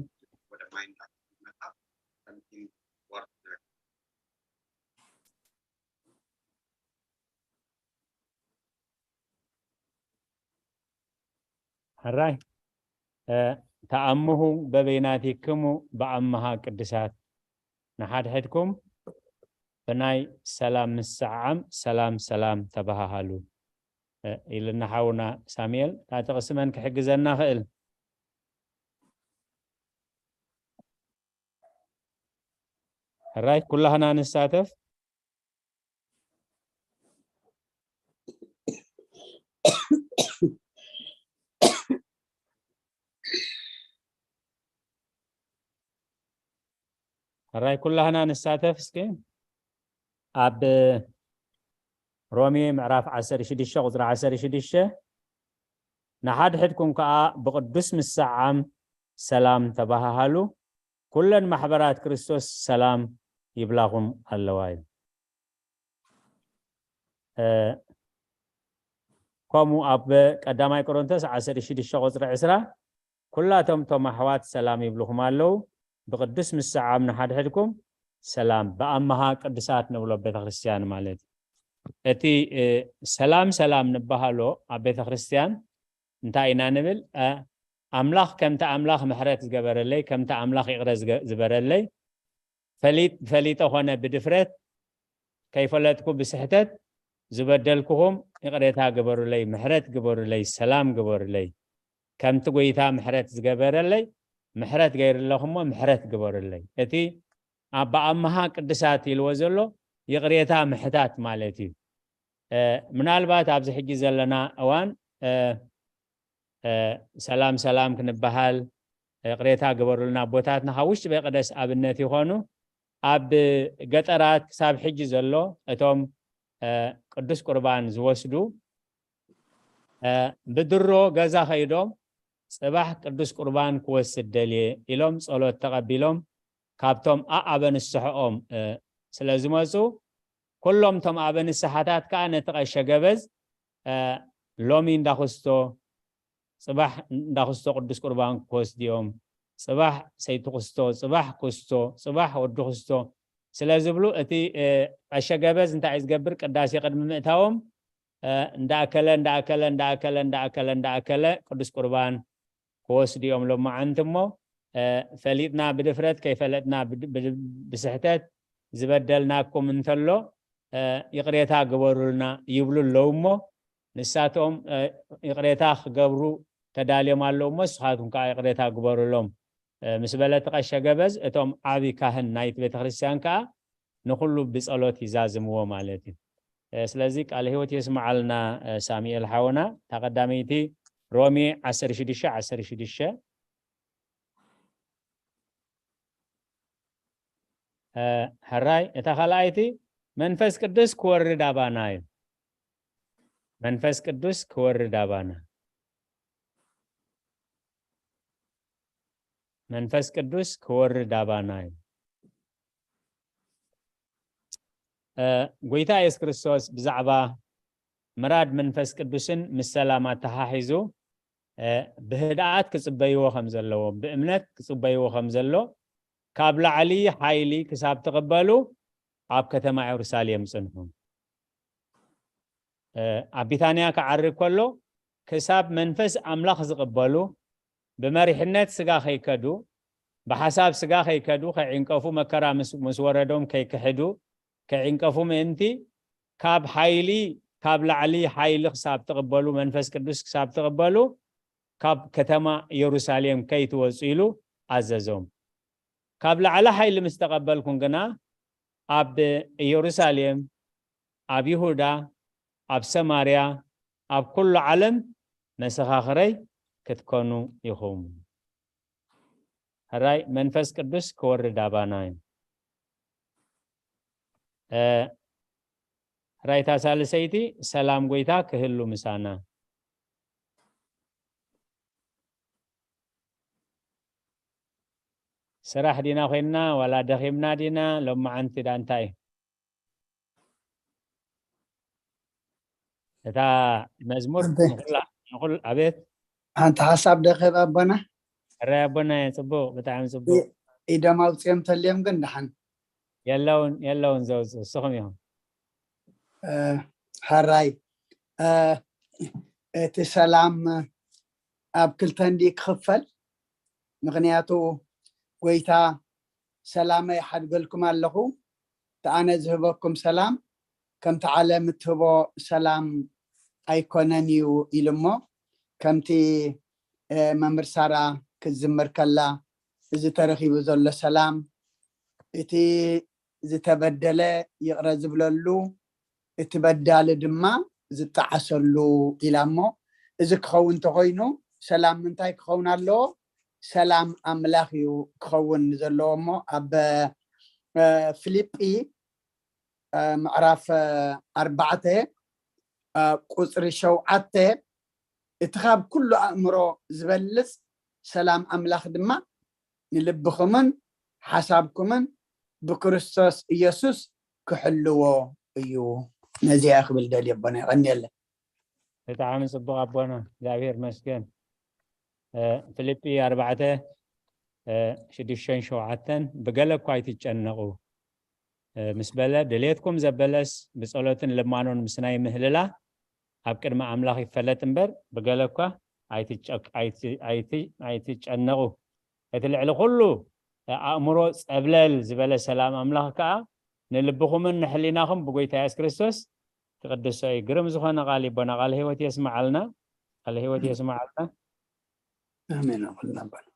ሕራይ፣ እ፣ ተኣምሁ በበይናቲክሙ በኣምሃ ቅድሳት፣ ንሓድሕድኩም ብናይ ሰላም ምስዕዓም ሰላም ሰላም ተበሃሃሉ፣ እ፣ ኢልና ሓውና ሳሙኤል። እታ ጥቕሲ መን ክሕግዘና ክእል? ሕራይ፣ ኩላህና ንሳተፍ። ሕራይ፣ ኩላህና ንሳተፍ እስኪ። ኣብ ሮሜ ምዕራፍ ዓሰርተ ሽዱሽተ ቁጽሪ ዓሰርተ ሽዱሽተ፣ "ንሓድሕድኩም ከኣ ብቅዱስ ምስዓም ሰላም ተበሃሃሉ፣ ኩለን ማሕበራት ክርስቶስ ሰላም ይብላኹም ኣለዋ እዩ። ከምኡ ኣብ ቀዳማይ ቆሮንቶስ ዓሰርተ ሽዱሽተ ቁፅሪ ዕስራ፣ ኩላቶም እቶም ኣሕዋት ሰላም ይብልኹም ኣለዉ፣ ብቅዱስ ምስዓም ንሓድሕድኩም ሰላም፣ ብኣመሃ ቅዱሳት ንብሎ ቤተክርስትያን ማለት እዩ። እቲ ሰላም ሰላም ንበሃሎ ኣብ ቤተክርስትያን እንታይ ኢና ንብል? ኣምላኽ ከምቲ ኣምላኽ ምሕረት ዝገበረለይ፣ ከምቲ ኣምላኽ ይቕረ ዝበረለይ፣ ፈሊጥ ፈሊጠ ኾነ ብድፍረት፣ ከይፈለጥኩ ብስሕተት ዝበደልኩኹም ይቕሬታ ግበሩለይ፣ ምሕረት ግበሩለይ፣ ሰላም ግበሩለይ፣ ከምቲ ጎይታ ምሕረት ዝገበረለይ ምሕረት ገይርለኹሞ ምሕረት ግበሩለይ። እቲ ኣብ ብኣምሃ ቅድሳት ኢልዎ ዘሎ ይቕሬታ ምሕታት ማለት እዩ። ምናልባት ኣብዚ ሕጂ ዘለና እዋን ሰላም ሰላም ክንበሃል፣ ይቕሬታ ግበሩልና፣ ኣቦታትና ካብ ውሽጢ ቤት መቕደስ ኣብነት ይኾኑ። ኣብ ገጠራት ክሳብ ሕጂ ዘሎ እቶም ቅዱስ ቁርባን ዝወስዱ ብድሮ ገዛ ከይዶም ጽባሕ ቅዱስ ቁርባን ክወስድ ደልየ ኢሎም ጸሎት ተቐቢሎም ካብቶም ኣኣበ ንስሐኦም ስለ ዝመጹ፣ ኩሎም እቶም ኣበ ንስሓታት ከኣ ነቲ ቀሸ ገበዝ ሎሚ እንዳኽስቶ ጽባሕ እንዳኽስቶ ቅዱስ ቁርባን ክወስድ እዮም፣ ጽባሕ ሰይቲ ክስቶ፣ ጽባሕ ክስቶ፣ ጽባሕ ወዲ ክስቶ ስለ ዝብሉ፣ እቲ ቀሸ ገበዝ እንታይ እዩ ዝገብር? ቅዳሴ ቅድሚ ምእታዎም እንዳኣከለ እንዳኣከለ እንዳኣከለ እንዳኣከለ እንዳኣከለ ቅዱስ ቁርባን ክወስዱ እዮም ሎማዓንቲ። እሞ ፈሊጥና ብድፍረት፣ ከይፈለጥና ብስሕተት ዝበደልናኩም እንተሎ ይቕሬታ ግበሩልና ይብሉ ኣለዉ። እሞ ንሳቶም ይቕሬታ ክገብሩ ተዳልዮም ኣለዉ። እሞ ንስኻትኩም ከዓ ይቕሬታ ግበሩሎም ምስ በለ እቲ ቀሸ ገበዝ፣ እቶም ዓቢ ካህን ናይቲ ቤተክርስትያን ከዓ ንኹሉ ብጸሎት ይዛዝምዎ ማለት እዩ። ስለዚ ቃለ ህይወት የስምዓልና ሳሙኤል ሓውና። እታ ቀዳመይቲ ሮሜ ዓሰርተ ሽዱሽተ ዓሰርተ ሽዱሽተ። ሕራይ። እታ ካልኣይቲ መንፈስ ቅዱስ ክወርድ ኣባና እዩ። መንፈስ ቅዱስ ክወርድ ኣባና። መንፈስ ቅዱስ ክወርድ ኣባና እዩ። ጎይታ የሱስ ክርስቶስ ብዛዕባ ምራድ መንፈስ ቅዱስን ምስ ሰላም ኣተሓሒዙ ብህድኣት ክጽበይዎ ከም ዘለዎም፣ ብእምነት ክጽበይዎ ከም ዘሎ፣ ካብ ላዕሊ ሓይሊ ክሳብ ትቕበሉ ኣብ ከተማ የሩሳሌም ጽንሑ። ኣብ ቢታንያ ክዓርግ ከሎ ክሳብ መንፈስ ኣምላኽ ዝቕበሉ፣ ብመሪሕነት ስጋ ከይከዱ፣ ብሓሳብ ስጋ ከይከዱ፣ ከይዕንቀፉ፣ መከራ ምስ ወረዶም ከይክሕዱ፣ ከይዕንቀፉ ምእንቲ፣ ካብ ሓይሊ፣ ካብ ላዕሊ ሓይሊ ክሳብ ትቕበሉ፣ መንፈስ ቅዱስ ክሳብ ትቕበሉ፣ ካብ ከተማ የሩሳሌም ከይትወጹ ኢሉ ኣዘዞም። ካብ ላዕሊ ሓይሊ ምስ ተቐበልኩም ግና ኣብ ኢየሩሳሌም፣ ኣብ ይሁዳ፣ ኣብ ሰማርያ፣ ኣብ ኩሉ ዓለም መሰኻኽረይ ክትኮኑ ኢኹም። ሕራይ። መንፈስ ቅዱስ ክወርድ ኣባና እዩ። ሕራይ። እታ ሳልሰይቲ ሰላም ጎይታ ክህሉ ምሳና። ስራሕ ዲና ኮይንና ዋላ ደኺምና ዲና? ሎማዓንቲ ዳ እንታይ? እታ መዝሙር ንኹላ ንኹል ኣቤት። ሓንቲ ሓሳብ ደኸብ ኣቦና። ሕራይ ኣቦና፣ ጽቡቕ፣ ብጣዕሚ ጽቡቕ። ኢዶም ኣውፅኦም ተልዮም ግን ደሓን የለውን፣ የለውን ዘውፅኡ ንስኹም ኢኹም። ሕራይ። እቲ ሰላም ኣብ ክልተ እንዲ ክኽፈል? ምኽንያቱ ጎይታ ሰላመይ ይሓድገልኩም ኣለኹ፣ እቲ ኣነ ዝህበኩም ሰላም ከምቲ ዓለም እትህቦ ሰላም ኣይኮነን እዩ ኢሉ እሞ፣ ከምቲ መምህር ሳራ ክትዝምር ከላ፣ እዚ ተረኺቡ ዘሎ ሰላም እቲ ዝተበደለ ይቕረ ዝብለሉ፣ እቲ በዳሊ ድማ ዝጠዓሰሉ ኢላ እሞ፣ እዚ ክኸውን እንተኾይኑ ሰላም ምንታይ ክኸውን ኣለዎ? ሰላም ኣምላኽ እዩ ክኸውን ዘለዎ እሞ፣ ኣብ ፊልጲ ምዕራፍ ኣርባዕተ ቁፅሪ ሸውዓተ፣ እቲ ካብ ኩሉ ኣእምሮ ዝበልፅ ሰላም ኣምላኽ ድማ ንልብኹምን ሓሳብኩምን ብክርስቶስ ኢየሱስ ክሕልዎ እዩ። ነዚኣ ክብል ደልየ ኣቦና፣ የቐንየለ። ብጣዕሚ ጽቡቕ ኣቦና፣ እግዚኣብሔር መስገን። ፊልጲ ኣርባዕተ ሽዱሽተን ሸውዓተን፣ ብገለ እኳ ኣይትጨነቑ ምስ በለ፣ ድሌትኩም ዘበለስ ብጸሎትን ልማኖን ምስናይ ምህልላ ኣብ ቅድሚ ኣምላኽ ይፈለጥ እምበር፣ ብገለ እኳ ኣይትጨነቑ። እቲ ልዕሊ ኩሉ ኣእምሮ ጸብለል ዝበለ ሰላም ኣምላኽ ከኣ ንልብኹምን ንሕሊናኹም ብጎይታ የሱስ ክርስቶስ ክቕድሶ እዩ። ግርም ዝኾነ ቃል ይቦና። ቃል ህይወት የስምዓልና። ቃል ህይወት የስምዓልና። ኣሜን። ኣቦና ኣባና።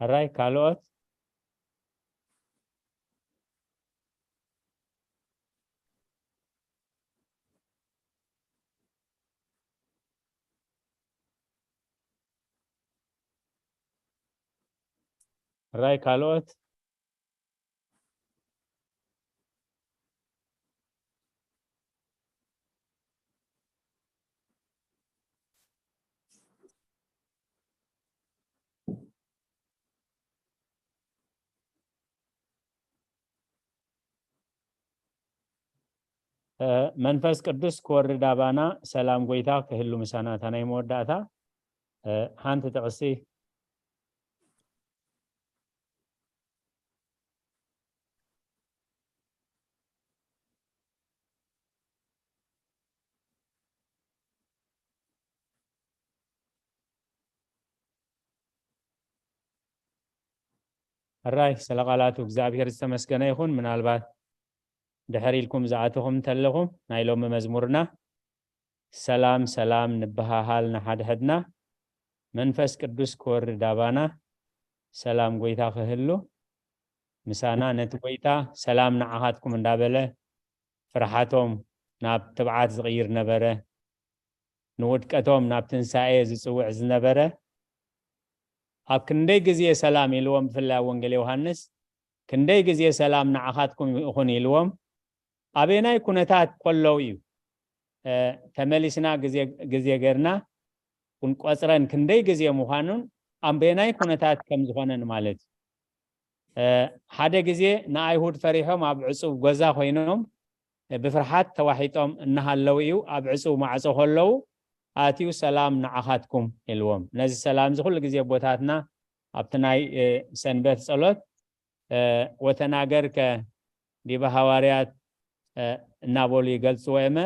ሕራይ ካልኦት? ሕራይ ካልኦት? መንፈስ ቅዱስ ክወርድ ኣባና፣ ሰላም ጎይታ ክህሉ ምሳና። እታ ናይ መወዳእታ ሓንቲ ጥቕሲ። ሕራይ ስለ ቃላቱ እግዚኣብሔር ዝተመስገነ ይኹን። ምናልባት ድሕር ኢልኩም ዝኣተኹም እንተለኹም፣ ናይ ሎሚ መዝሙርና ሰላም ሰላም ንበሃሃል ንሓድሕድና፣ መንፈስ ቅዱስ ክወርድ ኣባና፣ ሰላም ጎይታ ክህሉ ምሳና። ነቲ ጎይታ ሰላም ንዓኻትኩም እንዳበለ ፍርሓቶም ናብ ትብዓት ዝቕይር ነበረ። ንውድቀቶም ናብ ትንሳኤ ዝጽውዕ ዝነበረ፣ ኣብ ክንደይ ግዜ ሰላም ኢልዎም፣ ብፍላይ ኣብ ወንጌል ዮሃንስ ክንደይ ግዜ ሰላም ንዓኻትኩም ይኹን ኢልዎም፣ ኣበየናይ ኩነታት ከለዉ እዩ ተመሊስና ግዜ ጌርና ክንቆጽረን ክንደይ ግዜ ምዃኑን ኣበየናይ ኩነታት ከም ዝኾነን ማለት እዩ። ሓደ ግዜ ንኣይሁድ ፈሪሖም ኣብ ዕጹብ ገዛ ኮይኖም ብፍርሓት ተዋሒጦም እናሃለዉ እዩ ኣብ ዕጹብ ማዕጾ ከለዉ ኣትዩ ሰላም ንዓኻትኩም ኢልዎም። ነዚ ሰላም እዚ ኩሉ ግዜ ኣቦታትና ኣብቲ ናይ ሰንበት ጸሎት ወተናገርከ ዲበ ሃዋርያት እናበሉ ይገልጽዎ እየመ።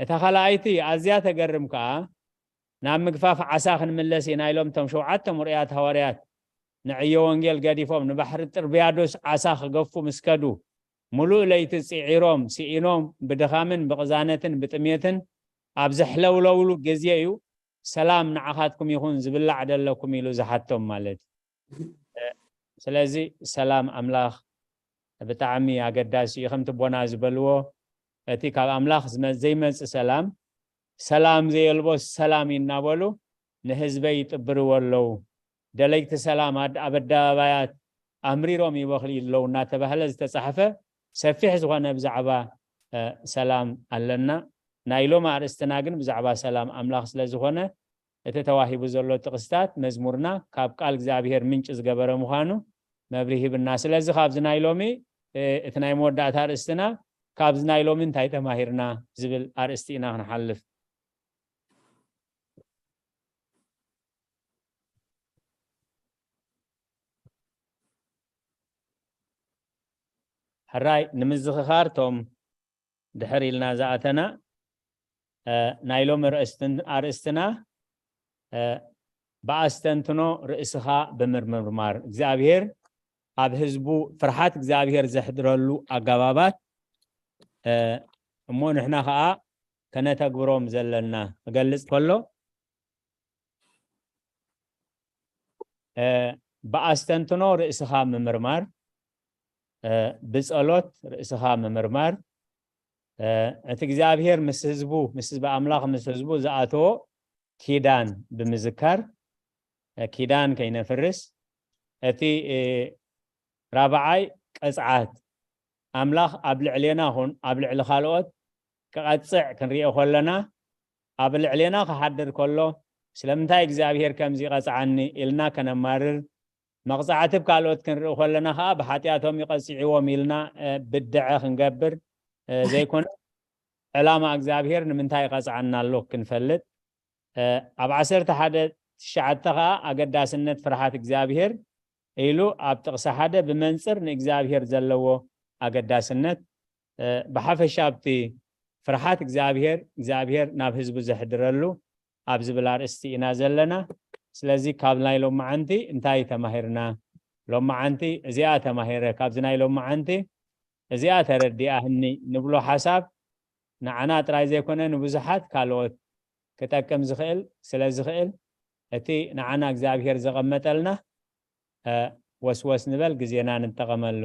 እታ ካልኣይቲ ኣዝያ ተገርም ከኣ ናብ ምግፋፍ ዓሳ ክንምለስ ኢና ኢሎም እቶም ሸውዓተ ምሩያት ሃዋርያት ንዕዮ ወንጌል ገዲፎም ንባሕሪ ጥርብያዶስ ዓሳ ክገፉ ምስ ከዱ፣ ምሉእ ለይቲ ጽዒሮም፣ ስኢኖም፣ ብድኻምን ብቕዛነትን ብጥሜትን ኣብ ዘሕለውለውሉ ግዜ እዩ፣ "ሰላም ንዓኻትኩም ይኹን፣ ዝብላዕ ደለኩም?" ኢሉ ዝሓቶም ማለት እዩ። ስለዚ ሰላም ኣምላኽ ብጣዕሚ ኣገዳሲ እዩ። ከምቲ ኣቦና ዝበልዎ፣ እቲ ካብ ኣምላኽ ዝመ-፣ ዘይመጽእ ሰላም፣ "ሰላም ዘየልቦ ሰላም" እዩ እናበሉ ንህዝበይ ይጥብርዎ ኣለዉ። ደለይቲ ሰላም ኣድ-፣ ኣብ ኣደባባያት ኣምሪሮም ይበኽዩ ኣለዉ እናተባህለ ዝተጻሕፈ ሰፊሕ ዝኾነ ብዛዕባ፣ እ፣ ሰላም ኣለና። ናይ ሎሚ ኣርእስትና ግን ብዛዕባ ሰላም ኣምላኽ ስለ ዝኾነ፣ እቲ ተዋሂቡ ዘሎ ጥቕስታት መዝሙርና ካብ ቃል እግዚኣብሔር ምንጪ ዝገበረ ምዃኑ መብርሂ ሂብና። ስለዚ ካብዚ ናይ ሎሚ፣ እ፣ እቲ ናይ መወዳእታ ኣርእስትና፣ ካብዚ ናይ ሎሚ እንታይ ተማሂርና ዝብል ኣርእስቲ ኢና ክንሓልፍ። ሕራይ ንምዝኽኻር እቶም ድሕር ኢልና ዝኣተና፣ እ፣ ናይ ሎሚ ርእስትን-፣ ኣርእስትና፣ እ፣ ብኣስተንትኖ ርእስኻ ብምርምማር፣ እግዚኣብሔር ኣብ ህዝቡ ፍርሓት እግዚኣብሔር ዘሕድረሉ ኣገባባት፣ እ፣ እሞ ንሕና ኸኣ ከነተግብሮም ዘለና ክገልጽ ከሎ፣ እ፣ ብኣስተንትኖ ርእስኻ ምምርማር፣ እ፣ ብጸሎት ርእስኻ ምምርማር፣ እ፣ እቲ እግዚኣብሔር ምስ ህዝቡ፣ ምስ ህዝቢ ኣምላኽ፣ ምስ ህዝቡ ዝኣተዎ ኪዳን ብምዝካር፣ እ፣ ኪዳን ከይነፍርስ፣ እቲ፣ እ፣ ራብዓይ ቅጽዓት ኣምላኽ ኣብ ልዕሌና ኹን ኣብ ልዕሊ ካልኦት ክቐጽዕ ክንሪኦ ከለና፣ ኣብ ልዕሌና ክሓድር ከሎ፣ ስለምንታይ እግዚኣብሔር ከምዚ ይቐጽዓኒ ኢልና ከነማርር፣ መቕጻዕቲ ብ ካልኦት ክንርኢ ከለና ከኣ፣ ብሓጢኣቶም ይቐጽዕዎም ኢልና፣ እ፣ ብድዐ ክንገብር፣ እ፣ ዘይኮነ፣ ዕላማ እግዚኣብሔር ንምንታይ ይቐጽዓና ኣሎ ክንፈልጥ፣ እ፣ ኣብ ዓሰርተ ሓደ ትሽዓተ ከኣ ኣገዳስነት ፍርሃት እግዚኣብሔር ኢሉ ኣብ ጥቕሲ ሓደ ብመንጽር ንእግዚኣብሔር ዘለዎ ኣገዳስነት፣ እ፣ ብሓፈሻ ኣብቲ ፍርሃት እግዚኣብሔር፣ እግዚኣብሔር ናብ ህዝቡ ዘሕድረሉ ኣብ ዝብል ኣርእስቲ ኢና ዘለና። ስለዚ ካብ ናይ ሎመዓንቲ እንታይ ተማሂርና? ሎመዓንቲ እዚኣ ተማሂረ፣ ካብዚ ናይ ሎመዓንቲ እዚኣ ተረዲኣ ህኒ ንብሎ ሓሳብ ንዓና ጥራይ ዘይኮነ ንብዙሓት ካልኦት ክጠቅም ዝኽእል ስለ ዝኽእል፣ እቲ ንዓና እግዚኣብሔር ዘቐመጠልና፣ እ፣ ወስወስ ንበል፣ ግዜና ንጠቐመሉ።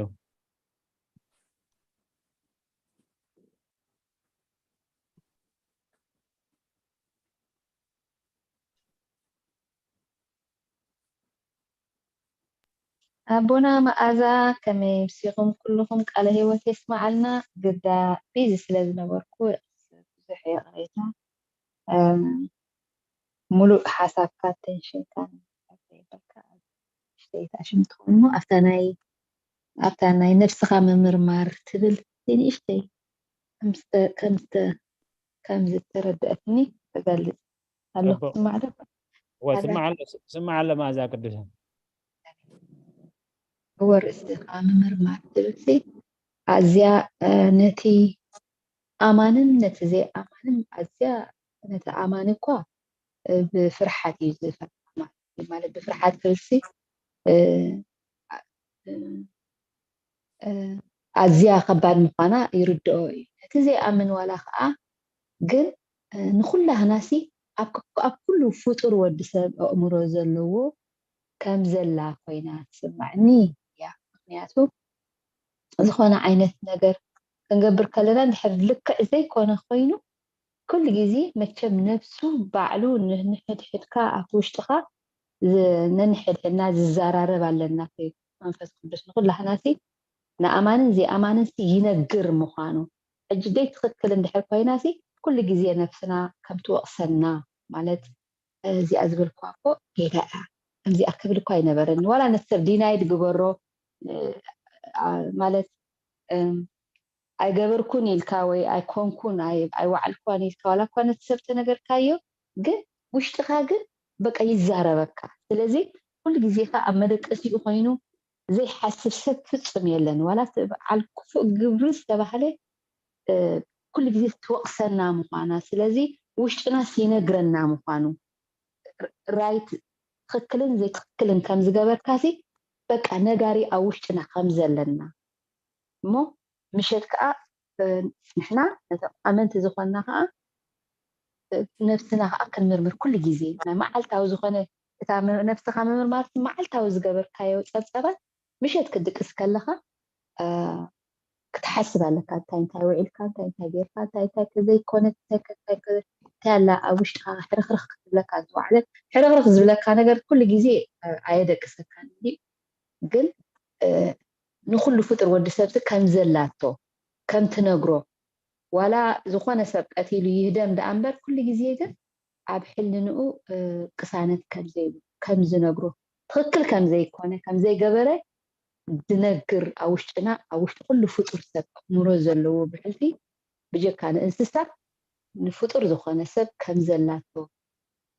ኣቦና መኣዛ፣ ከመይ ምሲኹም? ኩልኹም ቃለ ህይወት የስመዓልና። ግዳ ቢዚ ስለ ዝነበርኩ ብዙሕ ይቕሬታ። እም፣ ሙሉእ ሓሳብካ፣ ኣቴንሽንካ ንሽተይ ታሽም ትኾኑ ኣብታ ናይ ኣብታ ናይ ነብስኻ ምምርማር ትብል ንእሽተይ ከምዝተ- ከምዝተ- ከም ዝተረድአትኒ እገልጽ ኣለኹ። ጽቡቕ። ስማዕ ዶ? እወ፣ ኣላ- ስማዕ ኣሎ፣ ስማዕ ኣሎ፣ መኣዛ ቅዱሳን። እወ፣ ርእስኻ ምምርማር ትብል ሲ ኣዝያ፣ እ፣ ነቲ ኣማንን ነቲ ዘይኣማንን ኣዝያ፣ ነቲ ኣማኒ እኳ፣ እ፣ ብፍርሓት እዩ ዝፈርሕ፣ ማለት፣ ማለት ብፍርሓት ክብል ሲ፣ እ፣ እ፣ እ፣ ኣዝያ ከባድ ምዃና ይርድኦ እዩ። ነቲ ዘይኣምን ዋላ ኸኣ ግን፣ እ፣ ንኹላህናሲ ኣብ ክ-፣ ኣብ ኩሉ ፍጡር ወዲ ሰብ ኣእምሮ ዘለዎ ከም ዘላ ኮይና ትስምዓኒ እያ። ምኽንያቱ ዝኾነ ዓይነት ነገር ክንገብር ከለና እንድሕር ልክዕ ዘይኮነ ኮይኑ፣ ኩሉ ግዜ መቸም ነብሱ ባዕሉ ንሕድሕድካ ኣብ ውሽጥኻ ዝ-፣ ነንሕድሕድና ዝዘራረብ ኣለና። መንፈስ ቅዱስ ንኹላህናሲ ንኣማንን ዘይኣማንንሲ ይነግር ምዃኑ። ሕጂ ደይ ትኽክል እንድሕር ኮይናሲ ኩሉ ግዜ ነብስና ከም ትወቕሰና፣ ማለት፣ እዚኣ ዝበልኳ እኮ ጌጋ እያ፣ ከምዚኣ ክብል እኮ ኣይነበረን፣ ዋላ ነቲ ሰብ ዲናይ ድግበሮ፣ እ፣ ኣ-፣ ማለት፣ እም፣ ኣይገበርኩን ኢልካ ወይ ኣይኮንኩን፣ ኣይ-፣ ኣይዋዕልኳን ኢልካ ዋላ እኳ ነቲ ሰብ ተነገርካዮ፣ ግን ውሽጥኻ ግን በቃ ይዛረበካ። ስለዚ ኩሉ ግዜ ከኣ ኣብ መደቀሲኡ ኮይኑ ዘይሓስብ ሰብ ፍጹም የለን። ዋላ እቲ በዓል ክፉእ ግብሪ ዝተባህለ፣ እ፣ ኩሉ ግዜ ትወቕሰና ምዃና፣ ስለዚ ውሽጥናስ ይነግረና ምዃኑ፣ ር-፣ ራይት፣ ትኽክልን ዘይትኽክልን ከም ዝገበርካሲ በቃ ነጋሪ ኣብ ውሽጥና ከም ዘለና እሞ ምሸት ከኣ፣ እ፣ ንሕና ነቶም ኣመንቲ ዝኾንና ከኣ፣ እ፣ ነብስና ከኣ ክንምርምር ኩሉ ግዜ ናይ መዓልታዊ ዝኾነ እታ መ-፣ ነብስኻ ምምርማር መዓልታዊ ዝገበርካዮ ጸብጸባት ምሸት ክትድቅስ ከለኻ፣ እ፣ ክትሓስብ ኣለካ። እንታይ እንታይ ውዒልካ፣ እንታይ እንታይ ጌርካ፣ እንታይ እንታይ ከዘይኮነ፣ እንታይ ከ-፣ እንታይ ከ-፣ እንታይ ኣላ ኣብ ውሽጥኻ ሕርኽርኽ ክትብለካ ዝወዓለት። ሕርኽርኽ ዝብለካ ነገር ኩሉ ግዜ፣ እ፣ ኣየደቅሰካን እዩ። ግን፣ እ፣ ንኹሉ ፍጡር ወዲ ሰብሲ ከም ዘላቶ፣ ከም ትነግሮ፣ ዋላ ዝኾነ ሰብ ቀቲሉ ይህደም ደኣ እምበር፣ ኩሉ ግዜ ግን ኣብ ሕልንኡ፣ እ፣ ቅሳነት ከም ዘይብሉ፣ ከም ዝነግሮ፣ ትኽክል ከም ዘይኮነ፣ ከም ዘይገበረ ዝነግር ኣብ ውሽጥና፣ ኣብ ውሽጢ ኩሉ ፍጡር ሰብ ኣእምሮ ዘለዎ ብሕልፊ፣ ብጀካ ንእንስሳ፣ ንፍጡር ዝኾነ ሰብ ከም ዘላቶ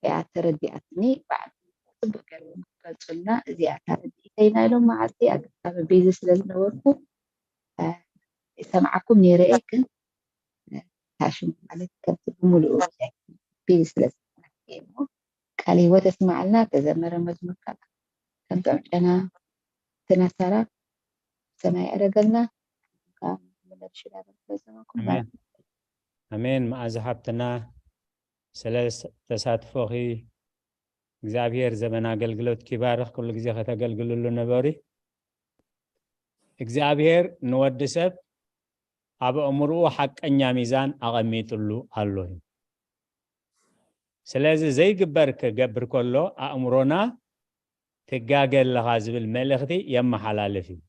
እያ ተረዲኣትኒ። በዓል ጽቡቕ ገይሮም ክገልጹልና፣ እዚኣ እታ ርድኢተይ ናይ ሎም መዓልቲ። ኣጋጣሚ ቢዚ ስለ ዝነበርኩ፣ እ፣ ይሰምዓኩም ነይረ እየ፣ ግን፣ እ፣ ታሽሙ ማለት ከምቲ ብምሉኡ ቢዚ ስለ ዝነበርኩ እየ እሞ፣ ቃለ ህይወት የስምዓልና። ተዘመረ መዝሙር ከዓ ከምቶም ጨና ተናሳራ ሰማይ ያደረገልና። ከኣ መለሽ ያደረገ ዘመንኩም ኣሜን። ኣሜን። መኣዛ ሓብትና፣ ስለ ተሳትፎኺ እግዚኣብሔር ዘመን ኣገልግሎትኪ ይባርኽ። ኩሉ ግዜ ከተገልግልሉ ነበሪ። እግዚኣብሔር ንወዲ ሰብ ኣብ ኣእምሮኡ ሓቀኛ ሚዛን ኣቐሚጥሉ ኣሎ እዩ። ስለዚ ዘይግበር ክገብር ከሎ ኣእምሮና ትጋገ ኣለኻ ዝብል መልእኽቲ የመሓላልፍ እዩ።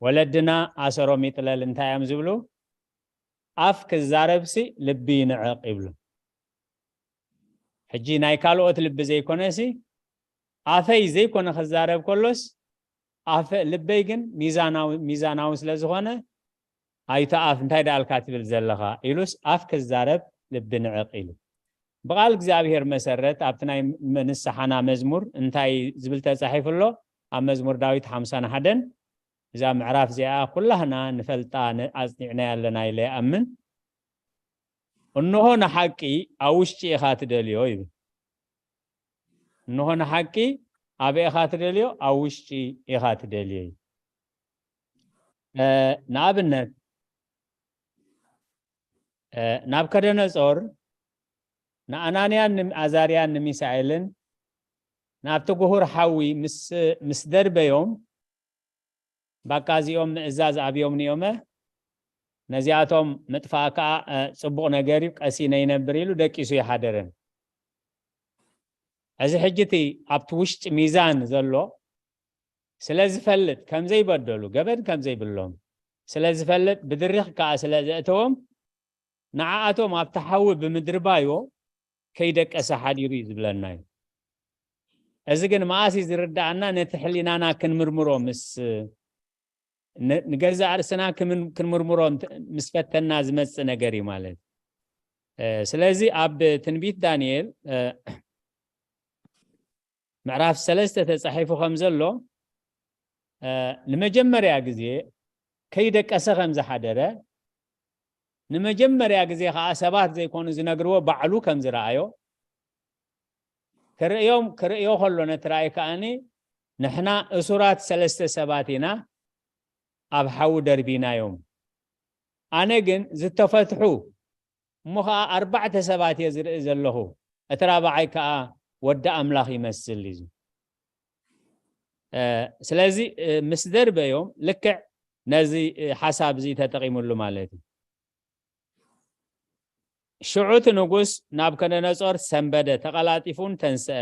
ወለድና ኣሰሮም ይጥለል እንታይ እዮም ዝብሉ? ኣፍ ክዛረብሲ ልቢ ይንዕቕ ይብሉ። ሕጂ ናይ ካልኦት ልቢ ዘይኮነሲ ኣፈይ ዘይኮነ ክዛረብ ከሎስ ኣፈ ልበይ ግን ሚዛናዊ ሚዛናዊ ስለ ዝኾነ ኣይተ ኣፍ እንታይ ደኣልካ ትብል ዘለኻ ኢሉስ ኣፍ ክዛረብ ልቢ ንዕቕ ኢሉ። ብቓል እግዚኣብሔር መሰረት ኣብቲ ናይ ንስሓና መዝሙር እንታይ ዝብል ተጻሒፉ ኣሎ? ኣብ መዝሙር ዳዊት ሓምሳን ሓደን እዛ ምዕራፍ እዚኣ ኩላህና ንፈልጣ ኣጽኒዕናያ ኣለና ኢለ ይኣምን። እንሆ ንሓቂ ኣብ ውሽጢ ኢኻ ትደልዮ ይብል። እንሆ ንሓቂ ኣበይ ኢኻ ትደልዮ? ኣብ ውሽጢ ኢኻ ትደልዮ እዩ። ንኣብነት ናብከደነጾር ንኣናንያን ኣዛርያን ንሚሳኤልን ናብቲ ጉሁር ሓዊ ምስ ደርበዮም ባቃ እዚኦም ምእዛዝ ኣብዮም ንዮመ ነዚኣቶም ምጥፋእ ከዓ ፅቡቕ ነገር እዩ፣ ቀሲነ ይነብር ኢሉ ደቂሱ ይሓደርን። እዚ ሕጂ እቲ ኣብቲ ውሽጢ ሚዛን ዘሎ ስለ ዝፈልጥ ከም ዘይበደሉ ገበን ከም ዘይብሎም ስለ ዝፈልጥ ብድሪኽ ከዓ ስለ ዘእተዎም ንዓኣቶም ኣብቲ ሓዊ ብምድርባዮ ከይደቀሰ ሓዲሩ እዩ ዝብለና እዩ። እዚ ግን መኣስ እዩ ዝርዳእና? ነቲ ሕሊናና ክንምርምሮ ምስ ንገዛእ ርእስና ክንምርምሮ ምስ ፈተና ዝመጽእ ነገር እዩ ማለት። ስለዚ ኣብ ትንቢት ዳንኤል ምዕራፍ ሰለስተ ተጻሒፉ ከም ዘሎ ንመጀመርያ ግዜ ከይደቀሰ ከም ዝሓደረ ንመጀመርያ ግዜ ከዓ ሰባት ዘይኮኑ ዝነግርዎ ባዕሉ ከም ዝረኣዮ ክርእዮም ክርእዮ ከሎ ነቲ ራእይ ከኣኒ ንሕና እሱራት ሰለስተ ሰባት ኢና ኣብ ሓዊ ደርቢናዮም። ኣነ ግን ዝተፈትሑ እሞ ከዓ ኣርባዕተ ሰባት እየ ዝርኢ ዘለኹ፣ እቲ ራብዓይ ከዓ ወዲ ኣምላኽ ይመስል እዩ። ስለዚ ምስ ደርበዮም ልክዕ ነዚ ሓሳብ እዚ ተጠቂሙሉ ማለት እዩ። ሽዑ እቲ ንጉስ ናብከደነጾር ሰንበደ፣ ተቐላጢፉን ተንስአ።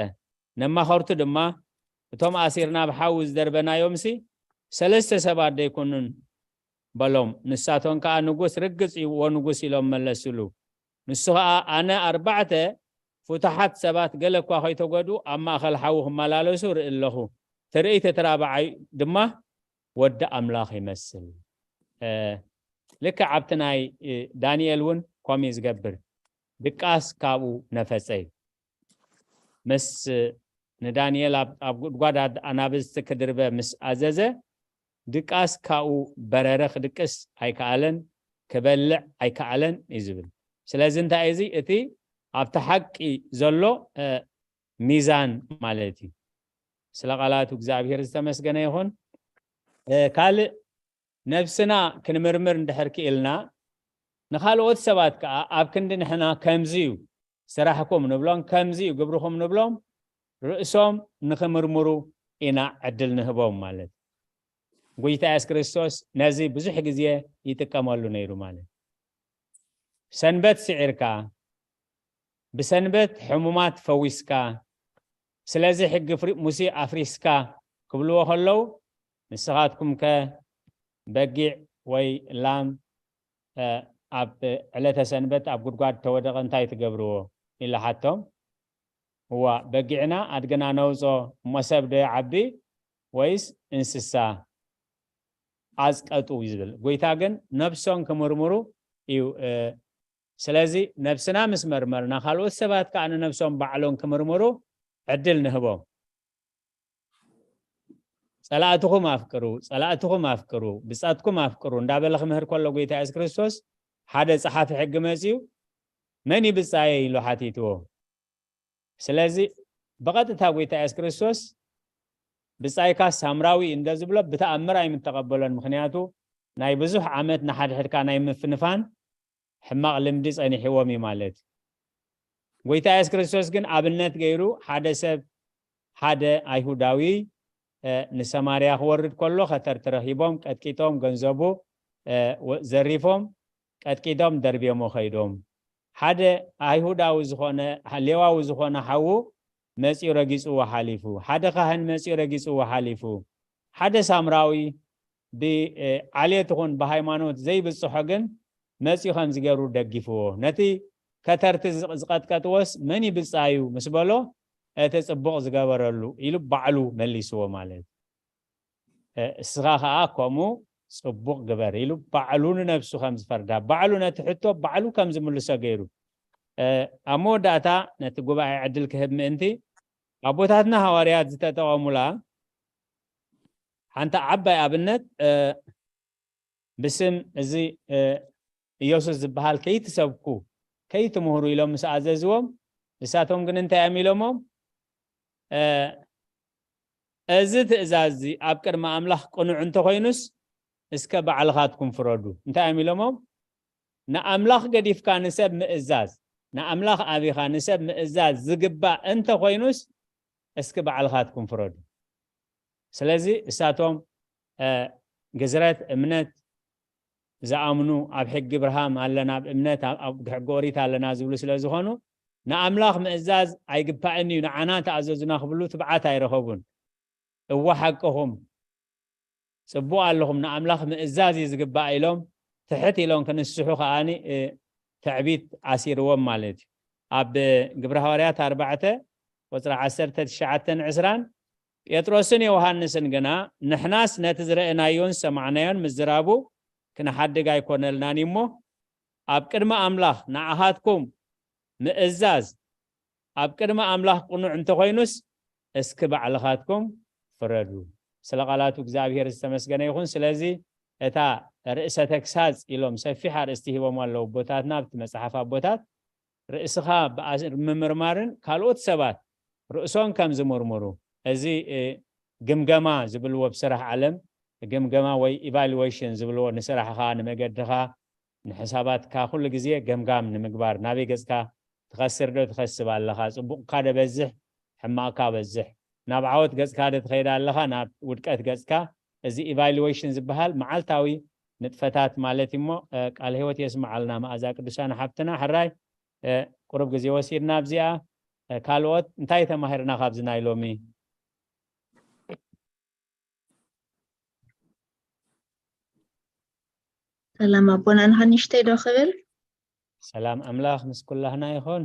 ነማኸርቱ ድማ፣ እቶም ኣሲርና ብሓዊ ዝደርበናዮምሲ ሰለስተ ሰባት ደይኮኑን በሎም። ንሳቶም ከኣ ንጉስ ርግጽ እዩ፣ ወንጉስ ኢሎም መለስሉ። ንሱ ኸኣ፣ ኣነ ኣርባዕተ ፍቱሓት ሰባት ገለ እኳ ከይተጎድኡ ኣብ ማእከል ሓዊ ክመላለሱ ርኢ ኣለኹ። ትርኢት እቲ ራብዓይ ድማ ወዲ ኣምላኽ ይመስል። ልክዕ ኣብቲ ናይ ዳንኤል እውን ከምኡ እዩ ዝገብር። ድቃስ ካብኡ ነፈጸ እዩ። ምስ ንዳንኤል ኣብ ጉድጓድ ኣናብስቲ ክድርበ ምስ ኣዘዘ ድቃስ ካብኡ በረረ። ክድቅስ ኣይከኣለን፣ ክበልዕ ኣይከኣለን እዩ ዝብል። ስለዚ እንታይ እዚ እቲ ኣብቲ ሓቂ ዘሎ ሚዛን ማለት እዩ። ስለ ቃላቱ እግዚኣብሔር ዝተመስገነ ይኹን። ካልእ ነብስና ክንምርምር እንድሕር ክኢልና ንኻልኦት ሰባት ከዓ ኣብ ክንዲ ንሕና ከምዚ እዩ ስራሕኩም ንብሎም ከምዚ እዩ ግብርኹም ንብሎም ርእሶም ንኽምርምሩ ኢና ዕድል ንህቦም ማለት። ጎይታ የሱስ ክርስቶስ ነዚ ብዙሕ ግዜ ይጥቀመሉ ነይሩ ማለት። ሰንበት ስዒርካ ብሰንበት ሕሙማት ፈዊስካ ስለዚ ሕጊ ሙሴ ኣፍሪስካ ክብልዎ ከለዉ ንስኻትኩም ከ በጊዕ ወይ ላም ኣብ ዕለተ ሰንበት ኣብ ጉድጓድ ተወደቐ እንታይ ትገብርዎ ኢሉ ሓቶም። እዋ በጊዕና ኣድግና ነውጾ እሞ ሰብ ዶ ይዓቢ ወይስ እንስሳ ኣዝቀጡ እዩ ዝብል። ጎይታ ግን ነብሶም ክምርምሩ እዩ። ስለዚ ነብስና ምስ መርመርና ካልኦት ሰባት ከዓ ንነብሶም ባዕሎም ክምርምሩ ዕድል ንህቦም። ጸላእትኹም ኣፍቅሩ፣ ጸላእትኹም ኣፍቅሩ፣ ብጻትኩም ኣፍቅሩ እንዳበለ ክምህር ከሎ ጎይታ የሱስ ክርስቶስ ሓደ ጸሓፊ ሕጊ መጺኡ መን እዩ ብጻየይ ኢሉ ሓቲትዎ። ስለዚ ብቐጥታ ጎይታ የሱስ ክርስቶስ ብጻይካ ሳምራዊ እንደ ዝብሎ ብተኣምር ኣይምተቐበሎን። ምክንያቱ ናይ ብዙሕ ዓመት ንሓድሕድካ ናይ ምፍንፋን ሕማቕ ልምዲ ጸኒሕዎም እዩ ማለት እዩ። ጎይታ የሱስ ክርስቶስ ግን ኣብነት ገይሩ ሓደ ሰብ ሓደ ኣይሁዳዊ ንሰማርያ ክወርድ ከሎ ከተርቲ ረኺቦም ቀጥቂጦም ገንዘቡ ዘሪፎም ቀጥቂጦም ደርብዮሞ ከይዶም ሓደ ኣይሁዳዊ ዝኾነ ሌዋዊ ዝኾነ ሓዉ መጺኡ ረጊጽዎ ሓሊፉ ሓደ ካህን መጺኡ ረጊጽዎ ሓሊፉ ሓደ ሳምራዊ ብዓሌት ይኹን ብሃይማኖት ዘይብጽሖ ግን መጺኡ ከምዚ ገይሩ ደጊፍዎ። ነቲ ከተርቲ ዝቐጥቀጥዎስ መን ይብጻዩ ምስ በሎ፣ እቲ ጽቡቕ ዝገበረሉ ኢሉ ባዕሉ መሊስዎ ማለት እዩ። እስኻ ኸኣ ከምኡ ጽቡቕ ግበር ኢሉ ባዕሉ ንነብሱ ከም ዝፈርዳ፣ ባዕሉ ነቲ ሕቶ ባዕሉ ከም ዝምልሶ ገይሩ፣ ኣብ መወዳእታ ነቲ ጉባኤ ዕድል ክህብ ምእንቲ ኣቦታትና ሃዋርያት ዝተጠቐሙላ ሓንቲ ዓባይ ኣብነት፣ ብስም እዚ ኢየሱስ ዝበሃል ከይትሰብኩ፣ ከይትምህሩ ኢሎም ምስ ኣዘዝዎም፣ ንሳቶም ግን እንታይ እዮም ኢሎሞም? እዚ ትእዛዝ እዚ ኣብ ቅድሚ ኣምላኽ ቅኑዕ እንተኾይኑስ፣ እስከ ባዕልኻትኩም ፍረዱ። እንታይ እዮም ኢሎሞም? ንኣምላኽ ገዲፍካ ንሰብ ምእዛዝ፣ ንኣምላኽ ኣቢኻ ንሰብ ምእዛዝ ዝግባእ እንተኾይኑስ፣ እስኪ ባዕልኻትኩም ፍረዱ። ስለዚ እሳቶም ግዝረት እምነት ዝኣምኑ፣ ኣብ ሕጊ እብርሃም ኣለና፣ ኣብ እምነት ኣብ ሕጊ ኦሪት ኣለና ዝብሉ ስለ ዝኾኑ፣ ንኣምላኽ ምእዛዝ ኣይግባእን እዩ፣ ንዓና ተኣዘዙና ክብሉ ትብዓት ኣይረኸቡን። እወ ሓቅኹም፣ ጽቡቕ ኣለኹም፣ ንኣምላኽ ምእዛዝ እዩ ዝግባእ ኢሎም ትሕት ኢሎም ክንስሑ ከኣ ትዕቢት ኣሲርዎም ማለት እዩ። ኣብ ግብረ ሃዋርያት ኣርባዕተ ቁጽሪ ዓሰርተ ትሽዓተን ዕስራን፣ ጴጥሮስን ዮሃንስን ግና፣ ንሕናስ ነቲ ዝረእናዮን ዝሰማዕናዮን ምዝራቡ ክንሓድግ ኣይኮነልናን እሞ፣ ኣብ ቅድሚ ኣምላኽ ንዓኻትኩም ምእዛዝ ኣብ ቅድሚ ኣምላኽ ቅኑዕ እንተኾይኑስ፣ እስኪ ባዕልኻትኩም ፍረዱ። ስለ ቃላቱ እግዚኣብሔር ዝተመስገነ ይኹን። ስለዚ እታ ርእሰ ተግሳጽ ኢሎም ሰፊሕ ኣርእስቲ ሂቦም ኣለዉ ኣቦታትና ኣብቲ መጽሓፍ ኣቦታት። ርእስኻ ብምምርማርን ካልኦት ሰባት ርእሶም ከም ዝምርምሩ፣ እዚ ግምገማ ዝብልዎ ብስራሕ ዓለም ግምገማ ወይ ኢቫሉዌሽን ዝብልዎ ንስራሕኻ፣ ንመገድኻ፣ ንሕሳባትካ ኩሉ ግዜ ገምጋም ንምግባር፣ ናበይ ገጽካ ትኸስር ዶ ትኸስብ ኣለኻ? ጽቡቕካ ዶ በዝሕ፣ ሕማቕካ በዝሕ? ናብ ዓወት ገጽካ ዶ ትኸይድ ኣለኻ፣ ናብ ውድቀት ገጽካ? እዚ ኢቫሉዌሽን ዝበሃል መዓልታዊ ንጥፈታት ማለት እሞ፣ ቃል ህይወት የስምዓልና መኣዛ ቅዱሳን ሓብትና። ሕራይ ቁሩብ ግዜ ወሲድና ኣብዚኣ። ካልኦት እንታይ ተማሂርና ካብዚ ናይ ሎሚ? ሰላም ኣቦና፣ ንኻ ንእሽተይ ዶ ክብል? ሰላም ኣምላኽ ምስ ኩላህና ይኹን።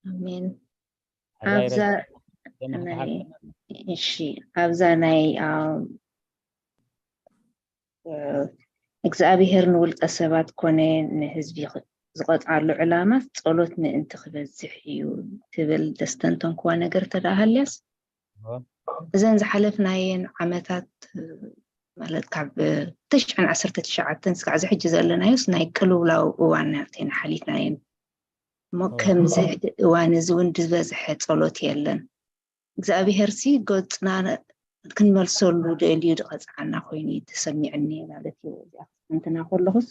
ኣሜን። ኣብዛ እሺ፣ ኣብዛ ናይ እግዚኣብሔር ንውልቀ ሰባት ኮነ ንህዝቢ ዝቐጽዓሉ ዕላማ ጸሎት ምእንቲ ክበዝሕ እዩ ትብል ዘስተንተንክዋ ነገር ተደኣ ሃልያስ፣ እዘን ዝሓለፍናየን ዓመታት፣ ማለት ካብ ተሽዓን ዓሰርተ ትሽዓተን እስካዕ እዚ ሕጂ ዘለናዮስ ናይ ቅልውላው እዋን ናብተን ሓሊፍናየን እሞ፣ ከምዚ እዋን እዚ እውን ዝበዝሐ ጸሎት የለን። እግዚኣብሄርሲ ገጽና ክንመልሰሉ ደልዩ ዝቐጽዓና ኮይኑ እዩ ተሰሚዕኒ ማለት እዩ። እዚኣ ክስተንትና ከለኹስ፣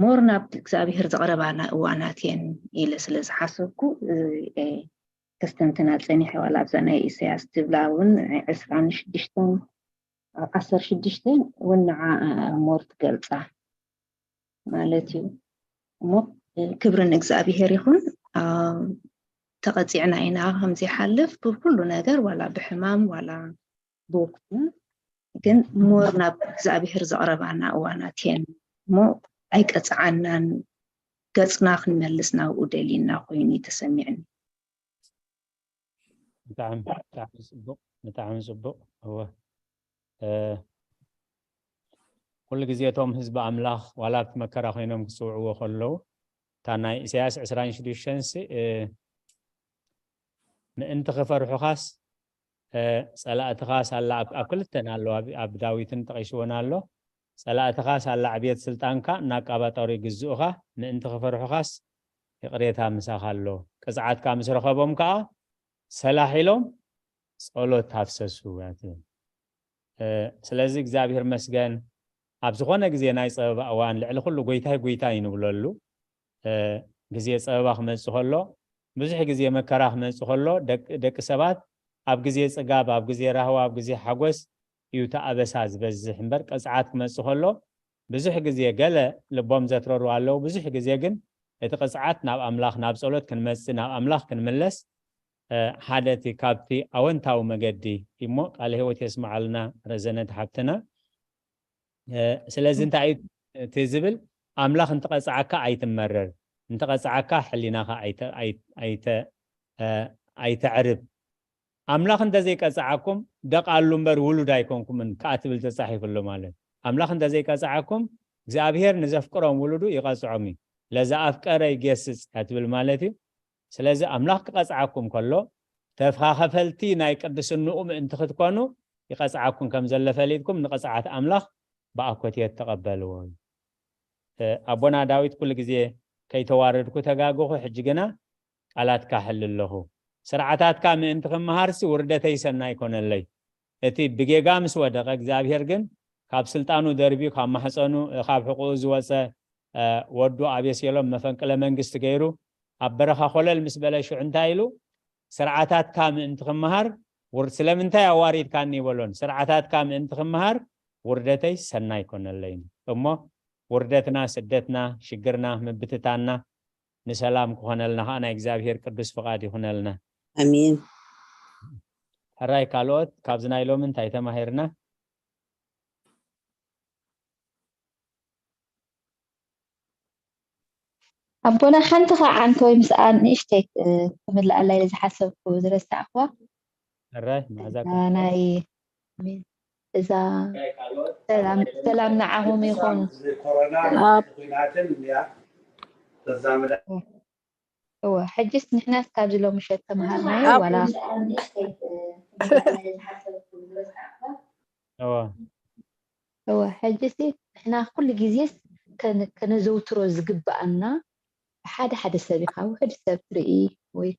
ሞር ናብ እግዚኣብሄር ዘቕረባና እዋናት እየን ኢለ ስለ ዝሓሰብኩ፣ ከስተንትና ጸኒሐ። ዋላ ኣብዛ ናይ ኢሳያስ ትብላ እውን ዕስራን ሽዱሽተን፣ ዓሰርተ ሽዱሽተ እውን ንዓ ሞር ትገልጻ ማለት እዩ። እሞ ክብሪ ንእግዚኣብሄር ይኹን። ተቐጺዕና ኢና ከም ዘይሓልፍ ብኩሉ ነገር፣ ዋላ ብሕማም ዋላ ብወቅቱ፣ ግን ሞር ናብ እግዚኣብሄር ዘቕረባና እዋናት እየን እሞ ኣይቀጽዓናን። ገጽና ክንመልስ ናብኡ ደሊና ኮይኑ ተሰሚዕኒ። ብጣዕሚ ብጣዕሚ ጽቡቕ፣ ብጣዕሚ ጽቡቕ። እወ፣ ኩሉ ግዜ እቶም ህዝቢ ኣምላኽ ዋላ ኣብቲ መከራ ኮይኖም ክጽውዕዎ ከለዉ፣ እታ ናይ ኢሳያስ ዕስራን ሽዱሽተን ሲ ምእንቲ ክፈርሑኻስ ጸላእትኻ ሳላ ኣብ ክልተን ኣለዋ፣ ኣብ ዳዊትን ጠቒስዎን ኣሎ። ጸላእትኻ ሳላ ዕብየት ስልጣንካ እናቃባጠሩ ይግዝኡኻ፣ ምእንቲ ክፈርሑኻስ ይቕሬታ ምሳኻ ኣሎ። ቅጽዓትካ ምስ ረኸቦም ከኣ ሰላሕ ኢሎም ጸሎት ኣፍሰሱ። ስለዚ እግዚኣብሔር መስገን ኣብ ዝኾነ ግዜ ናይ ጸበባ እዋን ልዕሊ ኩሉ ጎይታይ ጎይታይ ንብለሉ ግዜ ጸበባ ክመጽእ ከሎ፣ ብዙሕ ግዜ መከራ ክመጽእ ከሎ ደቂ ሰባት ኣብ ግዜ ጽጋብ፣ ኣብ ግዜ ራህዋ፣ ኣብ ግዜ ሓጎስ እዩ እቲ ኣበሳ ዝበዝሕ እምበር፣ ቅጽዓት ክመጽእ ከሎ ብዙሕ ግዜ ገለ ልቦም ዘትረሩ ኣለዉ። ብዙሕ ግዜ ግን እቲ ቅጽዓት ናብ ኣምላኽ፣ ናብ ጸሎት ክንመጽእ፣ ናብ ኣምላኽ ክንምለስ ሓደ እቲ ካብቲ ኣወንታዊ መገዲ እሞ፣ ቃለ ህይወት የስምዓልና ረዘነት ሓብትና። ስለዚ እንታይ እዩ እቲ ዝብል ኣምላኽ እንትቐጽዓካ ኣይትመረር፣ እንትቐጽዓካ ሕሊናኻ ኣይተ- ኣይ- ኣይተ- እ፣ ኣይተዕርብ። ኣምላኽ እንተዘይቀጽዓኩም ደቓሉ እምበር ውሉድ ኣይኮንኩምን ከኣ ትብል ተጻሒፉ ኣሎ ማለት። ኣምላኽ እንተዘይቀጽዓኩም እግዚኣብሔር ንዘፍቅሮም ውሉዱ ይቐጽዖም እዩ። ለዘኣፍቀረ ይገስጽ እያ ትብል ማለት እዩ። ስለዚ ኣምላኽ ክቐጽዓኩም ከሎ ተኻኸፈልቲ ናይ ቅድስንኡ ምእንቲ ክትኮኑ ይቐጽዓኩም ከም ዘሎ ፈሊጥኩም ንቕጽዓት ኣምላኽ ብኣኮትየት ተቐበልዎ። ኣቦና ዳዊት ኩሉ ግዜ ከይተዋረድኩ ተጋገኹ፣ ሕጂ ግና ቃላትካ ሕል ኣለኹ። ስርዓታትካ ምእንቲ ክመሃርሲ ውርደተይ ሰናይ ኮነለይ። እቲ ብጌጋ ምስ ወደቐ እግዚኣብሔር ግን ካብ ስልጣኑ ደርብዩ ካብ ማሕፀኑ ካብ ሕቁኡ ዝወፀ ወዱ ኣቤሴሎም መፈንቅለ መንግስቲ ገይሩ ኣብ በረኻ ኮለል ምስ በለ ሽዑ እንታይ ኢሉ? ስርዓታትካ ምእንቲ ክመሃር ስለምንታይ ኣዋሪድካኒ ይበሎን ስርዓታትካ ምእንቲ ክመሃር ውርደተይ ሰናይ ኮነለይ እሞ ውርደትና ስደትና ሽግርና ምብትታንና ንሰላም ክኾነልና ከዓ ናይ እግዚኣብሔር ቅዱስ ፍቓድ ይኹነልና። ኣሜን። ሕራይ ካልኦት ካብዚ ናይ ሎሚ እንታይ ተማሂርና? ኣቦና ሓንቲ ከዓ ዓንተወይ ምስኣ ንእሽተይ ክምልኣላ ኢለ ዝሓሰብኩ ዝረሳዕኩዋ ሕራይ መዓዛ ናይ እዛ ሰላም ንዓኹም ይኹን። እወ ሕጅስ ንሕናስ ካብዚ ሎሚ ምሸት ተምሃርናዮ ዋላ እወ እወ ሕጅሲ ንሕና ኩሉ ግዜስ ከነዘውትሮ ዝግብኣና ሓደ ሓደ ሰብ ኢኻ ውሕድ ሰብ ትርኢ ወይ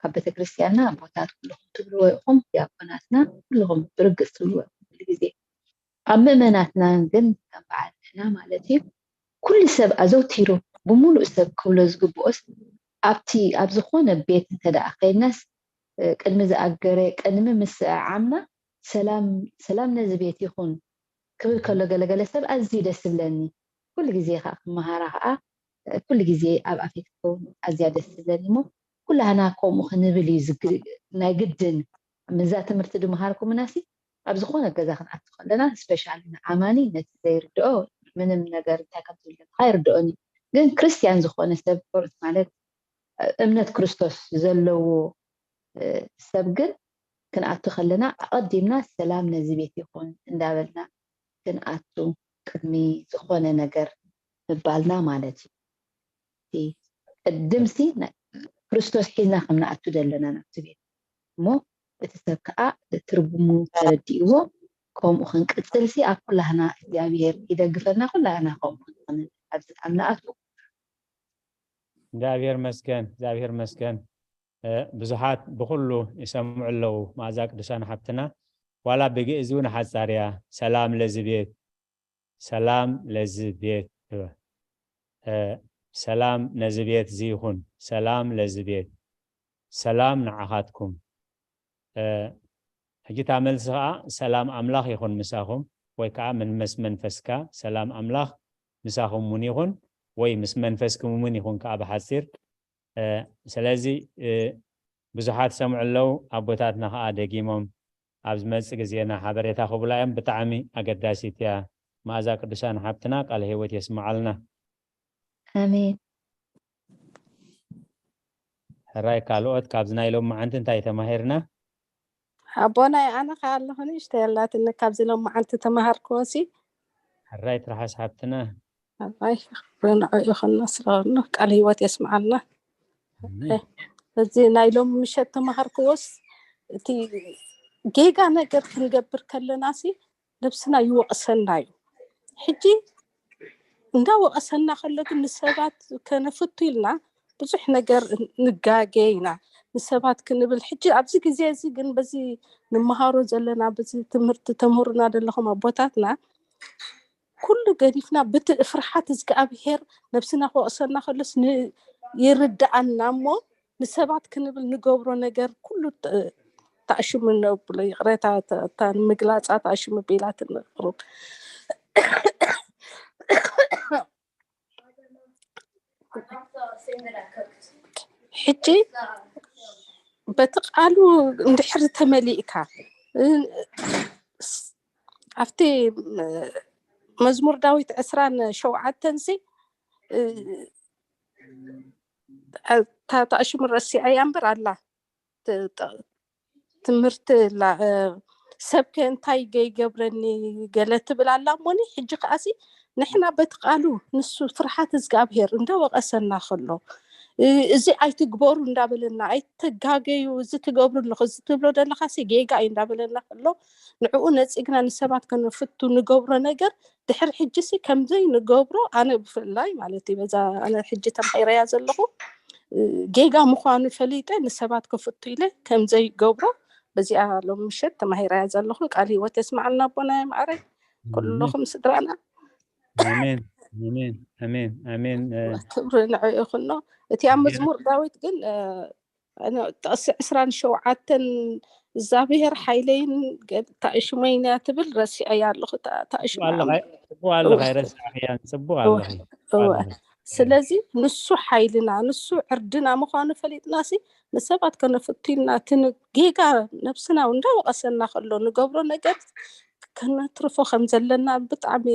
ካብ ቤተክርስትያንና ኣቦታት ኩልኹም ትብልዎ ኢኹም ዲያቆናትና ኩልኹም ብርግፅ ትብልዎ ኢኹም ኩሉ ግዜ ኣብ ምእመናትና ግን ከም በዓል ንሕና ማለት እዩ ኩሉ ሰብ ኣዘውቲሩ ብምሉእ ሰብ ክብሎ ዝግብኦስ ኣብቲ ኣብ ዝኾነ ቤት እንተ ደኣ ከይድናስ ቅድሚ ዝኣገረ ቅድሚ ምስዕዓምና ሰላም ሰላም ነዚ ቤት ይኹን ክብል ከሎ ገለገለ ሰብ ኣዝዩ ደስ ዝብለኒ ኩሉ ግዜ ከዓ ክመሃራ ከዓ ኩሉ ግዜ ኣብ ኣፌት ክኸውን ኣዝያ ደስ ዝብለኒ እሞ ኩላህና ከምኡ ክንብል እዩ ናይ ግድን ምዛ ትምህርቲ ድመሃርኩምናሲ ኣብ ዝኾነ ገዛ ክንኣቱ ከለና ስፔሻሊ ንኣማኒ ነቲ ዘይርድኦ ምንም ነገር እንታይ ከም ዝብለካ ኣይርድኦን እዩ ግን ክርስትያን ዝኾነ ሰብ ቁርጥ ማለት እምነት ክርስቶስ ዘለዎ ሰብ ግን ክንኣቱ ከለና ኣቐዲምና ሰላም ነዚ ቤት ይኹን እንዳበልና ክንኣቱ ቅድሚ ዝኾነ ነገር ምባልና ማለት እዩ። ቅድምሲ ክርስቶስ ሒዝና ከም ንኣቱ ዘለና ናብቲ ቤት እሞ እቲ ሰብ ከዓ ትርጉሙ ተረዲእዎ ከምኡ ክንቅፅልሲ ኣብ ኩላህና እግዚኣብሔር ይደግፈና ኩላህና ከምኡ ክንኾን ኣብዚ ኣብ ንኣቱ እግዚኣብሔር መስገን እግዚኣብሔር መስገን ብዙሓት ብኩሉ ይሰምዑ ኣለዉ መኣዛ ቅዱሳን ሓብትና ዋላ ብግእዝ እውን ሓፃር እያ ሰላም ለዚ ቤት ሰላም ለዚ ቤት ሰላም ነዚ ቤት እዚ ይኹን ሰላም ለዚ ቤት ሰላም ንዓኻትኩም ሕጂ እታ መልሲ ከዓ ሰላም ኣምላኽ ይኹን ምሳኹም ወይ ከዓ መንመስ መንፈስካ ሰላም ኣምላኽ ምሳኹም እውን ይኹን ወይ ምስ መንፈስኩም እውን ይኹን ከዓ ብሓፂር ስለዚ ብዙሓት ሰምዑ ኣለዉ ኣቦታትና ከዓ ደጊሞም ኣብ ዝመፅእ ግዜና ሓበሬታ ክብላ እዮም ብጣዕሚ ኣገዳሲት እያ መኣዛ ቅዱሳን ሓብትና ቃል ህይወት የስምዓልና ኣሜን ሕራይ ካልኦት ካብዚ ናይ ሎም መዓንቲ እንታይ ተማሂርና ኣቦናይ ኣነ ከ ኣለኹ ንእሽተይ ኣላትኒ ካብዚ ሎም መዓንቲ ተማሃርክዎ ሲ ሕራይ ትርሓስ ሓብትና ኣይ ንዕኡ ከነስረሉ ቃል ህይወት የስምዓልና እዚ ናይ ሎም ምሸት ተማሃርክዎስ እቲ ጌጋ ነገር ክንገብር ከለና ሲ ነብስና ይወቕሰና እዩ ሕጂ እንዳወቐሰና ከሎ ግን ንሰባት ከነፍቱ ኢልና ብዙሕ ነገር ንጋገ ኢና ንሰባት ክንብል ሕጂ ኣብዚ ግዜ እዚ ግን በዚ ንመሃሮ ዘለና በዚ ትምህርቲ ተምህሩና ዘለኹም ኣቦታትና ኩሉ ገዲፍና ብቲ ፍርሓት እግዚኣብሄር ነብስና ክወቕሰና ከሎስ ይርድኣና እሞ ንሰባት ክንብል ንገብሮ ነገር ኩሉ ተኣሽሙ ነብሎ ይቕሬታ እታ ምግላፃ ተኣሽሙ ቢላ ትንቕርብ ሕጂ በቲ ቃሉ እንድሕር ተመሊእካ ኣብቲ መዝሙር ዳዊት ዕስራን ሸውዓተን ሲ እታ ኣሽሙ ረሲዐያ እምበር ኣላ። ትምህርቲ፣ ሰብከ እንታይ ገይገብረኒ ገለ ትብል ኣላ እሞኒ። ሕጂ ከኣሲ ንሕና በቲ ቃሉ ንሱ ፍርሓት እግዚኣብሔር እንዳወቐሰና ከሎ፣ እዚ ኣይትግበሩ እንዳበለና፣ ኣይትጋገዩ፣ እዚ ትገብሩ ኣለኹ፣ እዚ ትብሎ ዘለኻሲ ጌጋ እዩ እንዳበለና ከሎ፣ ንዕኡ ነፂግና ንሰባት ከነፍቱ ንገብሮ ነገር ድሕሪ ሕጂ ሲ ከምዘይ ንገብሮ ኣነ ብፍላይ ማለት እዩ። በዛ ኣነ ሕጂ ተማሂረያ ዘለኹ ጌጋ ምዃኑ ፈሊጠ ንሰባት ከፍቱ ኢለ ከምዘይ ገብሮ በዚኣ ሎም ምሸት ተማሂረያ ዘለኹ። ቃል ህይወት የስማዓልና ኣቦና ማዕረ ኩልኹም ስድራና። ኣሜን ኣሜን ኣሜን ኣሜን። ክብሪ ንዕኡ ይኹኖ። እቲ ኣብ መዝሙር ዳዊት ግን ጥቕሲ ዕስራን ሸውዓተን እግዚኣብሔር ሓይለይን ታእሽመይን እያ ትብል ረሲዐያ ኣለኹ። ጽቡቕ ኣለኻ፣ ኣይረሳዕኽያን። ጽቡቕ ኣለኺ። ስለዚ ንሱ ሓይልና ንሱ ዕርድና ምዃኑ ፈሊጥናሲ ንሰባት ከነፍቱ ኢልና እቲ ጌጋ ነብስና እንዳወቐሰና ከሎ ንገብሮ ነገር ከነትርፎ ከም ዘለና ብጣዕሚ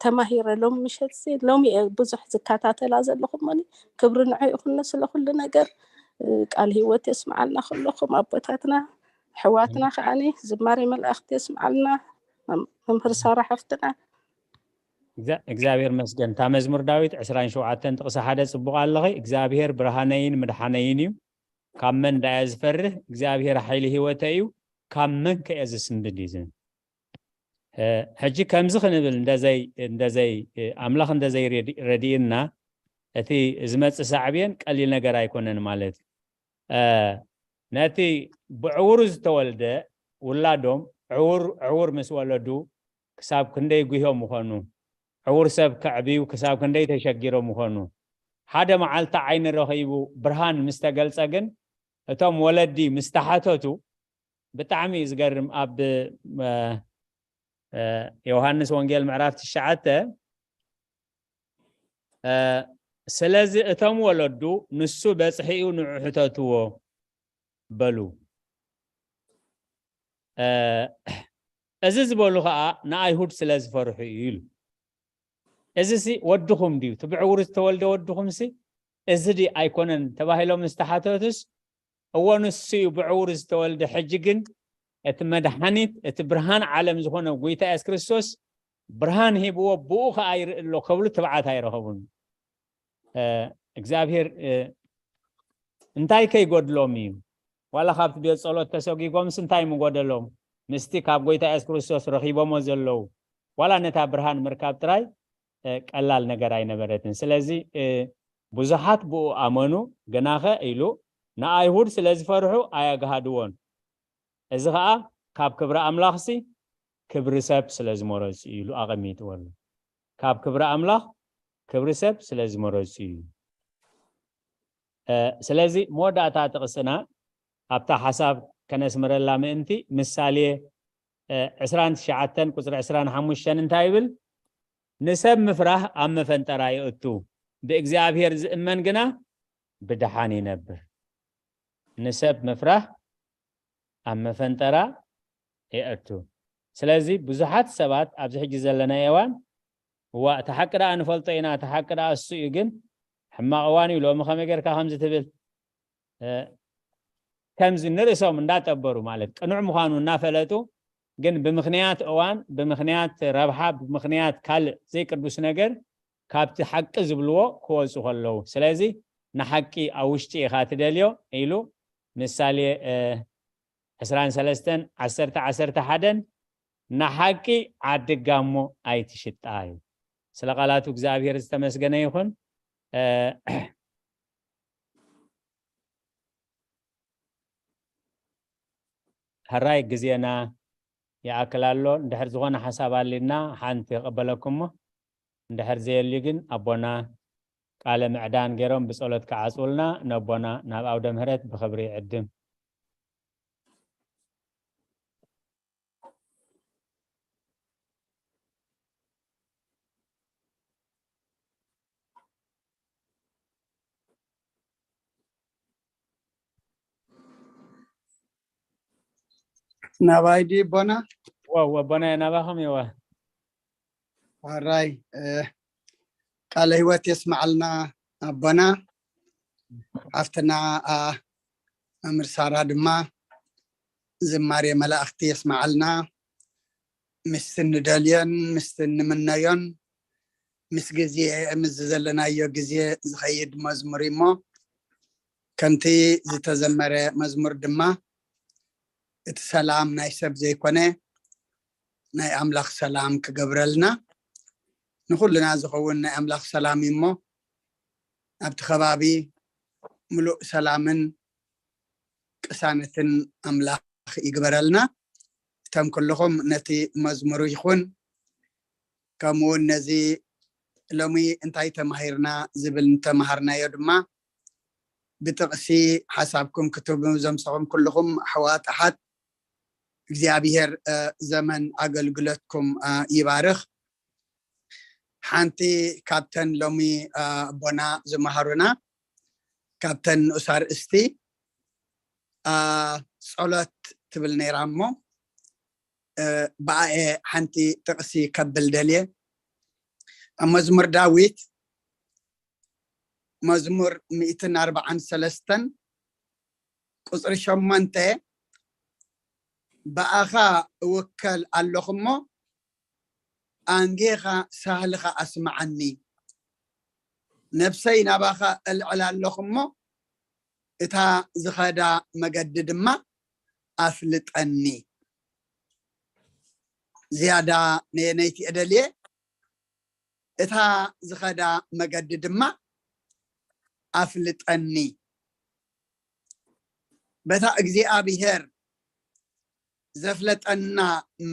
ተማሂረ። ሎም ምሸት ሎሚ ብዙሕ ዝከታተላ ዘለኹም ክብሪ ንዕኡ ይኹን ስለ ኩሉ ነገር። ቃል ህይወት የስምዓልና ኩለኹም ኣቦታትና ኣሕዋትና ከዓኒ ዝማሬ መላእኽቲ የስምዓልና። መምህር ሳራ ሓፍትና። እግዚኣብሔር መስገን። እታ መዝሙር ዳዊት ዕስራን ሸውዓተን ጥቕሲ ሓደ ጽቡቕ ኣለኺ። እግዚኣብሔር ብርሃነይን ምድሓነይን እዩ፣ ካብ መን ዳያ ዝፈርህ? እግዚኣብሔር ሓይሊ ህይወተይ እዩ፣ ካብ መን ከ እየ ዝስንብድ እዩ ዝብል። ሕጂ ከምዚ ክንብል እንደዘይ እንደዘይ ኣምላኽ እንደዘይ ረድእና እቲ ዝመጽእ ሳዕብየን ቀሊል ነገር ኣይኮነን ማለት እዩ። ነቲ ብዕውሩ ዝተወልደ ውላዶም ዕውር ዕውር ምስ ወለዱ ክሳብ ክንደይ ጉሆ ምኾኑ፣ ዕውር ሰብ ከዕብዩ ክሳብ ክንደይ ተሸጊሮም ምኾኑ፣ ሓደ መዓልቲ ዓይኒ ረኺቡ ብርሃን ምስ ተገልጸ ግን እቶም ወለዲ ምስ ተሓተቱ ብጣዕሚ እዩ ዝገርም። ኣብ ዮሃንስ ወንጌል ምዕራፍ ትሽዓተ ስለዚ እቶም ወለዱ ንሱ በጽሒኡ ንዑ ሕተትዎ በሉ። እዚ ዝበሉ ኸዓ ንኣይሁድ ስለ ዝፈርሑ እዩ ኢሉ። እዚ ሲ ወድኹም ድዩ? እቲ ብዕውሩ ዝተወልደ ወድኹም ሲ እዚ ድዩ ኣይኮነን ተባሂሎም ዝተሓተቱስ እወ ንሱ እዩ ብዕውሩ ዝተወልደ፣ ሕጂ ግን እቲ መድሓኒት እቲ ብርሃን ዓለም ዝኾነ ጎይታ የሱስ ክርስቶስ ብርሃን ሂብዎ ብኡ ኸዓ ይርኢ ኣሎ ክብሉ ትብዓት ኣይረኸቡን። እግዚኣብሔር እንታይ ከይጎድሎም እዩ? ዋላ ካብቲ ቤት ጸሎት ተሰጒጎምስ እንታይ ምጎደሎም? ምስቲ ካብ ጎይታ የሱስ ክርስቶስ ረኺቦሞ ዘለዉ ዋላ ነታ ብርሃን ምርካብ ጥራይ ቀላል ነገር ኣይነበረትን። ስለዚ ብዙሓት ብኡ ኣመኑ፣ ግናኸ ኢሉ ንኣይሁድ ስለ ዝፈርሑ ኣየግሃድዎን። እዚ ኸኣ ካብ ክብሪ ኣምላኽሲ ክብሪ ሰብ ስለ ዝመረጹ እዩ ኢሉ ኣቐሚጥዎ ኣሎ። ካብ ክብሪ ኣምላኽ ክብሪ ሰብ ስለ ዝመረጹ እዩ። ስለዚ መወዳእታ ጥቕስና ኣብታ ሓሳብ ከነስምረላ ምእንቲ ምሳሌ ዕስራን ትሽዓተን ቁጽሪ ዕስራን ሓሙሽተን እንታይ ይብል? ንሰብ ምፍራህ ኣብ መፈንጠራ የእቱ፣ ብእግዚኣብሔር ዝእመን ግና ብድሓን ይነብር። ንሰብ ምፍራህ ኣብ መፈንጠራ የእቱ። ስለዚ ብዙሓት ሰባት ኣብዚ ሕጂ ዘለናዮ እዋን እዋ እቲ ሓቂ ደኣ ንፈልጦ ኢና፣ እቲ ሓቂ ደኣ እሱ እዩ፣ ግን ሕማቕ እዋን እዩ ሎሚ ከመይ ጌርካ ከምዚ ትብል ከምዚ ንርእሶም እንዳጠበሩ ማለት ቅኑዕ ምዃኑ እናፈለጡ ግን ብምኽንያት እዋን ብምኽንያት ረብሓ ብምኽንያት ካልእ ዘይቅዱስ ነገር ካብቲ ሓቂ ዝብልዎ ክወፁ ከለዉ ስለዚ ንሓቂ ኣብ ውሽጢ ኢኻ ትደልዮ ኢሉ ምሳሌ ዕስራን ሰለስተን ዓሰርተ ዓሰርተ ሓደን ንሓቂ ዓዲ ጋሞ ኣይትሽጣ እዩ። ስለ ቃላቱ እግዚኣብሔር ዝተመስገነ ይኹን። ሕራይ ግዜና ይኣክል ኣሎ። እንድሕር ዝኾነ ሓሳብ ኣሊና ሓንቲ ይቐበለኩሞ እንድሕር ዘየልዩ ግን ኣቦና ቃለ ምዕዳን ገይሮም ብጸሎት ክዓጽውልና ነቦና ናብ ኣውደ ምህረት ብኽብሪ ይዕድም። ናባይ ድዩ ኣቦና? ወ ኣቦና ናባኹም እየ። ሕራይ ቃለ ህይወት የስማዓልና ኣቦና። ሓፍትና መምህር ሳራ ድማ ዝማሬ መላእኽቲ የስማዓልና። ምስቲ ንደልዮን ምስቲ ንምነዮን ምስ ግዜ፣ ምስ ዘለናዮ ግዜ ዝኸይድ መዝሙር እሞ፣ ከምቲ ዝተዘመረ መዝሙር ድማ፣ እቲ ሰላም ናይ ሰብ ዘይኮነ ናይ ኣምላኽ ሰላም ክገብረልና፣ ንኹልና ዝኸውን ናይ ኣምላኽ ሰላም እዩ እሞ፣ ኣብቲ ከባቢ ምሉእ ሰላምን ቅሳነትን ኣምላኽ ይግበረልና። እቶም ኩልኹም ነቲ መዝሙር ይኹን፣ ከምኡ እውን ነዚ ሎሚ እንታይ ተማሂርና ዝብል እንተመሃርናዮ ድማ፣ ብጥቕሲ ሓሳብኩም ክትህቡ ዘምሰኹም ኩልኹም ኣሕዋት ኣሓት፣ እግዚኣብሔር ዘመን ኣገልግሎትኩም ይባርኽ። ሓንቲ ካብተን ሎሚ ኣቦና ዝመሃሩና፣ ካብተን ንኡስ ኣርእስቲ ጸሎት ትብል ነይራ እሞ፣ ብኣኤ ሓንቲ ጥቕሲ ከብል ደልየ። ኣብ መዝሙር ዳዊት፣ መዝሙር ሚእትን ኣርባዓን ሰለስተን ቁጽሪ ሸሞንተ፣ ብኣኻ እውከል ኣለኹ እሞ፣ ኣንጌኻ ሳህልኻ ኣስምዓኒ። ነብሰይ ናባኻ እልዕል ኣለኹ እሞ፣ እታ ዝኸዳ መገዲ ድማ ኣፍልጠኒ። ዝያዳ ነየነይቲ እደልየ፣ እታ ዝኸዳ መገዲ ድማ ኣፍልጠኒ። በታ እግዚኣብሔር ዘፍለጠና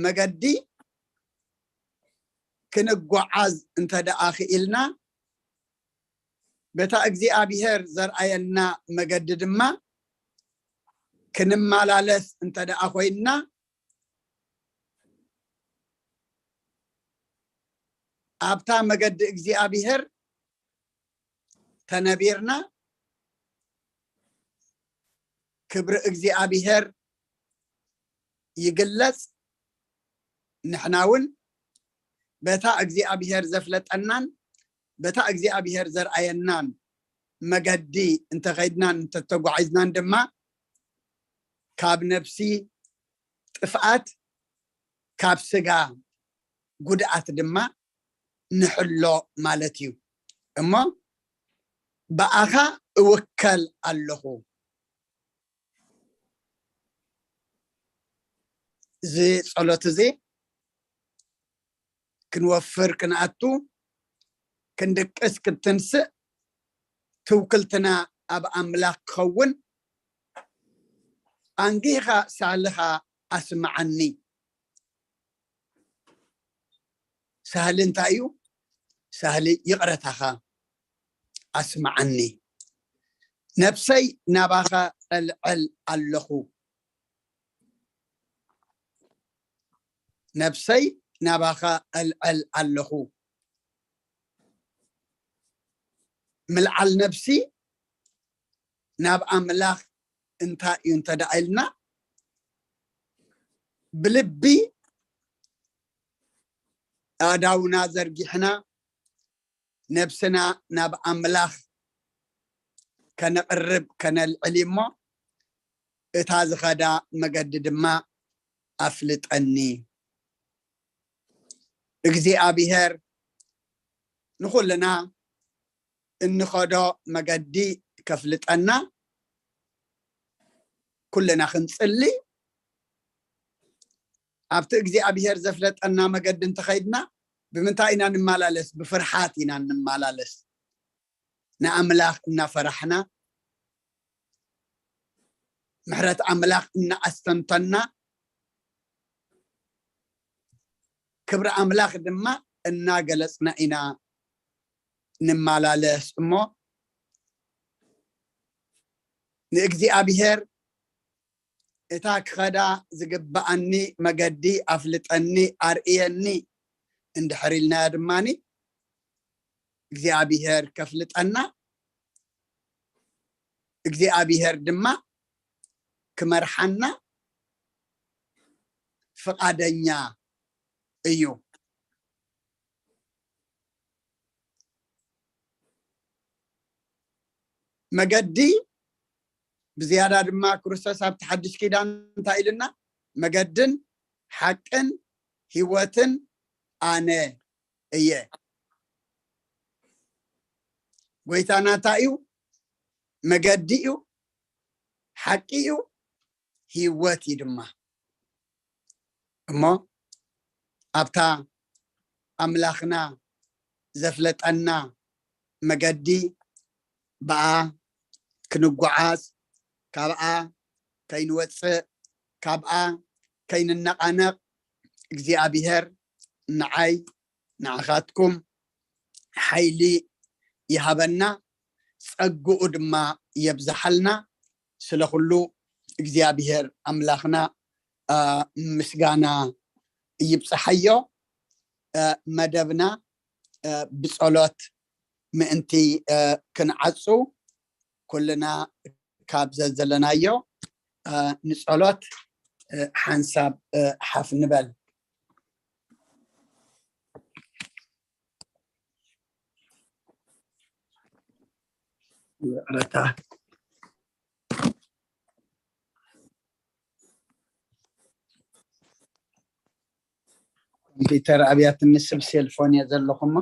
መገዲ ክንጓዓዝ እንተ ደኣ ክኢልና፣ በታ እግዚኣብሔር ዘርኣየና መገዲ ድማ ክንመላለስ እንተ ደኣ ኮይንና፣ ኣብታ መገዲ እግዚኣብሔር ተነቢርና፣ ክብሪ እግዚኣብሔር ይግለጽ። ንሕና እውን በታ እግዚኣብሔር ዘፍለጠናን በታ እግዚኣብሔር ዘርኣየናን መገዲ እንተኸይድናን እንተተጓዒዝናን ድማ፣ ካብ ነፍሲ ጥፍኣት፣ ካብ ስጋ ጉድኣት ድማ ንሕሎ ማለት እዩ። እሞ ብኣኻ እውከል ኣለኹ። እዚ ጸሎት እዚ ክንወፍር፣ ክንኣቱ፣ ክንድቅስ፣ ክትንስእ፣ ትውክልትና ኣብ ኣምላኽ ክኸውን፣ ኣንጊኻ ሳልኻ ኣስምዓኒ። ሳህሊ እንታይ እዩ? ሳህሊ ይቕረታኻ ኣስምዓኒ። ነብሰይ ናባኻ እልዕል ኣለኹ። ነብሰይ ናባኻ እልዕል ኣለኹ። ምልዓል ነብሲ ናብ ኣምላኽ እንታይ እዩ እንተ ደኣ ኢልና፣ ብልቢ ኣእዳውና ዘርጊሕና ነብስና ናብ ኣምላኽ ከነቕርብ፣ ከነልዕል እሞ፣ እታ ዝኸዳ መገዲ ድማ ኣፍልጠኒ። እግዚኣብሔር ንኹልና እንኸዶ መገዲ ከፍልጠና ኩልና ክንጽሊ፣ ኣብቲ እግዚኣብሔር ዘፍለጠና መገዲ እንተኸይድና፣ ብምንታይ ኢና ንመላለስ? ብፍርሓት ኢና እንመላለስ። ንኣምላኽ እናፈራሕና፣ ምሕረት ኣምላኽ እናኣስተንተና፣ ክብሪ ኣምላኽ ድማ እናገለጽና ኢና ንመላለስ እሞ፣ ንእግዚኣብሔር እታ ክኸዳ ዝግብኣኒ መገዲ ኣፍልጠኒ፣ ኣርእየኒ እንድሕር ኢልናዮ ድማኒ፣ እግዚኣብሔር ከፍልጠና፣ እግዚኣብሔር ድማ ክመርሓና ፍቓደኛ እዩ። መገዲ፣ ብዝያዳ ድማ ክርስቶስ ኣብቲ ሓድሽ ኪዳን እንታይ ኢልና? መገድን ሓቅን ህይወትን ኣነ እየ። ጎይታና እንታይ እዩ? መገዲ እዩ፣ ሓቂ እዩ፣ ህይወት እዩ ድማ። እሞ ኣብታ ኣምላኽና ዘፍለጠና መገዲ፣ ብኣ ክንጓዓዝ፣ ካብኣ ከይንወፅእ፣ ካብኣ ከይንነቓነቕ እግዚኣብሔር ንዓይ፣ ንዓኻትኩም ሓይሊ ይሃበና፣ ጸግኡ ድማ የብዝሓልና። ስለ ኩሉ እግዚኣብሔር ኣምላኽና ምስጋና ይብጽሓዮ። መደብና ብጸሎት ምእንቲ ክንዓጹ፣ ኩልና ካብ ዘዘለናዮ ንጸሎት ሓንሳብ ሓፍ ንበል። ይቕረታ። ኮምፒተር ኣብያ ትንስብ ሴልፎን እየ ዘለኹሞ።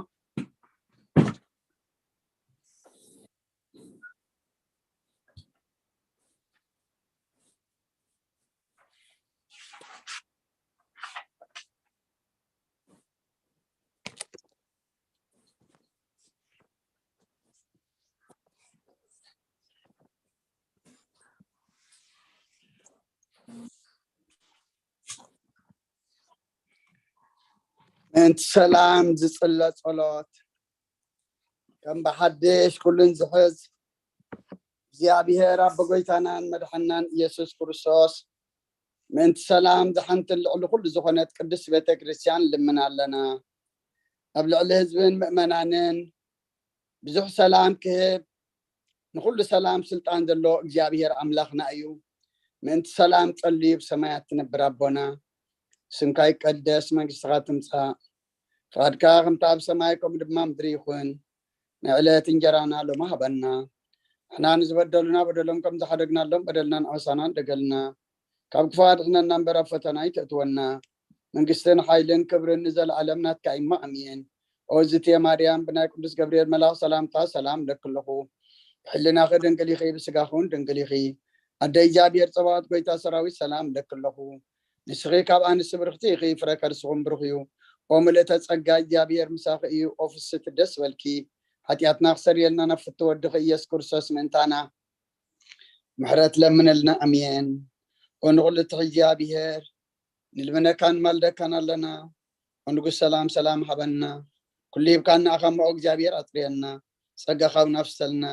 ምእንቲ ሰላም ዝጽለ ጸሎት፣ ከም ብሓድሽ ኩሉን ዝሕዝ እግዚኣብሔር ኣቦ ጎይታናን መድሓናን ኢየሱስ ክርስቶስ፣ ምእንቲ ሰላም ዝሓንትን ልዕሊ ኩሉ ዝኾነት ቅድስት ቤተ ክርስቲያን ልምን ኣለና። ኣብ ልዕሊ ህዝብን ምእመናንን ብዙሕ ሰላም ክህብ፣ ንኹሉ ሰላም ስልጣን ዘሎ እግዚኣብሔር ኣምላኽና እዩ። ምእንቲ ሰላም ጸልዩ ብሰማያት ትነብር ኣቦና፣ ስምካ ይቀደስ፣ መንግስትኻ ትምጻእ፣ ፍቓድካ ከምቲ ኣብ ሰማይ ከምኡ ድማ ምድሪ ይኹን። ናይ ዕለት እንጀራና ሎሚ ሃበና። ንሕና ንዝበደሉና በደሎም ከም ዝሓደግናሎም በደልናን ዓመፃናን ደገልና። ካብ ክፉእ ኣድሕነና እምበር ኣብ ፈተና ኣይተእትወና። መንግስትን ሓይልን ክብርን ንዘለኣለም ናትካ እዩ እሞ ኣሜን። ኦ ዝትየ ማርያም፣ ብናይ ቅዱስ ገብርኤል መልኣኽ ሰላምታ ሰላም እለኪ ኣለኹ። ብሕልናኺ ድንግል ኢኺ፣ ብስጋኺ እውን ድንግል ኢኺ። ኣደ እግዚኣብሔር ጸባኦት፣ ጎይታ ሰራዊት፣ ሰላም እለኪ ኣለኹ። ንስኺ ካብ ኣንስቲ ብርኽቲ ኢኺ፣ ፍረ ከርስኹም ብሩኽ እዩ። ኦ ምልእተ ጸጋ፣ እግዚኣብሔር ምሳኺ እዩ። ኦ ፍስቲ ደስ በልኪ፣ ሓጢኣትና ክሰርየልና ናብ ፍትወ ወድኺ ኢየሱስ ክርስቶስ ምእንታና ምሕረት ለምነልና። ኣሜን። ኦ ንኹሉ ትሕዚ እግዚኣብሔር፣ ንልምነካን ማልደካን ኣለና። ኦ ንጉስ ሰላም፣ ሰላም ሃበና። ኩሉ ሂብካና ኣኻ እሞ እግዚኣብሔር ኣጽርየና። ጸጋኻ እውን ኣፍሰልና።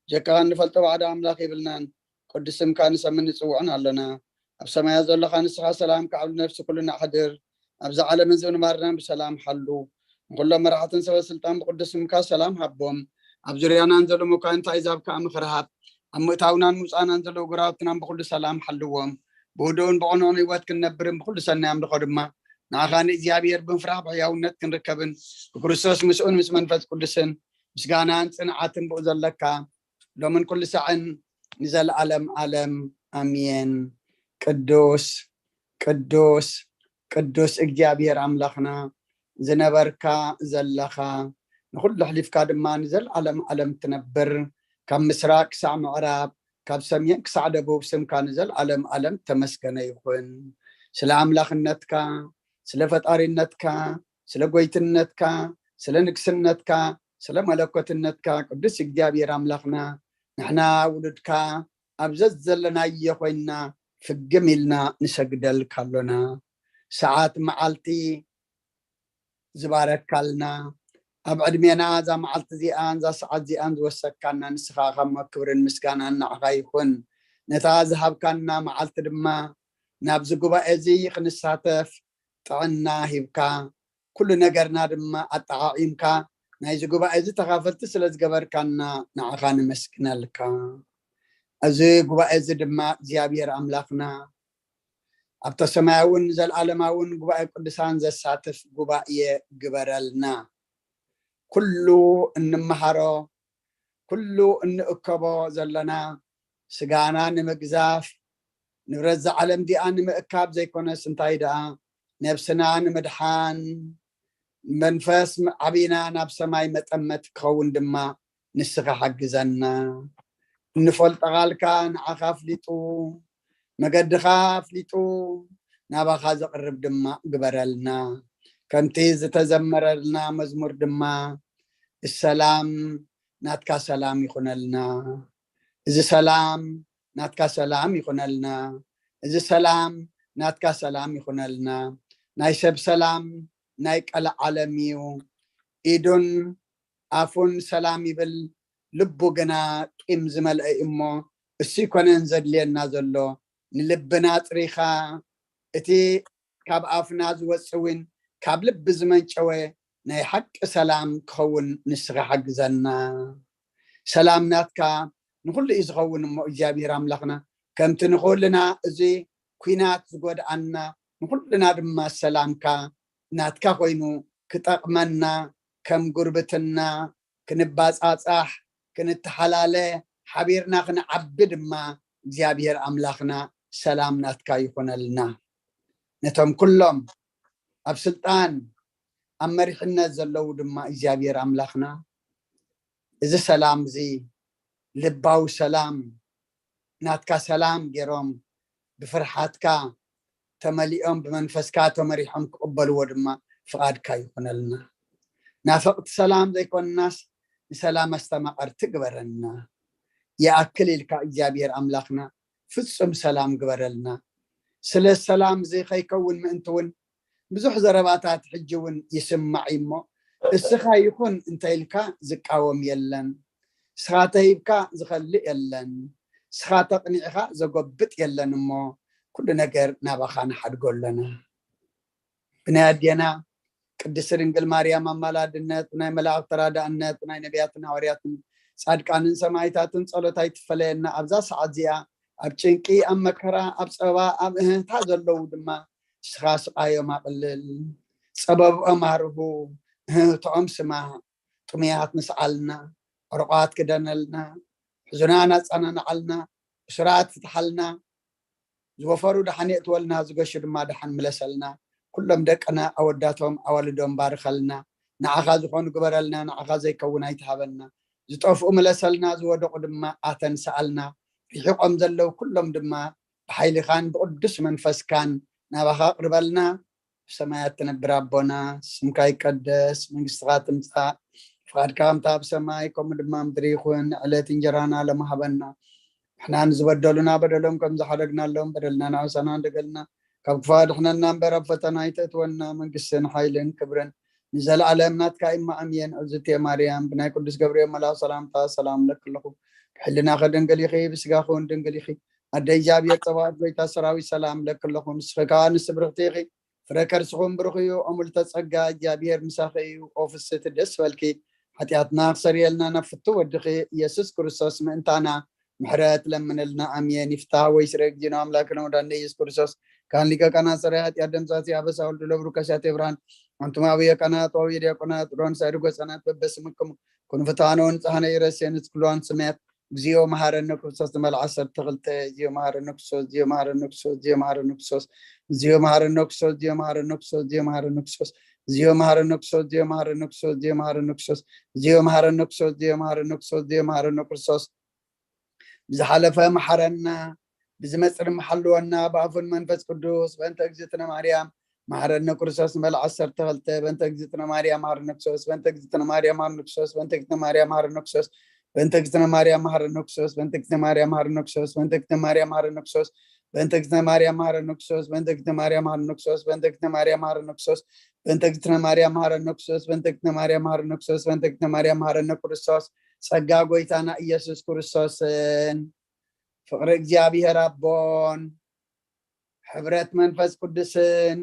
ጀካኻ እንፈልጦ ባዕዳ ኣምላኽ የብልናን። ቅዱስ ስምካ ንሰምን ንጽውዕን ኣሎና። ኣብ ሰማያት ዘለኻ ንስኻ ሰላም ካብ ነፍሲ ኩልና ኣሕድር። ኣብዚ ዓለምን ዝንባርናን ብሰላም ሓሉ። ንኹሎም መራሕትን ሰበ ስልጣን ብቅዱስ ስምካ ሰላም ሃቦም። ኣብ ዙርያናን ዘሎ መኳንንቲ ኣሕዛብ ከኣ ምኽሪ ሃብ። ኣብ ምእታውናን ምውጻእናን ዘለዉ ጎረባብትናን ብኹሉ ሰላም ሓልዎም። ብህዱእን ብቕኑዕን ህይወት ክንነብርን ብኹሉ ሰናይ ኣምልኾ ድማ ንዓኻ ንእግዚኣብሔር ብምፍራሕ ብሕያውነት ክንርከብን ብክርስቶስ ምስኡን ምስ መንፈስ ቅዱስን ምስጋናን ጽንዓትን ብኡ ዘለካ ሎምን ኩሉ ሳዕን ንዘለኣለም ዓለም ኣሜን። ቅዱስ፣ ቅዱስ፣ ቅዱስ እግዚኣብሔር ኣምላኽና ዝነበርካ ዘለኻ፣ ንኹሉ ኣሕሊፍካ ድማ ንዘለኣለም ዓለም ትነብር፣ ካብ ምስራቅ ክሳዕ ምዕራብ፣ ካብ ሰሜን ክሳዕ ደቡብ ስምካ ንዘለኣለም ዓለም ተመስገነ ይኹን። ስለ ኣምላኽነትካ፣ ስለ ፈጣሪነትካ፣ ስለ ጎይትነትካ፣ ስለ ንግስነትካ፣ ስለ መለኮትነትካ ቅዱስ እግዚኣብሔር ኣምላኽና፣ ንሕና ውሉድካ ኣብ ዘዘለናዮ ኮይንና ፍግም ኢልና ንሰግደልካ ኣሎና። ሰዓት መዓልቲ ዝባረካልና፣ ኣብ ዕድሜና እዛ መዓልቲ እዚኣን እዛ ሰዓት እዚኣን ዝወሰካና ንስኻ ካብ ክብርን ምስጋናን ንዓኻ ይኹን። ነታ ዝሃብካና መዓልቲ ድማ ናብዚ ጉባኤ እዚ ክንሳተፍ ጥዕና ሂብካ፣ ኩሉ ነገርና ድማ ኣጠዓዒምካ ናይዚ ጉባኤ እዚ ተኻፈልቲ ስለ ዝገበርካና ንዓኻ ነመስግነልካ። እዚ ጉባኤ እዚ ድማ እግዚኣብሔር ኣምላኽና ኣብታ ሰማያውን ዘለኣለማውን ጉባኤ ቅዱሳን ዘሳትፍ ጉባኤ ግበረልና። ኩሉ እንመሃሮ ኩሉ እንእከቦ ዘለና ስጋና ንምግዛፍ፣ ንብረት እዛ ዓለም እዚኣ ንምእካብ ዘይኮነስ፣ እንታይ ደኣ፣ ነብስና ንምድሓን፣ መንፈስ ዓቢና ናብ ሰማይ መጠመት ክኸውን ድማ ንስኻ ሓግዘና። እንፈልጦ ቃልካ ንዓኻ ኣፍሊጡ፣ መገድኻ ኣፍሊጡ፣ ናባኻ ዘቕርብ ድማ ግበረልና። ከምቲ ዝተዘመረልና መዝሙር ድማ፣ "ሰላም ናትካ ሰላም ይኹነልና፣ እዚ ሰላም ናትካ ሰላም ይኹነልና፣ እዚ ሰላም ናትካ ሰላም ይኹነልና። ናይ ሰብ ሰላም ናይ ቀለዓለም እዩ። ኢዱን ኣፉን ሰላም ይብል፣ ልቡ ግና ቂም ዝመልአ እዩ እሞ፣ እሱ ይኮነን ዘድልየና ዘሎ፣ ንልብና ኣጽሪኻ፣ እቲ ካብ ኣፍና ዝወጽእ እውን ካብ ልቢ ዝመንጨወ ናይ ሓቂ ሰላም ክኸውን ንስኻ ሓግዘና። ሰላም ናትካ ንኹሉ እዩ ዝኸውን እሞ፣ እግዚኣብሔር ኣምላኽና፣ ከምቲ ንኹልና እዚ ኲናት ዝጎድኣና፣ ንኹልና ድማ ሰላምካ ናትካ ኮይኑ ክጠቕመና፣ ከም ጉርብትና ክንባጻጻሕ፣ ክንተሓላለ፣ ሓቢርና ክንዓቢ ድማ እግዚኣብሔር ኣምላኽና ሰላም ናትካ ይኹነልና። ነቶም ኩሎም ኣብ ስልጣን ኣብ መሪሕነት ዘለዉ ድማ እግዚኣብሔር ኣምላኽና እዚ ሰላም እዚ ልባዊ ሰላም ናትካ ሰላም ገይሮም ብፍርሓትካ ተመሊኦም ብመንፈስካ ተመሪሖም ክቕበልዎ ድማ ፍቓድካ ይኹነልና። ናፈቕቲ ሰላም ዘይኮንናስ ንሰላም ኣስተማቐርቲ ግበረና። ይኣክል ኢልካ እግዚኣብሔር ኣምላኽና ፍጹም ሰላም ግበረልና። ስለ ሰላም እዚ ከይከውን ምእንቲ እውን ብዙሕ ዘረባታት ሕጂ እውን ይስማዕ እዩ እሞ፣ እስኻ ይኹን እንተ ኢልካ ዝቃወም የለን፣ እስኻ ተሂብካ ዝኸልእ የለን፣ እስኻ ተቕኒዕኻ ዘጎብጥ የለን እሞ፣ ኩሉ ነገር ናባኻ ንሓድጎ ኣለና። ብናይ ኣዴና ቅድስቲ ድንግል ማርያም ኣማላድነት፣ ብናይ መላእኽቲ ተራዳእነት፣ ብናይ ነቢያትን ሃዋርያትን ጻድቃንን ሰማይታትን ጸሎት ኣይትፈለየና። ኣብዛ ሰዓት እዚኣ ኣብ ጭንቂ፣ ኣብ መከራ፣ ኣብ ጸባ፣ ኣብ እህህታ ዘለዉ ድማ ንስኻ ስቓዮም ኣቕልል፣ ጸበብኦም ኣርሁ፣ እህህትኦም ስማዕ። ጥሙያት ንስዓልና፣ ዕሩቓት ክደነልና፣ ሕዙናት ኣጸናንዓልና፣ እሱራት ፍትሓልና፣ ዝወፈሩ ደሓን የእትወልና፣ ዝገሹ ድማ ደሓን ምለሰልና። ኩሎም ደቅና ኣወዳቶም ኣዋልዶም ባርኸልና። ንዓኻ ዝኾኑ ግበረልና፣ ንዓኻ ዘይከውን ኣይትሃበና። ዝጠፍኡ ምለሰልና፣ ዝወደቑ ድማ ኣተንስኣልና። ርሒቖም ዘለዉ ኩሎም ድማ ብሓይልኻን ብቕዱስ መንፈስካን ናባኻ ኣቕርበልና። ብሰማያት ትነብር ኣቦና፣ ስምካ ይቀደስ፣ መንግስትኻ ትምጻእ፣ ፍቓድካ ከምታ ኣብ ሰማይ ከምኡ ድማ ምድሪ ይኹን። ዕለት እንጀራና ሎም ሃበና። ንሕና ንዝበደሉና በደሎም ከም ዝሓደግናሎም በደልና ንዓውሳና እንደገልና፣ ካብ ክፉእ ኣድሕነና እምበር ኣብ ፈተና ኣይተእትወና። መንግስትን ሓይልን ክብርን ንዘለኣለም ናትካ እማ ኣሜን። እግዝእትየ ማርያም፣ ብናይ ቅዱስ ገብርኤል መልኣኽ ሰላምታ ሰላም እለኪ ኣለኹ። ብሕልናኺ ድንግል ኢኺ፣ ብስጋኺ እውን ድንግል ኢኺ። ኣደ እግዚኣብሔር ጸባኦት፣ ጎይታ ሰራዊት ሰላም እለኪ ኣለኹ። ንስኺ ከኣ ንስብርኽቲ ኢኺ፣ ፍረ ከርስኹም ብሩኽ እዩ። ኦ ምልዕተ ጸጋ፣ እግዚኣብሔር ምሳኺ እዩ። ኦ ፍስሕቲ ደስ በልኪ፣ ሓጢኣትና ክሰርየልና ናብ ፍቱ ወድኺ ኢየሱስ ክርስቶስ ምእንታና ምሕረት ለምንልና። ኣሜን። ይፍታህ ወይ ስረ እግዚእነ ኣምላክነ ወዳነ ኢየሱስ ክርስቶስ፣ ካህን ሊቀ ካህናት፣ ሰራይ ሓጢኣት፣ ደምሳሲ ኣበሳ፣ ወልድ ለብሩ ከሳቴ ብርሃን፣ ኣንቱም ኣበየ ካህናት ወአበየ ዲያቆናት፣ ሮን ሳይድ ጎጸናት በበስምክሙ ኩኑ ፍትሓነ ወንጽሓነ ይረሴን እስክልዋን ስሜት። እግዚኦ መሐረነ ክርስቶስ ንመልዓ ዓሰርተ ክልተ። እግዚኦ መሐረነ ክርስቶስ፣ እግዚኦ መሐረነ ክርስቶስ፣ እግዚኦ መሐረነ ክርስቶስ፣ እግዚኦ መሐረነ ክርስቶስ፣ እግዚኦ መሐረነ ክርስቶስ፣ እግዚኦ መሐረነ ክርስቶስ፣ እግዚኦ መሐረነ ክርስቶስ፣ እግዚኦ መሐረነ ክርስቶስ፣ እግዚኦ መሐረነ ክርስቶስ፣ እግዚኦ መሐረነ ክርስቶስ፣ እግዚኦ መሐረነ ክርስቶስ። ብዝሓለፈ መሓረና፣ ብዝመጽእ ድማ ሓልወና፣ ብኣፉን መንፈስ ቅዱስ። በእንተ እግዝእትነ ማርያም መሓረነ ክርስቶስ ንመልዓ ዓሰርተ ክልተ። በእንተ እግዝእትነ ማርያም መሓረነ ክርስቶስ፣ በእንተ እግዝእትነ ማርያም መሓረነ ክርስቶስ፣ በእንተ እግዝእትነ ማርያም መሓረነ ክርስቶስ፣ በእንተ እግዝእትነ ማርያም መሓረነ ክርስቶስ፣ በእንተ እግዝእትነ ማርያም መሓረነ ክርስቶስ፣ በእንተ እግዝእትነ ማርያም መሓረነ ክርስቶስ፣ በእንተ እግዝእትነ ማርያም መሓረነ ክርስቶስ፣ በእንተ እግዝእትነ ማርያም መሓረነ ክርስቶስ፣ በእንተ እግዝእትነ ማርያም መሓረነ ክርስቶስ፣ በእንተ እግዝእትነ ማርያም መሓረነ ክርስቶስ፣ ጸጋ ጎይታና ኢየሱስ ክርስቶስን ፍቕሪ እግዚኣብሔር ኣቦን ሕብረት መንፈስ ቅዱስን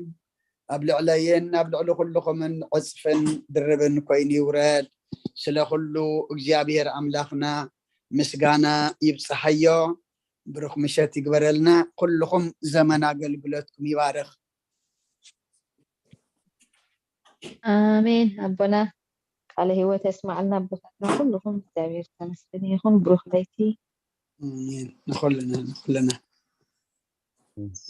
ኣብ ልዕለይን ኣብ ልዕሊ ኩልኹምን ዕጽፍን ድርብን ኮይኑ ይውረድ። ስለ ኩሉ እግዚኣብሔር ኣምላኽና ምስጋና ይብጽሓዮ። ብሩኽ ምሸት ይግበረልና። ኩልኹም ዘመን ኣገልግሎትኩም ይባርኽ። ኣሜን ኣቦና። ቃለ ህይወት የስማዕልና ኣቦታትና ኩልኹም እግዚኣብሔር ተመስገን ይኹን። ብሩኽ ለይቲ። ኣሜን። ንኹልና ንኹልና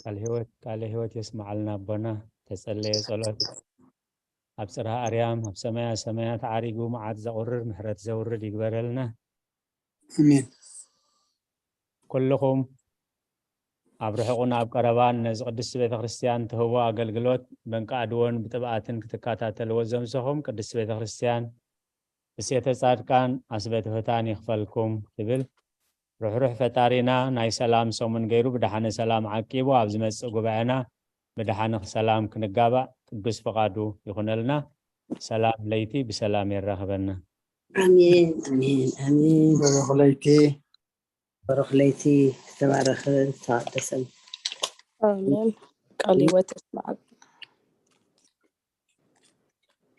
ቃለ ህይወት ቃለ ህይወት የስማዓልና ኣቦና። ተጸለየ ጸሎት ኣብ ጽርሃ ኣርያም ኣብ ሰማያ ሰማያት ዓሪጉ መዓት ዘቑርር ምሕረት ዘውርድ ይግበረልና። ኣሜን። ኩልኹም ኣብ ርሑቕን ኣብ ቀረባን ነዚ ቅድስቲ ቤተ ክርስቲያን ትህቦ ኣገልግሎት በንቃ ኣድዎን ብጥብኣትን ክትከታተልዎ ዘምሰኹም ቅድስቲ ቤተ ክርስቲያን ብሴተ ጻድቃን ኣስበትህታን ይኽፈልኩም ትብል። ርሕሩሕ ፈጣሪና ናይ ሰላም ሰሙን ገይሩ ብደሓነ ሰላም ዓቂቡ ኣብ ዝመጽእ ጉባኤና ብደሓነ ሰላም ክንጋባእ ቅዱስ ፍቓዱ ይኹነልና። ሰላም ለይቲ ብሰላም የራኽበና። ኣሜን ኣሜን ኣሜን። ብሩኽ ለይቲ። ብሩኽ ለይቲ ዝተባረኸ ዝተቐደሰ። ኣሜን። ቃለ ህይወት የስማዓልና።